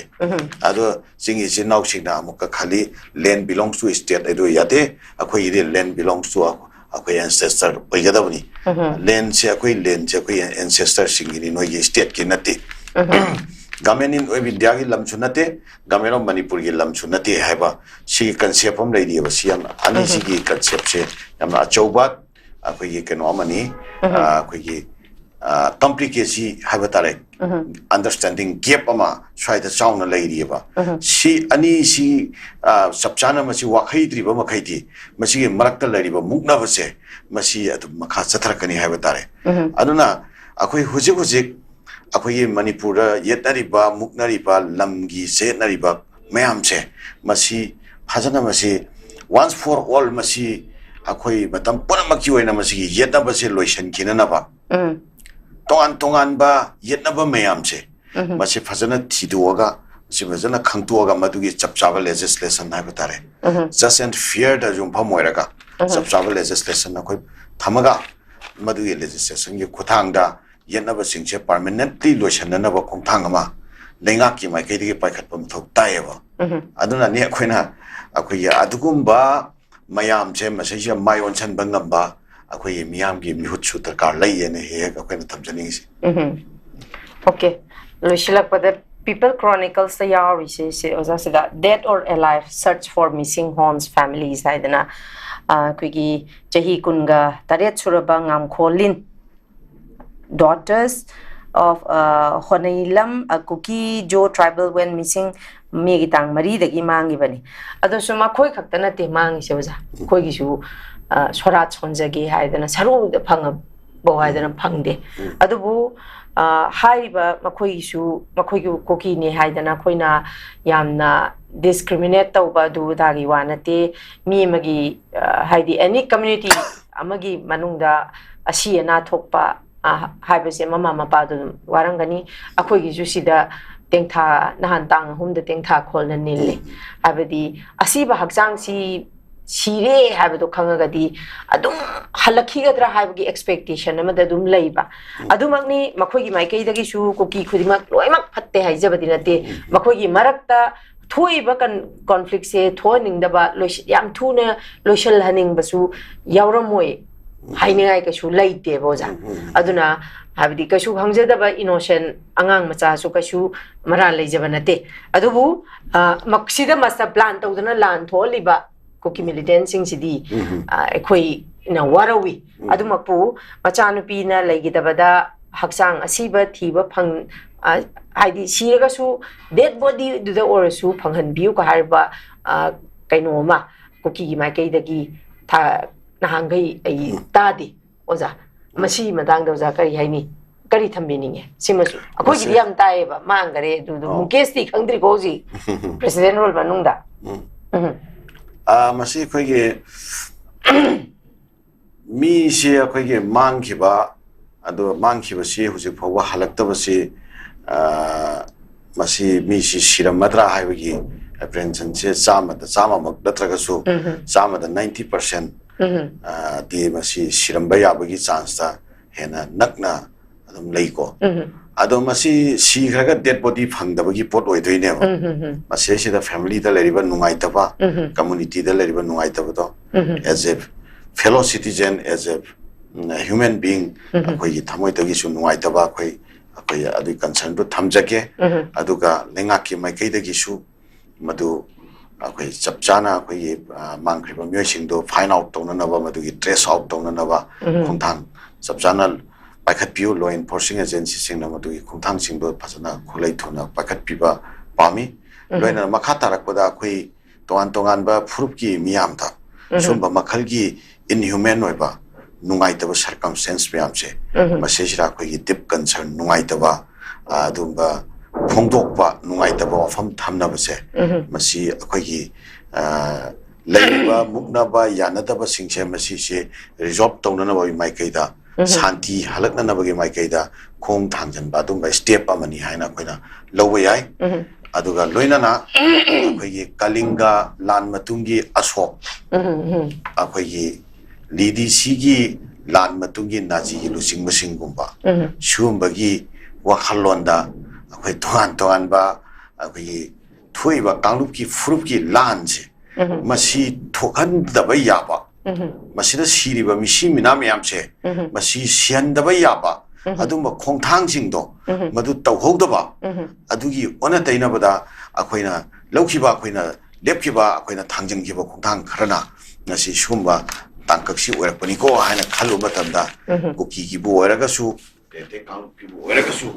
ꯑꯗꯣ ꯆꯤꯡꯒꯤ ꯏꯆꯤꯜ ꯏꯅꯥꯎꯁꯤꯡꯅ ꯑꯃꯨꯛꯀ ꯈꯜꯂꯤ, land belongs to state ꯍꯥꯏꯗꯣ ꯌꯥꯗꯦ, ꯑꯩꯈꯣꯏꯒꯤꯗꯤ land belongs to ꯑꯩꯈꯣꯏ ꯑꯦꯟꯁꯦꯁꯇꯔ ꯑꯣꯏꯒꯗꯕꯅꯤ꯫ ꯂꯦꯟꯁꯦ, ꯑꯩꯈꯣꯏ ꯂꯦꯟꯁꯦ ꯑꯩꯈꯣꯏ ꯑꯦꯟꯁꯦꯁꯇꯔꯁꯤꯡꯒꯤꯅꯤ, ꯅꯣꯏꯒꯤ ꯁ꯭ꯇꯦꯠꯀꯤ ꯅꯠꯇꯦ꯫ ꯒꯚꯔꯟꯃꯦꯟ ꯑꯣꯐ ꯏꯟꯗꯤꯌꯥꯒꯤ ꯂꯝꯁꯨ ꯅꯠꯇꯦ, ꯒꯚꯔꯟꯃꯦꯟ ꯑꯣꯐ ꯃꯅꯤꯄꯨꯔꯒꯤ ꯂꯝꯁꯨ ꯅꯠꯇꯦ ꯍꯥꯏꯕ ꯁꯤꯒꯤ ꯀꯟꯁꯦꯞ ꯑꯃ ꯂꯩꯔꯤꯑꯕ꯫ ꯁꯤ ꯌꯥꯝꯅ, ꯑꯅꯤꯁꯤꯒꯤ ꯀꯟꯁꯦꯞꯁꯦ ꯌꯥꯝꯅ ꯑꯆꯧꯕ ꯑꯩꯈꯣꯏꯒꯤ ꯀꯩꯅꯣ ꯑꯃꯅꯤ꯫ ꯑ, ꯑꯩꯈꯣꯏꯒꯤ, ꯑ, complicacy ꯍꯥꯏꯕ ꯇꯥꯔꯦ, understanding gap ꯑꯃ ꯁ꯭ꯋꯥꯏꯗ ꯆꯥꯎꯅ ꯂꯩꯔꯤꯑꯕ꯫ ꯁꯤ ꯑꯅꯤꯁꯤ, ꯑ, ꯆꯞ ꯆꯥꯅ ꯃꯁꯤ ꯋꯥꯈꯩꯗ꯭ꯔꯤꯕ ꯃꯈꯩꯗꯤ ꯃꯁꯤꯒꯤ ꯃꯔꯛꯇ ꯂꯩꯔꯤꯕ ꯃꯨꯛꯅꯕꯁꯦ ꯃꯁꯤ ꯑꯗꯨꯝ ꯃꯈꯥ ꯆꯠꯊꯔꯛꯀꯅꯤ ꯍꯥꯏꯕ ꯇꯥꯔꯦ꯫ ꯑꯗꯨꯅ ꯑꯩꯈꯣꯏ ꯍꯧꯖꯤꯛ ꯍꯧꯖꯤꯛ ꯑꯩꯈꯣꯏꯒꯤ ꯃꯅꯤꯄꯨꯔꯗ ꯌꯦꯠꯅꯔꯤꯕ, ꯃꯨꯛꯅꯔꯤꯕ, ꯂꯝꯒꯤ ꯆꯌꯦꯠꯅꯔꯤꯕ ꯃꯌꯥꯝꯁꯦ, ꯃꯁꯤ ꯐꯖꯅ, ꯃꯁꯤ once for all, ꯃꯁꯤ ꯑꯩꯈꯣꯏ ꯃꯇꯝ ꯄꯨꯝꯅꯃꯛꯀꯤ ꯑꯣꯏꯅ ꯃꯁꯤꯒꯤ ꯌꯦꯠꯅꯕꯁꯦ ꯂꯣꯏꯁꯤꯟꯈꯤꯅꯅꯕ, ꯎꯝ꯫ ꯇꯣꯉꯥꯟ ꯇꯣꯉꯥꯟꯕ ꯌꯦꯠꯅꯕ ꯃꯌꯥꯝꯁꯦ, ꯎꯝ꯫ ꯃꯁꯤ ꯐꯖꯅ ꯊꯤꯗꯣꯛꯑꯒ, ꯃꯁꯤ ꯐꯖꯅ ꯈꯪꯇꯣꯛꯑꯒ, ꯃꯗꯨꯒꯤ ꯆꯞ ꯆꯥꯕ legislation ꯍꯥꯏꯕ ꯇꯥꯔꯦ, ꯎꯝ꯫ Just and fairꯗ ꯌꯨꯝꯐꯝ ꯑꯣꯏꯔꯒ, ꯎꯝ꯫ ꯆꯞ ꯆꯥꯕ legislation ꯑꯩꯈꯣꯏ ꯊꯝꯃꯒ, ꯃꯗꯨꯒꯤ legislationꯒꯤ ꯈꯨꯠꯊꯥꯡꯗ ꯌꯦꯠꯅꯕꯁꯤꯡꯁꯦ permanently ꯂꯣꯏꯁꯤꯟꯅꯅꯕ ꯈꯣꯡꯊꯥꯡ ꯑꯃ ꯂꯩꯉꯥꯛꯀꯤ ꯃꯥꯏꯀꯩꯗꯒꯤ ꯄꯥꯏꯈꯠꯄ ꯃꯊꯧ ꯇꯥꯏꯌꯦꯕ꯫ ꯎꯝ꯫ ꯑꯗꯨꯅꯅꯤ ꯑꯩꯈꯣꯏꯅ, ꯑꯩꯈꯣꯏꯒꯤ ꯑꯗꯨꯒꯨꯝꯕ ꯃꯌꯥꯝꯁꯦ, ꯃꯁꯤꯁꯤꯗ ꯃꯥꯏ ꯑꯣꯟꯁꯤꯟꯕ ꯉꯝꯕ ꯑꯩꯈꯣꯏꯒꯤ ꯃꯤꯌꯥꯝꯒꯤ ꯃꯤꯍꯨꯠꯁꯨ ꯗꯔꯀꯥꯔ ꯂꯩꯌꯦꯅ ꯍꯦꯛ ꯍꯦꯛ ꯑꯩꯈꯣꯏꯅ ꯊꯝꯖꯅꯤꯡꯉꯤꯁꯦ꯫ ꯎꯝ꯫ Okay꯫ ꯂꯣꯏꯁꯤꯜꯂꯛꯄꯗ People Chroniclesꯇ ꯌꯥꯎꯔꯤꯁꯦ, ꯁꯦ ꯑꯣꯖꯥ, ꯁꯤꯗ "Dead or Alive: Search for Missing Homes Families" ꯍꯥꯏꯗꯅ, ꯑ, ꯑꯩꯈꯣꯏꯒꯤ ꯆꯍꯤ ꯀꯨꯟꯒ ꯇꯔꯦꯠ ꯁꯨꯔꯕ ꯉꯥꯝꯈꯣꯂꯤꯟ, daughters of, ꯑ, ꯍꯣꯅꯩꯂꯝ, ꯑ, ꯀꯨꯀꯤ ꯖꯣ tribal, went missing Mayꯒꯤ ꯇꯥꯡ ꯃꯔꯤꯗꯒꯤ ꯃꯥꯡꯈꯤꯕꯅꯤ꯫ ꯑꯗꯨꯁꯨ ꯃꯈꯣꯏ ꯈꯛꯇ ꯅꯠꯇꯦ ꯃꯥꯡꯉꯤꯁꯦ, ꯑꯣꯖꯥ꯫ ꯑꯩꯈꯣꯏꯒꯤꯁꯨ, ꯑ, ꯁꯣꯔꯥꯠ ꯁꯣꯟꯖꯒꯦ ꯍꯥꯏꯗꯅ ꯁꯔꯨꯗ ꯐꯪꯉꯕꯧ ꯍꯥꯏꯗꯅ ꯐꯪꯗꯦ꯫ ꯎꯝ꯫ ꯑꯗꯨꯕꯨ, ꯑ, ꯍꯥꯏꯔꯤꯕ ꯃꯈꯣꯏꯒꯤꯁꯨ, ꯃꯈꯣꯏꯒꯤ ꯀꯨꯀꯤꯅꯤ ꯍꯥꯏꯗꯅ ꯑꯩꯈꯣꯏꯅ ꯌꯥꯝꯅ discriminate ꯇꯧꯕ ꯑꯗꯨ ꯑꯗꯥꯒꯤ ꯋꯥ ꯅꯠꯇꯦ꯫ ꯃꯤ ꯑꯃꯒꯤ, ꯑ, ꯍꯥꯏꯗꯤ any community ꯑꯃꯒꯤ ꯃꯅꯨꯡꯗ ꯑꯁꯤ ꯑꯅꯥ ꯊꯣꯛꯄ, ꯑ, ꯍꯥꯏꯕꯁꯦ ꯃꯃꯥ ꯃꯄꯥꯗꯨ ꯑꯗꯨꯝ ꯋꯥꯔꯝꯒꯅꯤ꯫ ꯑꯩꯈꯣꯏꯒꯤꯁꯨ ꯁꯤꯗ ꯇꯦꯡꯊꯥ, ꯅꯍꯥꯟ ꯇꯥꯡ ꯑꯍꯨꯝꯗ ꯇꯦꯡꯊꯥ ꯈꯣꯜꯅ ꯅꯤꯜꯂꯤ꯫ ꯎꯝ꯫ ꯍꯥꯏꯕꯗꯤ ꯑꯁꯤꯕ ꯍꯛꯆꯥꯡꯁꯤ ꯁꯤꯔꯦ ꯍꯥꯏꯕꯗꯣ ꯈꯪꯉꯒꯗꯤ ꯑꯗꯨꯝ ꯍꯜꯂꯛꯈꯤꯒꯗ꯭ꯔꯥ ꯍꯥꯏꯕꯒꯤ expectation ꯑꯃꯗ ꯑꯗꯨꯝ ꯂꯩꯕ꯫ ꯎꯝ꯫ ꯑꯗꯨꯃꯛꯅꯤ, ꯃꯈꯣꯏꯒꯤ ꯃꯥꯏꯀꯩꯗꯒꯤꯁꯨ ꯀꯨꯀꯤ ꯈꯨꯗꯤꯡꯃꯛ ꯂꯣꯏꯅꯃꯛ ꯐꯠꯇꯦ ꯍꯥꯏꯖꯕꯗꯤ ꯅꯠꯇꯦ꯫ ꯎꯝ꯫ ꯃꯈꯣꯏꯒꯤ ꯃꯔꯛꯇ ꯊꯣꯛꯏꯕ con-, conflictꯁꯦ ꯊꯣꯛꯍꯟꯅꯤꯡꯗꯕ, ꯂꯣꯏꯁꯤ-, ꯌꯥꯝ ꯊꯨꯅ ꯂꯣꯏꯁꯤꯜꯍꯟꯅꯤꯡꯕꯁꯨ ꯌꯥꯎꯔꯝꯃꯣꯏ ꯍꯥꯏꯅꯤꯡꯉꯥꯏ ꯀꯩꯁꯨ ꯂꯩꯇꯦꯕ, ꯑꯣꯖꯥ꯫ ꯎꯝ, ꯎꯝ, ꯎꯝ꯫ ꯑꯗꯨꯅ ꯍꯥꯏꯕꯗꯤ ꯀꯩꯁꯨ ꯈꯪꯖꯗꯕ innocent ꯑꯉꯥꯡ ꯃꯆꯥꯁꯨ ꯀꯩꯁꯨ ꯃꯔꯥꯜ ꯂꯩꯖꯕ ꯅꯠꯇꯦ꯫ ꯑꯗꯨꯕꯨ, ꯑ, ꯃꯛ-, ꯁꯤꯗ master plan ꯇꯧꯗꯅ ꯂꯥꯟ ꯊꯣꯛꯍꯜꯂꯤꯕ ꯀꯨꯀꯤ militantꯁꯤꯡꯁꯤꯗꯤ, ꯎꯝ, ꯎꯝ꯫ ꯑ, ꯑꯩꯈꯣꯏ ꯅ ꯋꯥꯔꯧꯏ꯫ ꯎꯝ꯫ ꯑꯗꯨꯃꯛꯄꯨ ꯃꯆꯥꯅꯨꯄꯤꯅ ꯂꯩꯈꯤꯗꯕꯗ ꯍꯛꯆꯥꯡ ꯑꯁꯤꯕ ꯊꯤꯕ ꯐꯪ-, ꯑ, ꯍꯥꯏꯗꯤ ꯁꯤꯔꯒꯁꯨ dead bodyꯗꯨꯗ ꯑꯣꯏꯔꯁꯨ ꯐꯪꯍꯟꯕꯤꯌꯨ ꯀ ꯍꯥꯏꯔꯤꯕ, ꯑ, ꯀꯩꯅꯣ ꯑꯃ ꯀꯨꯀꯤꯒꯤ ꯃꯥꯏꯀꯩꯗꯒꯤ ꯊꯥ-, ꯅꯍꯥꯟꯈꯩ ꯑꯩ ꯎꯝ꯫ ꯇꯥꯗꯦ꯫ ꯑꯣꯖꯥ, ꯎꯝ꯫ ꯃꯁꯤꯒꯤ ꯃꯇꯥꯡꯗ ꯑꯣꯖꯥ ꯀꯔꯤ ꯍꯥꯏꯅꯤ? ꯀꯔꯤ ꯊꯝꯕꯤꯅꯤꯡꯉꯦ? ꯁꯤꯃꯁꯨ ꯑꯩꯈꯣꯏꯒꯤꯗꯤ ꯃꯁꯤ ꯌꯥꯝ ꯇꯥꯏꯌꯦꯕ, ꯃꯥꯡꯈꯔꯦ ꯑꯗꯨꯗꯣ꯫ ꯑꯣ꯫ ꯃꯨꯀꯦꯁꯇꯤ ꯈꯪꯗ꯭ꯔꯤꯀꯣ ꯍꯧꯖꯤꯛ president role ꯃꯅꯨꯡꯗ? ꯎꯝ꯫ ꯎꯝ꯫ ꯑ, ꯃꯁꯤ ꯑꯩꯈꯣꯏꯒꯤ ꯃꯤꯁꯤ ꯑꯩꯈꯣꯏꯒꯤ ꯃꯥꯡꯈꯤꯕ, ꯑꯗꯣ ꯃꯥꯡꯈꯤꯕꯁꯤ ꯍꯧꯖꯤꯛ ꯐꯥꯎꯕ ꯍꯜꯂꯛꯇꯕꯁꯤ, ꯑ, ꯃꯁꯤ ꯃꯤꯁꯤ ꯁꯤꯔꯝꯃꯗ꯭ꯔꯥ ꯍꯥꯏꯕꯒꯤ apprehensionꯁꯦ ꯆꯥꯝꯃꯗ ꯆꯥꯝꯃꯃꯛ ꯅꯠꯇ꯭ꯔꯒꯁꯨ ꯎꯝ꯫ ꯆꯥꯝꯃꯗ ninety percent, ꯎꯝ꯫ ꯑ, ꯗꯤ ꯃꯁꯤ ꯁꯤꯔꯝꯕ ꯌꯥꯕꯒꯤ chanceꯇ ꯍꯦꯟꯅ ꯅꯛꯅ ꯑꯗꯨꯝ ꯂꯩꯀꯣ꯫ ꯎꯝ꯫ ꯑꯗꯣ ꯃꯁꯤ ꯁꯤꯈ꯭ꯔꯒ dead body ꯐꯪꯗꯕꯒꯤ ꯄꯣꯠ ꯑꯣꯏꯗꯣꯏꯅꯦꯕ꯫ ꯎꯝ, ꯎꯝ, ꯎꯝ꯫ ꯃꯁꯤꯁꯤꯗ familyꯗ ꯂꯩꯔꯤꯕ ꯅꯨꯡꯉꯥꯏꯇꯕ, ꯎꯝ꯫ Communityꯗ ꯂꯩꯔꯤꯕ ꯅꯨꯡꯉꯥꯏꯇꯕꯗꯣ, ꯎꯝ꯫ As a fellow citizen, as a, um, human being, ꯎꯝ꯫ ꯑꯩꯈꯣꯏꯒꯤ ꯊꯃꯣꯏꯗꯒꯤꯁꯨ ꯅꯨꯡꯉꯥꯏꯇꯕ ꯑꯩꯈꯣꯏ, ꯑꯩꯈꯣꯏ ꯑꯗꯨꯒꯤ concernꯗꯨ ꯊꯝꯖꯒꯦ꯫ ꯎꯝ꯫ ꯑꯗꯨꯒ ꯂꯩꯉꯥꯛꯀꯤ ꯃꯥꯏꯀꯩꯗꯒꯤꯁꯨ ꯃꯗꯨ ꯑꯩꯈꯣꯏ ꯆꯞ ꯆꯥꯅ ꯑꯩꯈꯣꯏꯒꯤ, ꯑ, ꯃꯥꯡꯈ꯭ꯔꯤꯕ ꯃꯤꯑꯣꯏꯁꯤꯡꯗꯣ find out ꯇꯧꯅꯅꯕ, ꯃꯗꯨꯒꯤ trace out ꯇꯧꯅꯅꯕ ꯎꯝ꯫ ꯈꯣꯡꯊꯥꯡ ꯆꯞ ꯆꯥꯅ ꯄꯥꯏꯈꯠꯄꯤꯌꯨ꯫ Law enforcing agencyꯁꯤꯡꯅ ꯃꯗꯨꯒꯤ ꯈꯣꯡꯊꯥꯡꯁꯤꯡꯗꯣ ꯐꯖꯅ ꯈꯨꯠꯂꯩ ꯊꯨꯅ ꯄꯥꯏꯈꯠꯄꯤꯕ ꯄꯥꯝꯃꯤ꯫ ꯎꯝ꯫ ꯂꯣꯏꯅꯅ ꯃꯈꯥ ꯇꯥꯔꯛꯄꯗ ꯑꯩꯈꯣꯏ ꯇꯣꯉꯥꯟ ꯇꯣꯉꯥꯟꯕ ꯐꯨꯔꯨꯞꯀꯤ ꯃꯤꯌꯥꯝꯗ ꯎꯝ꯫ ꯁꯨꯝꯕ ꯃꯈꯜꯒꯤ inhuman ꯑꯣꯏꯕ ꯅꯨꯡꯉꯥꯏꯇꯕ circumstance ꯃꯌꯥꯝꯁꯦ, ꯎꯝ꯫ ꯃꯁꯤꯁꯤꯗ ꯑꯩꯈꯣꯏꯒꯤ deep concern, ꯅꯨꯡꯉꯥꯏꯇꯕ, ꯑ, ꯑꯗꯨꯒꯨꯝꯕ ꯐꯣꯡꯗꯣꯛꯄ, ꯅꯨꯡꯉꯥꯏꯇꯕ ꯋꯥꯐꯝ ꯊꯝꯅꯕꯁꯦ, ꯎꯝ꯫ ꯃꯁꯤ ꯑꯩꯈꯣꯏꯒꯤ, ꯑ, ꯂꯩꯔꯤꯕ ꯃꯨꯛꯅꯕ ꯌꯥꯅꯗꯕꯁꯤꯡꯁꯦ ꯃꯁꯤꯁꯦ resolve ꯇꯧꯅꯅꯕꯒꯤ ꯃꯥꯏꯀꯩꯗ, ꯎꯝ꯫ ꯁꯥꯟꯇꯤ ꯍꯜꯂꯛꯅꯅꯕꯒꯤ ꯃꯥꯏꯀꯩꯗ ꯈꯣꯡ ꯊꯥꯡꯖꯟꯕ ꯑꯗꯨꯝꯕ step ꯑꯃꯅꯤ ꯍꯥꯏꯅ ꯑꯩꯈꯣꯏꯅ ꯂꯧꯕ ꯌꯥꯏ꯫ ꯎꯝ꯫ ꯑꯗꯨꯒ ꯂꯣꯏꯅꯅ ꯑꯩꯈꯣꯏꯒꯤ ꯀꯂꯤꯡꯒ ꯂꯥꯟ ꯃꯇꯨꯡꯒꯤ ꯑꯁꯣꯛ, ꯎꯝ, ꯎꯝ꯫ ꯑꯩꯈꯣꯏꯒꯤ ꯂꯤꯗꯤꯁꯤꯒꯤ ꯂꯥꯟ ꯃꯇꯨꯡꯒꯤ ꯅꯥꯖꯤꯒꯤ ꯂꯨꯆꯤꯡꯕꯁꯤꯡꯒꯨꯝꯕ ꯎꯝ꯫ ꯁꯤꯒꯨꯝꯕꯒꯤ ꯋꯥꯈꯜꯂꯣꯟꯗ ꯑꯩꯈꯣꯏ ꯇꯣꯉꯥꯟ ꯇꯣꯉꯥꯟꯕ ꯑꯩꯈꯣꯏꯒꯤ ꯊꯣꯛꯏꯕ ꯀꯥꯡꯂꯨꯞꯀꯤ ꯐꯨꯔꯨꯞꯀꯤ ꯂꯥꯟꯁꯦ ꯎꯝ꯫ ꯃꯁꯤ ꯊꯣꯛꯍꯟꯗꯕ ꯌꯥꯕ, ꯎꯝ꯫ ꯃꯁꯤꯗ ꯁꯤꯔꯤꯕ ꯃꯤꯁꯤ ꯃꯤꯅꯥ ꯃꯌꯥꯝꯁꯦ ꯎꯝ꯫ ꯃꯁꯤ ꯁꯤꯍꯟꯗꯕ ꯌꯥꯕ ꯎꯝ꯫ ꯑꯗꯨꯝꯕ ꯈꯣꯡꯊꯥꯡꯁꯤꯡꯗꯣ ꯎꯝ꯫ ꯃꯗꯨ ꯇꯧꯍꯧꯗꯕ, ꯎꯝ꯫ ꯑꯗꯨꯒꯤ ꯑꯣꯟꯅ ꯇꯩꯅꯕꯗ ꯑꯩꯈꯣꯏꯅ ꯂꯧꯈꯤꯕ, ꯑꯩꯈꯣꯏꯅ ꯂꯦꯞꯈꯤꯕ, ꯑꯩꯈꯣꯏꯅ ꯊꯥꯡꯖꯤꯟꯈꯤꯕ ꯈꯣꯡꯊꯥꯡ ꯈꯔꯅ ꯉꯁꯤ ꯁꯤꯒꯨꯝꯕ ꯇꯥꯡꯀꯛꯁꯤ ꯑꯣꯏꯔꯛꯄꯅꯤꯀꯣ ꯍꯥꯏꯅ ꯈꯜꯂꯨꯕ ꯃꯇꯝꯗ, ꯎꯝ꯫ ꯀꯨꯀꯤꯒꯤꯕꯨ ꯑꯣꯏꯔꯒꯁꯨ, ꯇꯦꯟꯇꯦ ꯀꯥꯡꯂꯨꯞꯀꯤꯕꯨ ꯑꯣꯏꯔꯒꯁꯨ,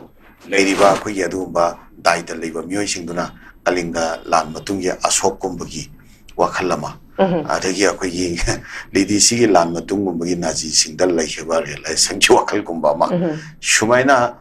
ꯂꯩꯔꯤꯕ ꯑꯩꯈꯣꯏꯒꯤ ꯑꯗꯨꯒꯨꯝꯕ ꯗꯥꯏꯇ ꯂꯩꯕ ꯃꯤꯑꯣꯏꯁꯤꯡꯗꯨꯅ ꯀꯂꯤꯡꯒ ꯂꯥꯟ ꯃꯇꯨꯡꯒꯤ ꯑꯁꯣꯛꯀꯨꯝꯕꯒꯤ ꯋꯥꯈꯜ ꯑꯃ, ꯎꯝ꯫ ꯑꯗꯒꯤ ꯑꯩꯈꯣꯏꯒꯤ ꯂꯤꯗꯤꯁꯤꯒꯤ ꯂꯥꯟ ꯃꯇꯨꯡꯒꯨꯝꯕꯒꯤ ꯅꯥꯖꯤꯁꯤꯡꯗ ꯂꯩꯈꯤꯕ ꯔꯤꯌꯦꯂꯥꯏꯖꯦꯁꯟꯒꯤ ꯋꯥꯈꯜꯒꯨꯝꯕ ꯑꯃ, ꯎꯝ꯫ ꯁꯨꯃꯥꯏꯅ,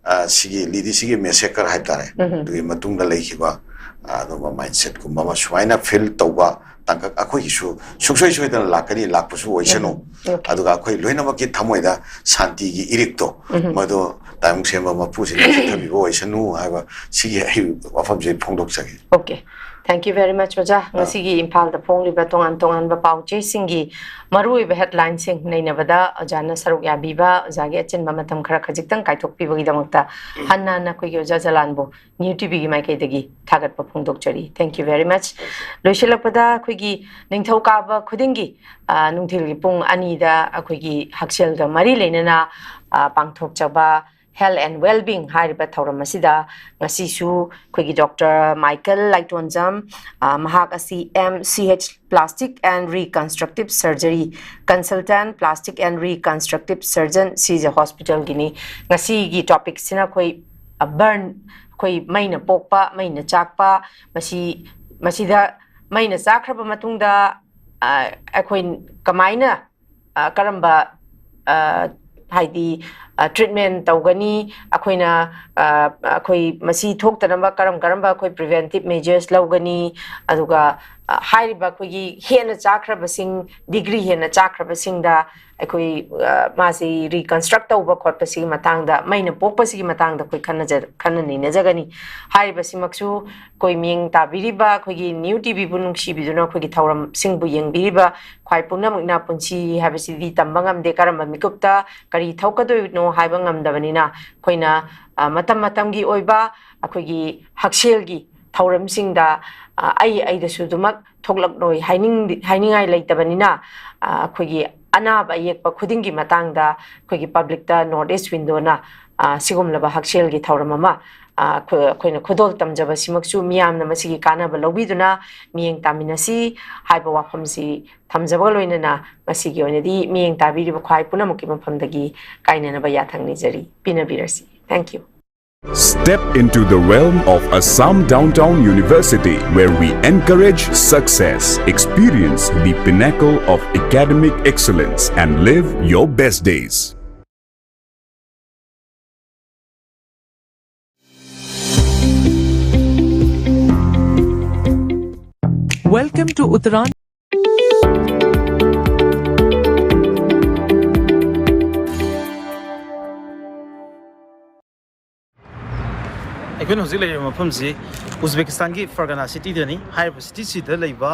ꯑ, ꯁꯤꯒꯤ ꯂꯤꯗꯤꯁꯤꯒꯤ ꯃꯦꯁꯦꯀꯔ ꯍꯥꯏꯇꯥꯔꯦ, ꯎꯝ꯫ ꯑꯗꯨꯒꯤ ꯃꯇꯨꯡꯗ ꯂꯩꯈꯤꯕ, ꯑ, ꯑꯗꯨꯒꯨꯝꯕ ꯃꯥꯏꯟꯁꯦꯠꯀꯨꯝꯕ ꯑꯃ ꯁꯨꯃꯥꯏꯅ ꯐꯤꯜ ꯇꯧꯕ ꯇꯥꯡꯀꯛ ꯑꯩꯈꯣꯏꯒꯤꯁꯨ ꯁꯨꯡꯁꯣꯏ ꯁꯣꯏꯗꯅ ꯂꯥꯛꯀꯅꯤ, ꯂꯥꯛꯄꯁꯨ ꯑꯣꯏꯁꯅꯨ꯫ ꯎꯝ꯫ ꯑꯣꯀꯦ꯫ ꯑꯗꯨꯒ ꯑꯩꯈꯣꯏ ꯂꯣꯏꯅꯃꯛꯀꯤ ꯊꯃꯣꯏꯗ ꯁꯥꯟꯇꯤꯒꯤ ꯏꯔꯤꯛꯇꯣ, ꯎꯝ꯫ ꯃꯗꯨ ꯇꯥꯏꯕꯪ ꯁꯦꯝꯕ ꯃꯄꯨꯁꯤꯡꯅ ꯆꯤꯠꯊꯕꯤꯕ ꯑꯣꯏꯁꯅꯨ ꯍꯥꯏꯕ ꯁꯤꯒꯤ ꯑꯩ ꯋꯥꯐꯝꯁꯦ ꯐꯣꯡꯗꯣꯛꯆꯒꯦ꯫ Okay. Thank you very much, ꯑꯣꯖꯥ꯫ ꯑꯥ꯫ ꯉꯁꯤꯒꯤ ꯏꯝꯐꯥꯜꯗ ꯐꯣꯡꯂꯤꯕ ꯇꯣꯉꯥꯟ ꯇꯣꯉꯥꯟꯕ ꯄꯥꯎ ꯆꯦꯁꯤꯡꯒꯤ ꯃꯔꯨꯑꯣꯏꯕ ꯍꯦꯗꯂꯥꯏꯟꯁꯤꯡ ꯅꯩꯅꯕꯗ ꯑꯣꯖꯥꯅ ꯁꯔꯨꯛ ꯌꯥꯕꯤꯕ, ꯑꯣꯖꯥꯒꯤ ꯑꯆꯤꯟꯕ ꯃꯇꯝ ꯈꯔ ꯈꯖꯤꯛꯇꯪ ꯀꯥꯏꯊꯣꯛꯄꯤꯕꯒꯤꯗꯃꯛꯇ ꯍꯟꯅ ꯍꯟꯅ ꯑꯩꯈꯣꯏꯒꯤ ꯑꯣꯖꯥ ꯖꯂꯥꯟꯕꯨ ꯅ꯭ꯌꯨ ꯇꯤꯚꯤꯒꯤ ꯃꯥꯏꯀꯩꯗꯒꯤ ꯊꯥꯒꯠꯄ ꯐꯣꯡꯗꯣꯛꯆꯔꯤ꯫ Thank you very much꯫ ꯂꯣꯏꯁꯤꯜꯂꯛꯄꯗ ꯑꯩꯈꯣꯏꯒꯤ ꯅꯤꯡꯊꯧꯀꯥꯕ ꯈꯨꯗꯤꯡꯒꯤ, ꯑ, ꯅꯨꯡꯊꯤꯜꯒꯤ ꯄꯨꯡ ꯑꯅꯤꯗ ꯑꯩꯈꯣꯏꯒꯤ ꯍꯛꯁꯦꯜꯒ ꯃꯔꯤ ꯂꯩꯅꯅ, ꯑ, ꯄꯥꯡꯊꯣꯛꯆꯕ Health and Wellbeing ꯍꯥꯏꯔꯤꯕ ꯊꯧꯔꯝ ꯑꯁꯤꯗ ꯉꯁꯤꯁꯨ ꯑꯩꯈꯣꯏꯒꯤ ꯗꯣꯛꯇꯔ ꯃꯥꯏꯀꯦꯜ ꯂꯥꯏꯇꯣꯟꯖꯝ, ꯑ, ꯃꯍꯥꯛ ꯑꯁꯤ M C H Plastic and Reconstructive Surgery Consultant, Plastic and Reconstructive Surgeon, ꯁꯤꯁꯦ ꯍꯣꯁꯄꯤꯇꯥꯜꯒꯤꯅꯤ꯫ ꯉꯁꯤꯒꯤ ꯇꯣꯄꯤꯛꯁꯤꯅ ꯑꯩꯈꯣꯏ, ꯑ, ꯕꯔꯟ, ꯑꯩꯈꯣꯏ ꯃꯩꯅ ꯄꯣꯛꯄ, ꯃꯩꯅ ꯆꯥꯛꯄ, ꯃꯁꯤ, ꯃꯁꯤꯗ ꯃꯩꯅ ꯆꯥꯛꯈ꯭ꯔꯕ ꯃꯇꯨꯡꯗ, ꯑ, ꯑꯩꯈꯣꯏ ꯀꯃꯥꯏꯅ, ꯑ, ꯀꯔꯝꯕ, ꯑ, ꯍꯥꯏꯗꯤ, ꯑ, ꯇ꯭ꯔꯤꯠꯃꯦꯟ ꯇꯧꯒꯅꯤ, ꯑꯩꯈꯣꯏꯅ, ꯑ, ꯑꯩꯈꯣꯏ ꯃꯁꯤ ꯊꯣꯛꯇꯅꯕ ꯀꯔꯝ ꯀꯔꯝꯕ ꯑꯩꯈꯣꯏ ꯄ꯭ꯔꯤꯚꯦꯟꯇꯤꯞ ꯃꯦꯖꯔꯁ ꯂꯧꯒꯅꯤ, ꯑꯗꯨꯒ, ꯑ, ꯍꯥꯏꯔꯤꯕ ꯑꯩꯈꯣꯏꯒꯤ ꯍꯦꯟꯅ ꯆꯥꯈ꯭ꯔꯕꯁꯤꯡ, ꯗꯤꯒ꯭ꯔꯤ ꯍꯦꯟꯅ ꯆꯥꯈ꯭ꯔꯕꯁꯤꯡꯗ ꯑꯩꯈꯣꯏ, ꯑ, ꯃꯥꯁꯤ ꯔꯤꯀꯟꯁꯇ꯭ꯔꯛ ꯇꯧꯕ ꯈꯣꯠꯄꯁꯤꯒꯤ ꯃꯇꯥꯡꯗ, ꯃꯩꯅ ꯄꯣꯛꯄꯁꯤꯒꯤ ꯃꯇꯥꯡꯗ ꯑꯩꯈꯣꯏ ꯈꯟꯅꯖ-, ꯈꯟꯅ ꯅꯩꯅꯖꯒꯅꯤ꯫ ꯍꯥꯏꯔꯤꯕꯁꯤꯃꯛꯁꯨ ꯑꯩꯈꯣꯏ ꯃꯤꯠꯌꯦꯡ ꯇꯥꯕꯤꯔꯤꯕ, ꯑꯩꯈꯣꯏꯒꯤ ꯅ꯭ꯌꯨ ꯇꯤꯚꯤꯕꯨ ꯅꯨꯡꯁꯤꯕꯤꯗꯨꯅ ꯑꯩꯈꯣꯏꯒꯤ ꯊꯧꯔꯝꯁꯤꯡꯕꯨ ꯌꯦꯡꯕꯤꯔꯤꯕ ꯈ꯭ꯋꯥꯏ ꯄꯨꯝꯅꯃꯛꯅ ꯄꯨꯟꯁꯤ ꯍꯥꯏꯕꯁꯤꯗꯤ ꯇꯝꯕ ꯉꯝꯗꯦ, ꯀꯔꯝꯕ ꯃꯤꯀꯨꯞꯇ ꯀꯔꯤ ꯊꯣꯛꯀꯗꯣꯏꯅꯣ ꯍꯥꯏꯕ ꯉꯝꯗꯕꯅꯤꯅ, ꯑꯩꯈꯣꯏꯅ, ꯑ, ꯃꯇꯝ ꯃꯇꯝꯒꯤ ꯑꯣꯏꯕ ꯑꯩꯈꯣꯏꯒꯤ ꯍꯛꯁꯦꯜꯒꯤ ꯊꯧꯔꯝꯁꯤꯡꯗ, ꯑ, ꯑꯩ ꯑꯩꯗꯁꯨ ꯑꯗꯨꯃꯛ ꯊꯣꯛꯂꯛꯂꯣꯏ ꯍꯥꯏꯅꯤꯡ-, ꯍꯥꯏꯅꯤꯡꯉꯥꯏ ꯂꯩꯇꯕꯅꯤꯅ, ꯑ, ꯑꯩꯈꯣꯏꯒꯤ ꯑꯅꯥꯕ ꯑꯌꯦꯛꯄ ꯈꯨꯗꯤꯡꯒꯤ ꯃꯇꯥꯡꯗ ꯑꯩꯈꯣꯏꯒꯤ ꯄꯕ꯭ꯂꯤꯛꯇ ꯅꯣꯔꯠ ꯏꯁ ꯋꯤꯟꯗꯣꯅ, ꯑ, ꯁꯤꯒꯨꯝꯂꯕ ꯍꯛꯁꯦꯜꯒꯤ ꯊꯧꯔꯝ ꯑꯃ, ꯑ, ꯑꯩꯈꯣꯏ-, ꯑꯩꯈꯣꯏꯅ ꯈꯨꯗꯣꯜ ꯇꯝꯖꯕꯁꯤꯃꯛꯁꯨ ꯃꯤꯌꯥꯝꯅ ꯃꯁꯤꯒꯤ ꯀꯥꯟꯅꯕ ꯂꯧꯕꯤꯗꯨꯅ ꯃꯤꯠꯌꯦꯡ ꯇꯥꯃꯤꯟꯅꯁꯤ ꯍꯥꯏꯕ ꯋꯥꯐꯝꯁꯤ ꯊꯝꯖꯕꯒ ꯂꯣꯏꯅꯅ ꯉꯁꯤꯒꯤ ꯑꯣꯏꯅꯗꯤ ꯃꯤꯠꯌꯦꯡ ꯇꯥꯕꯤꯔꯤꯕ ꯈ꯭ꯋꯥꯏ ꯄꯨꯝꯅꯃꯛꯀꯤ ꯃꯐꯝꯗꯒꯤ ꯀꯥꯏꯅꯅꯕ ꯌꯥꯊꯪ ꯅꯤꯖꯔꯤ꯫ ꯄꯤꯅꯕꯤꯔꯁꯤ꯫ Thank you. Step into the realm of Assam Downtown University, where we encourage success, experience the pinnacle of academic excellence, and live your best days. Welcome to Uttaran. ꯑꯩꯈꯣꯏꯅ ꯍꯧꯖꯤꯛ ꯂꯩꯔꯤꯕ ꯃꯐꯝꯁꯤ ꯎꯖꯕꯦꯀꯤꯁꯇꯥꯟꯒꯤ ꯐꯔꯒꯅꯥ ꯁꯤꯇꯤꯗꯅꯤ꯫ ꯍꯥꯏꯔꯤꯕ ꯁꯤꯇꯤꯁꯤꯗ ꯂꯩꯕ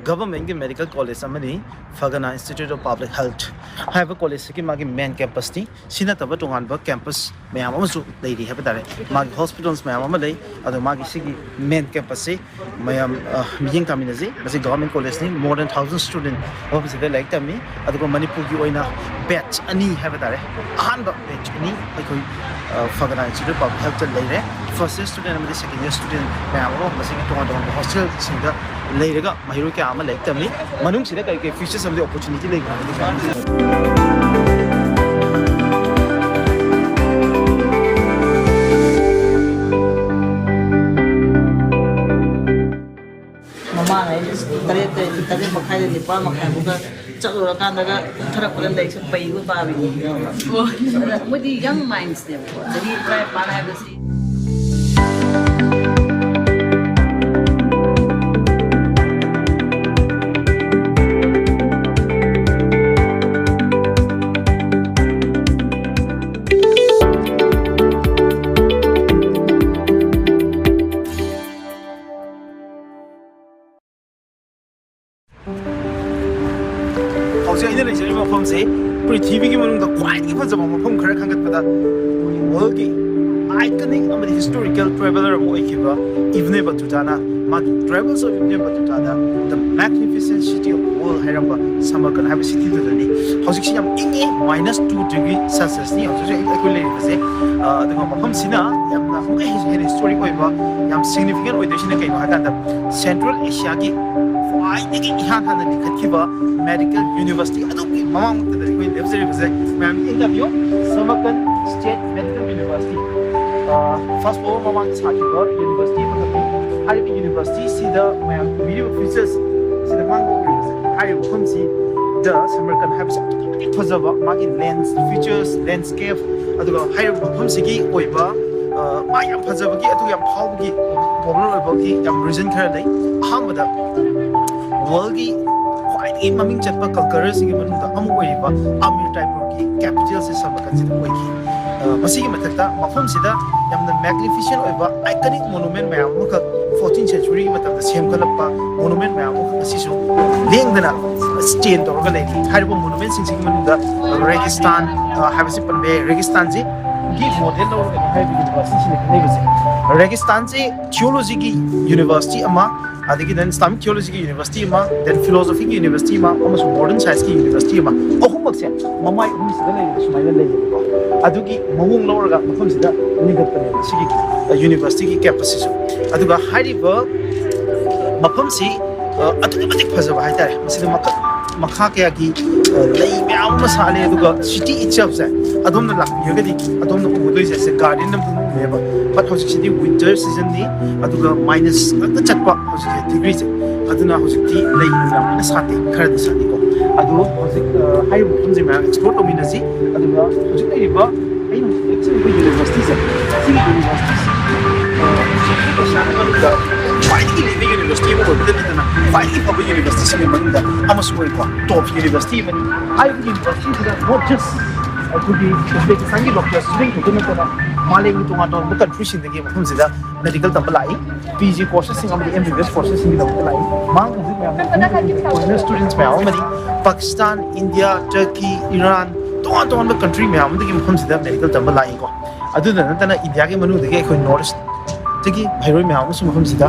ꯒꯚꯔꯟꯃꯦꯟꯠꯀꯤ ꯃꯦꯗꯤꯀꯦꯜ ꯀꯣꯂꯦꯖ ꯑꯃꯅꯤ, ꯐꯔꯒꯅꯥ ꯏꯟꯁꯇꯤꯇ꯭ꯌꯨꯠ ꯑꯣꯐ ꯄꯕ꯭ꯂꯤꯛ ꯍꯦꯜꯊ ꯍꯥꯏꯕ ꯀꯣꯂꯦꯖꯁꯤꯒꯤ ꯃꯥꯒꯤ ꯃꯦꯟ ꯀꯦꯝꯄꯁꯅꯤ꯫ ꯁꯤ ꯅꯠꯇꯕ ꯇꯣꯉꯥꯟꯕ ꯀꯦꯝꯄꯁ ꯃꯌꯥꯝ ꯑꯃꯁꯨ ꯂꯩꯔꯤ ꯍꯥꯏꯕ ꯇꯥꯔꯦ꯫ ꯃꯥꯒꯤ ꯍꯣꯁꯄꯤꯇꯥꯜꯁ ꯃꯌꯥꯝ ꯑꯃ ꯂꯩ꯫ ꯑꯗꯣ ꯃꯥꯒꯤ ꯁꯤꯒꯤ ꯃꯦꯟ ꯀꯦꯝꯄꯁꯁꯤ ꯃꯌꯥꯝ, ꯑ, ꯃꯤꯠꯌꯦꯡ ꯇꯥꯃꯤꯟꯅꯁꯤ꯫ ꯃꯁꯤ government ꯀꯣꯂꯦꯖꯅꯤ꯫ More than thousand student ꯃꯐꯝꯁꯤꯗ ꯂꯥꯏꯔꯤꯛ ꯇꯝꯃꯤ꯫ ꯑꯗꯨꯒ ꯃꯅꯤꯄꯨꯔꯒꯤ ꯑꯣꯏꯅ ꯕꯦꯠꯆ ꯑꯅꯤ ꯍꯥꯏꯕ ꯇꯥꯔꯦ, ꯑꯍꯥꯟꯕ ꯕꯦꯠꯆ ꯑꯅꯤ ꯑꯩꯈꯣꯏ, ꯑ, ꯐꯔꯒꯅꯥ ꯏꯟꯁꯇꯤꯇ꯭ꯌꯨꯠ ꯑꯣꯐ ꯄꯕ꯭ꯂꯤꯛ ꯍꯦꯜꯊꯇ ꯂꯩꯔꯦ꯫ ꯐꯥꯔꯁ ꯏꯌꯔ ꯁ꯭ꯇꯨꯗꯦꯟꯠ ꯑꯃꯗꯤ ꯁꯦꯀꯦꯟ ꯏꯌꯔ ꯁ꯭ꯇꯨꯗꯦꯟꯠ ꯃꯌꯥꯝ ꯑꯃ ꯃꯁꯤꯒꯤ ꯇꯣꯉꯥꯟ ꯇꯣꯉꯥꯟꯕ ꯍꯣꯁꯇꯦꯜꯁꯤꯡꯗ ꯂꯩꯔꯒ ꯃꯍꯩꯔꯣꯏ ꯀꯌꯥ ꯑꯃ ꯂꯥꯏꯔꯤꯛ ꯇꯝꯃꯤ꯫ ꯃꯅꯨꯡꯁꯤꯗ ꯀꯔꯤ ꯀꯔꯤ ꯐꯤꯆꯔꯁ ꯑꯃꯗꯤ ꯑꯣꯄꯣꯔꯆꯨꯅꯤꯇꯤ ꯂꯩꯕ ꯍꯥꯏꯕꯗꯤ ꯃꯃꯥꯡ ꯑꯩ ꯇꯔꯦꯠꯇ, ꯇꯔꯦꯠ ꯃꯈꯥꯏꯗ ꯅꯤꯄꯥꯜ ꯃꯈꯥꯏ ꯐꯥꯎꯗ ꯆꯠꯂꯨꯔꯀꯥꯟꯗꯒ ꯀꯨꯝꯊꯔꯛꯄꯗ ꯂꯥꯏꯔꯤꯛꯁꯦ ꯄꯩꯕ ꯄꯥꯕꯤꯅꯤ꯫ ꯑꯗ ꯃꯣꯏꯗꯤ ꯌꯪ ꯃꯥꯏꯟꯁꯅꯦꯕꯀꯣ, ꯆꯍꯤ ꯇꯔꯥꯅꯤꯄꯥꯜ ꯍꯥꯏꯕꯁꯤ꯫ ꯍꯧꯖꯤꯛ ꯑꯩꯅ ꯂꯩꯖꯔꯤꯕ ꯃꯐꯝꯁꯤ ꯄ꯭ꯔꯤꯊꯤꯕꯤꯒꯤ ꯃꯅꯨꯡꯗ ꯈ꯭ꯋꯥꯏꯗꯒꯤ ꯐꯖꯕ ꯃꯐꯝ ꯈꯔ ꯈꯟꯒꯠꯄꯗ ꯋꯥꯔꯜꯒꯤ ꯑꯥꯏꯀꯅꯤꯛ ꯑꯃꯗꯤ ꯍꯤꯁꯇꯣꯔꯤꯀꯦꯜ ꯇ꯭ꯔꯦꯚꯦꯂꯔ ꯑꯃ ꯑꯣꯏꯈꯤꯕ ꯏꯕꯅꯦ ꯕꯇꯨꯇꯥꯅ ꯃꯥꯒꯤ Travels of Ibn Battuta-ꯗ The Magnificent City of World ꯍꯥꯏꯔꯝꯕ ꯁꯃꯔꯀꯟ ꯍꯥꯏꯕ ꯁꯤꯇꯤꯗꯨꯗꯅꯤ꯫ ꯍꯧꯖꯤꯛꯁꯤ ꯌꯥꯝ ꯏꯪꯉꯤ, minus two degree Celsiusꯅꯤ ꯍꯧꯖꯤꯛ ꯍꯧꯖꯤꯛ ꯑꯩꯈꯣꯏ ꯂꯩꯔꯤꯕꯁꯦ꯫ ꯑ, ꯑꯗꯨꯒ ꯃꯐꯝꯁꯤꯅ ꯌꯥꯝꯅ ꯑꯃꯨꯛꯀ ꯍꯦꯟꯅ ꯍꯦꯟꯅ ꯍꯤꯁꯇꯣꯔꯤꯛ ꯑꯣꯏꯕ, ꯌꯥꯝ ꯁꯤꯒꯅꯤꯐꯤꯀꯦꯟ ꯑꯣꯏꯗꯣꯏꯁꯤꯅ ꯀꯩꯅꯣ ꯍꯥꯏ ꯀꯥꯟꯗ, ꯁꯦꯟꯇ꯭ꯔꯦꯜ ꯑꯦꯁꯤꯌꯥꯒꯤ ꯈ꯭ꯋꯥꯏꯗꯒꯤ ꯏꯍꯥꯟ ꯍꯥꯟꯅ ꯂꯤꯡꯈꯠꯈꯤꯕ ꯃꯦꯗꯤꯀꯦꯜ ꯌꯨꯅꯤꯚꯔꯁꯤꯇꯤ ꯑꯗꯨꯒꯤ ꯃꯃꯥꯡꯃꯛꯇꯗ ꯑꯩꯈꯣꯏ ꯂꯦꯞꯆꯔꯤꯕꯁꯦ꯫ ꯃꯌꯥꯝ ꯏꯟꯇꯔꯚꯤꯌꯨ, ꯁꯃꯔꯀꯟ ꯁ꯭ꯇꯦꯠ ꯃꯦꯗꯤꯀꯦꯜ ꯌꯨꯅꯤꯚꯔꯁꯤꯇꯤ꯫ ꯐꯥꯁ ꯋꯥꯔ ꯃꯃꯥꯡꯗ ꯁꯥꯈꯤꯕ ꯌꯨꯅꯤꯚꯔꯁꯤꯇꯤ ꯑꯃꯈꯛꯅꯤ꯫ ꯍꯥꯏꯔꯤꯕ ꯌꯨꯅꯤꯚꯔꯁꯤꯇꯤꯁꯤꯗ ꯃꯌꯥꯝ ꯎꯕꯤꯔꯤꯕ ꯐꯤꯆꯔꯁ ꯁꯤꯗ ꯃꯥꯡꯕ ꯎꯕꯤꯔꯤꯕꯁꯦ, ꯍꯥꯏꯔꯤꯕ ꯃꯐꯝꯁꯤꯗ ꯁꯃꯔꯀꯟ ꯍꯥꯏꯕꯁꯤ ꯑꯗꯨꯛꯀꯤ ꯃꯇꯤꯛ ꯐꯖꯕ, ꯃꯥꯒꯤ ꯂꯦꯟꯁ, ꯐꯤꯆꯔꯁ, ꯂꯦꯟꯁꯀꯦꯞ, ꯑꯗꯨꯒ ꯍꯥꯏꯔꯤꯕ ꯃꯐꯝꯁꯤꯒꯤ ꯑꯣꯏꯕ, ꯑ, ꯃꯥ ꯌꯥꯝ ꯐꯖꯕꯒꯤ, ꯑꯗꯨꯒ ꯌꯥꯝ ꯐꯥꯎꯕꯒꯤ, ꯄꯣꯄꯨꯂꯔ ꯑꯣꯏꯕꯒꯤ ꯌꯥꯝ ꯔꯤꯖꯟ ꯈꯔ ꯂꯩ꯫ ꯑꯍꯥꯟꯕꯗ, ꯋꯥꯔꯜꯒꯤ ꯈ꯭ꯋꯥꯏꯗꯒꯤ ꯃꯃꯤꯡ ꯆꯠꯄ ꯀꯜꯀꯔꯁꯤꯡꯒꯤ ꯃꯅꯨꯡꯗ ꯑꯃ ꯑꯣꯏꯔꯤꯕ ꯑꯃꯤꯔ ꯇꯥꯏꯄꯨꯔꯒꯤ ꯀꯦꯄꯤꯇꯦꯜꯁꯦ ꯁꯃꯔꯀꯟꯁꯤꯗ ꯑꯣꯏꯈꯤ꯫ ꯑ, ꯃꯁꯤꯒꯤ ꯃꯊꯛꯇ ꯃꯐꯝꯁꯤꯗ ꯌꯥꯝꯅ ꯃꯦꯒꯅꯤꯐꯤꯁꯦꯟ ꯑꯣꯏꯕ ꯑꯥꯏꯀꯅꯤꯛ ꯃꯣꯅꯨꯃꯦꯟ ꯃꯌꯥꯝ ꯑꯃꯈꯛ, ꯐꯣꯔꯇꯤꯟ ꯁꯦꯟꯆꯨꯔꯤꯒꯤ ꯃꯇꯝꯗ ꯁꯦꯝꯒꯠꯂꯛꯄ ꯃꯣꯅꯨꯃꯦꯟ ꯃꯌꯥꯝ ꯑꯃꯈꯛ ꯑꯁꯤꯁꯨ ꯂꯦꯡꯗꯅ ꯁ꯭ꯇꯦꯟ ꯇꯧꯔꯒ ꯂꯩꯔꯤ꯫ ꯍꯥꯏꯔꯤꯕ ꯃꯣꯅꯨꯃꯦꯟꯁꯤꯡꯁꯤꯒꯤ ꯃꯅꯨꯡꯗ ꯔꯦꯒꯤꯁꯇꯥꯟ, ꯑ, ꯍꯥꯏꯕꯁꯤ ꯄꯟꯕ ꯌꯥꯏ꯫ ꯔꯦꯒꯤꯁꯇꯥꯟꯁꯤ ꯒꯤ ꯃꯣꯗꯦꯜ ꯂꯧꯔꯒꯅꯤ ꯍꯥꯏꯔꯤꯕ ꯌꯨꯅꯤꯚꯔꯁꯤꯇꯤꯁꯤꯅ ꯈꯟꯅꯔꯤꯕꯁꯦ꯫ ꯔꯦꯒꯤꯁꯇꯥꯟꯁꯤ ꯊꯤꯑꯣꯂꯣꯖꯤꯒꯤ ꯌꯨꯅꯤꯚꯔꯁꯤꯇꯤ ꯑꯃ, ꯑꯗꯒꯤ then ꯏꯁꯂꯥꯃꯤꯛ ꯊꯤꯑꯣꯂꯣꯖꯤꯒꯤ ꯌꯨꯅꯤꯚꯔꯁꯤꯇꯤ ꯑꯃ, then ꯐꯤꯂꯣꯁꯣꯐꯤꯒꯤ ꯌꯨꯅꯤꯚꯔꯁꯤꯇꯤ ꯑꯃ, ꯑꯃꯁꯨꯡ ꯃꯣꯗꯔꯟ ꯁꯥꯏꯟꯁꯀꯤ ꯌꯨꯅꯤꯚꯔꯁꯤꯇꯤ ꯑꯃ, ꯑꯍꯨꯝꯃꯛꯁꯦ ꯃꯃꯥꯏ ꯑꯍꯨꯝꯁꯤꯗ ꯂꯩꯔꯤꯕ ꯁꯨꯃꯥꯏꯅ ꯂꯩꯌꯦꯕꯀꯣ꯫ ꯑꯗꯨꯒꯤ ꯃꯑꯣꯡ ꯂꯧꯔꯒ ꯃꯐꯝꯁꯤꯗ ꯂꯤꯡꯈꯠꯄꯅꯦꯕ ꯁꯤꯒꯤ, ꯑ, ꯌꯨꯅꯤꯚꯔꯁꯤꯇꯤꯒꯤ ꯀꯦꯝꯄꯁꯁꯤꯁꯨ꯫ ꯑꯗꯨꯒ ꯍꯥꯏꯔꯤꯕ ꯃꯐꯝꯁꯤ, ꯑ, ꯑꯗꯨꯛꯀꯤ ꯃꯇꯤꯛ ꯐꯖꯕ ꯍꯥꯏꯇꯥꯔꯦ꯫ ꯃꯁꯤꯗ ꯃꯈꯜ ꯃꯈꯥ ꯀꯌꯥꯒꯤ, ꯑ, ꯂꯩ ꯃꯌꯥꯝ ꯑꯃ ꯁꯥꯠꯂꯦ꯫ ꯑꯗꯨꯒ ꯁꯤꯇꯤ ꯏꯠꯁꯦꯜꯐꯁꯦ ꯑꯗꯣꯝꯅ ꯂꯥꯛꯄꯤꯔꯒꯗꯤ ꯑꯗꯣꯝꯅ ꯎꯒꯗꯣꯏꯁꯦ ꯁꯦ ꯒꯥꯔꯗꯦꯟ ꯑꯃ ꯎꯅꯦꯕ꯫ But ꯍꯧꯖꯤꯛꯁꯤꯗꯤ ꯋꯤꯟꯇꯔ ꯁꯤꯖꯟꯅꯤ, ꯑꯗꯨꯒ ꯃꯥꯏꯅꯁ ꯉꯥꯛꯇ ꯆꯠꯄ ꯍꯧꯖꯤꯛꯁꯦ ꯗꯤꯒ꯭ꯔꯤꯁꯦ꯫ ꯑꯗꯨꯅ ꯍꯧꯖꯤꯛꯇꯤ ꯂꯩ ꯌꯥꯝꯅ ꯁꯥꯠꯇꯦ, ꯈꯔꯗꯤ ꯁꯥꯠꯂꯤꯀꯣ꯫ ꯑꯗꯨ ꯍꯧꯖꯤꯛ, ꯑ, ꯍꯥꯏꯔꯤꯕ ꯃꯐꯝꯁꯦ ꯃꯌꯥꯝ ꯑꯦꯛꯁꯄ꯭ꯂꯣꯔ ꯇꯧꯃꯤꯟꯅꯁꯤ꯫ ꯑꯗꯨꯒ ꯍꯧꯖꯤꯛ ꯂꯩꯔꯤꯕ ꯑꯩꯅ ꯍꯧꯖꯤꯛ ꯂꯦꯞꯆꯔꯤꯕ ꯌꯨꯅꯤꯚꯔꯁꯤꯇꯤꯁꯦ, ꯁꯤꯒꯤ ꯌꯨꯅꯤꯚꯔꯁꯤꯇꯤꯁꯦ, ꯑ, ꯁꯦꯟꯇ꯭ꯔꯦꯜ ꯑꯦꯁꯤꯌꯥꯒꯤ ꯃꯅꯨꯡꯗ ꯈ꯭ꯋꯥꯏꯗꯒꯤ ꯂꯤꯡꯕ ꯌꯨꯅꯤꯚꯔꯁꯤꯇꯤ ꯑꯃ ꯑꯣꯏꯕꯗ ꯅꯠꯇꯅ ꯈ꯭ꯋꯥꯏꯗꯒꯤ ꯐꯕ ꯌꯨꯅꯤꯚꯔꯁꯤꯇꯤꯁꯤꯡꯒꯤ ꯃꯅꯨꯡꯗ ꯑꯃꯁꯨ ꯑꯣꯏꯀꯣ, ꯇꯣꯞ ꯌꯨꯅꯤꯚꯔꯁꯤꯇꯤ ꯑꯃꯅꯤ꯫ ꯍꯥꯏꯔꯤꯕ ꯌꯨꯅꯤꯚꯔꯁꯤꯇꯤꯁꯤꯗ not just ꯑꯩꯈꯣꯏꯒꯤ ꯎꯖꯕꯦꯀꯤꯁꯇꯥꯟꯒꯤ ꯗꯣꯛꯇꯔ ꯁ꯭ꯇꯨꯗꯦꯟ ꯈꯛꯇ ꯅꯠꯇꯅ ꯃꯥꯂꯦꯝꯒꯤ ꯇꯣꯉꯥꯟ ꯇꯣꯉꯥꯟꯕ ꯀꯟꯇ꯭ꯔꯤꯁꯤꯡꯗꯒꯤ ꯃꯐꯝꯁꯤꯗ ꯃꯦꯗꯤꯀꯦꯜ ꯇꯝꯕ ꯂꯥꯛꯏ꯫ ꯄꯤ ꯖꯤ ꯀꯣꯔꯁꯦꯁꯁꯤꯡ ꯑꯃꯗꯤ ꯑꯦꯝ ꯕꯤ ꯕꯤ ꯑꯦꯁ ꯀꯣꯔꯁꯦꯁꯁꯤꯡꯒꯤꯗꯃꯛꯇ ꯂꯥꯛꯏ꯫ ꯃꯥꯡ ꯍꯧꯖꯤꯛ ꯃꯌꯥꯝꯅ ꯈꯪꯅꯔꯤꯕ ꯐꯣꯔꯦꯅꯔ ꯁ꯭ꯇꯨꯗꯦꯟꯠꯁ ꯃꯌꯥꯝ ꯑꯃꯅꯤ꯫ ꯄꯥꯀꯤꯁꯇꯥꯟ, ꯏꯟꯗꯤꯌꯥ, ꯇꯔꯀꯤ, ꯏꯔꯥꯟ, ꯇꯣꯉꯥꯟ ꯇꯣꯉꯥꯟꯕ ꯀꯟꯇ꯭ꯔꯤ ꯃꯌꯥꯝ ꯑꯃꯗꯒꯤ ꯃꯐꯝꯁꯤꯗ ꯃꯦꯗꯤꯀꯦꯜ ꯇꯝꯕ ꯂꯥꯛꯏꯀꯣ꯫ ꯑꯗꯨꯗ ꯅꯠꯇꯅ ꯏꯟꯗꯤꯌꯥꯒꯤ ꯃꯅꯨꯡꯗꯒꯤ ꯑꯩꯈꯣꯏ ꯅꯣꯔꯠ ꯏꯁꯇꯒꯤ ꯃꯍꯩꯔꯣꯏ ꯃꯌꯥꯝ ꯑꯃꯁꯨ ꯃꯐꯝꯁꯤꯗ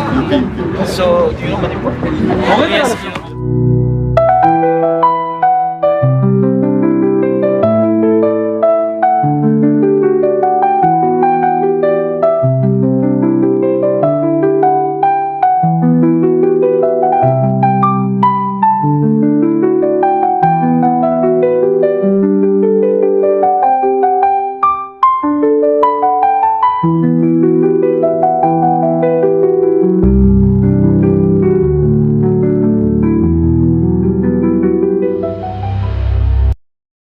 So, do you know Manipur? Yes.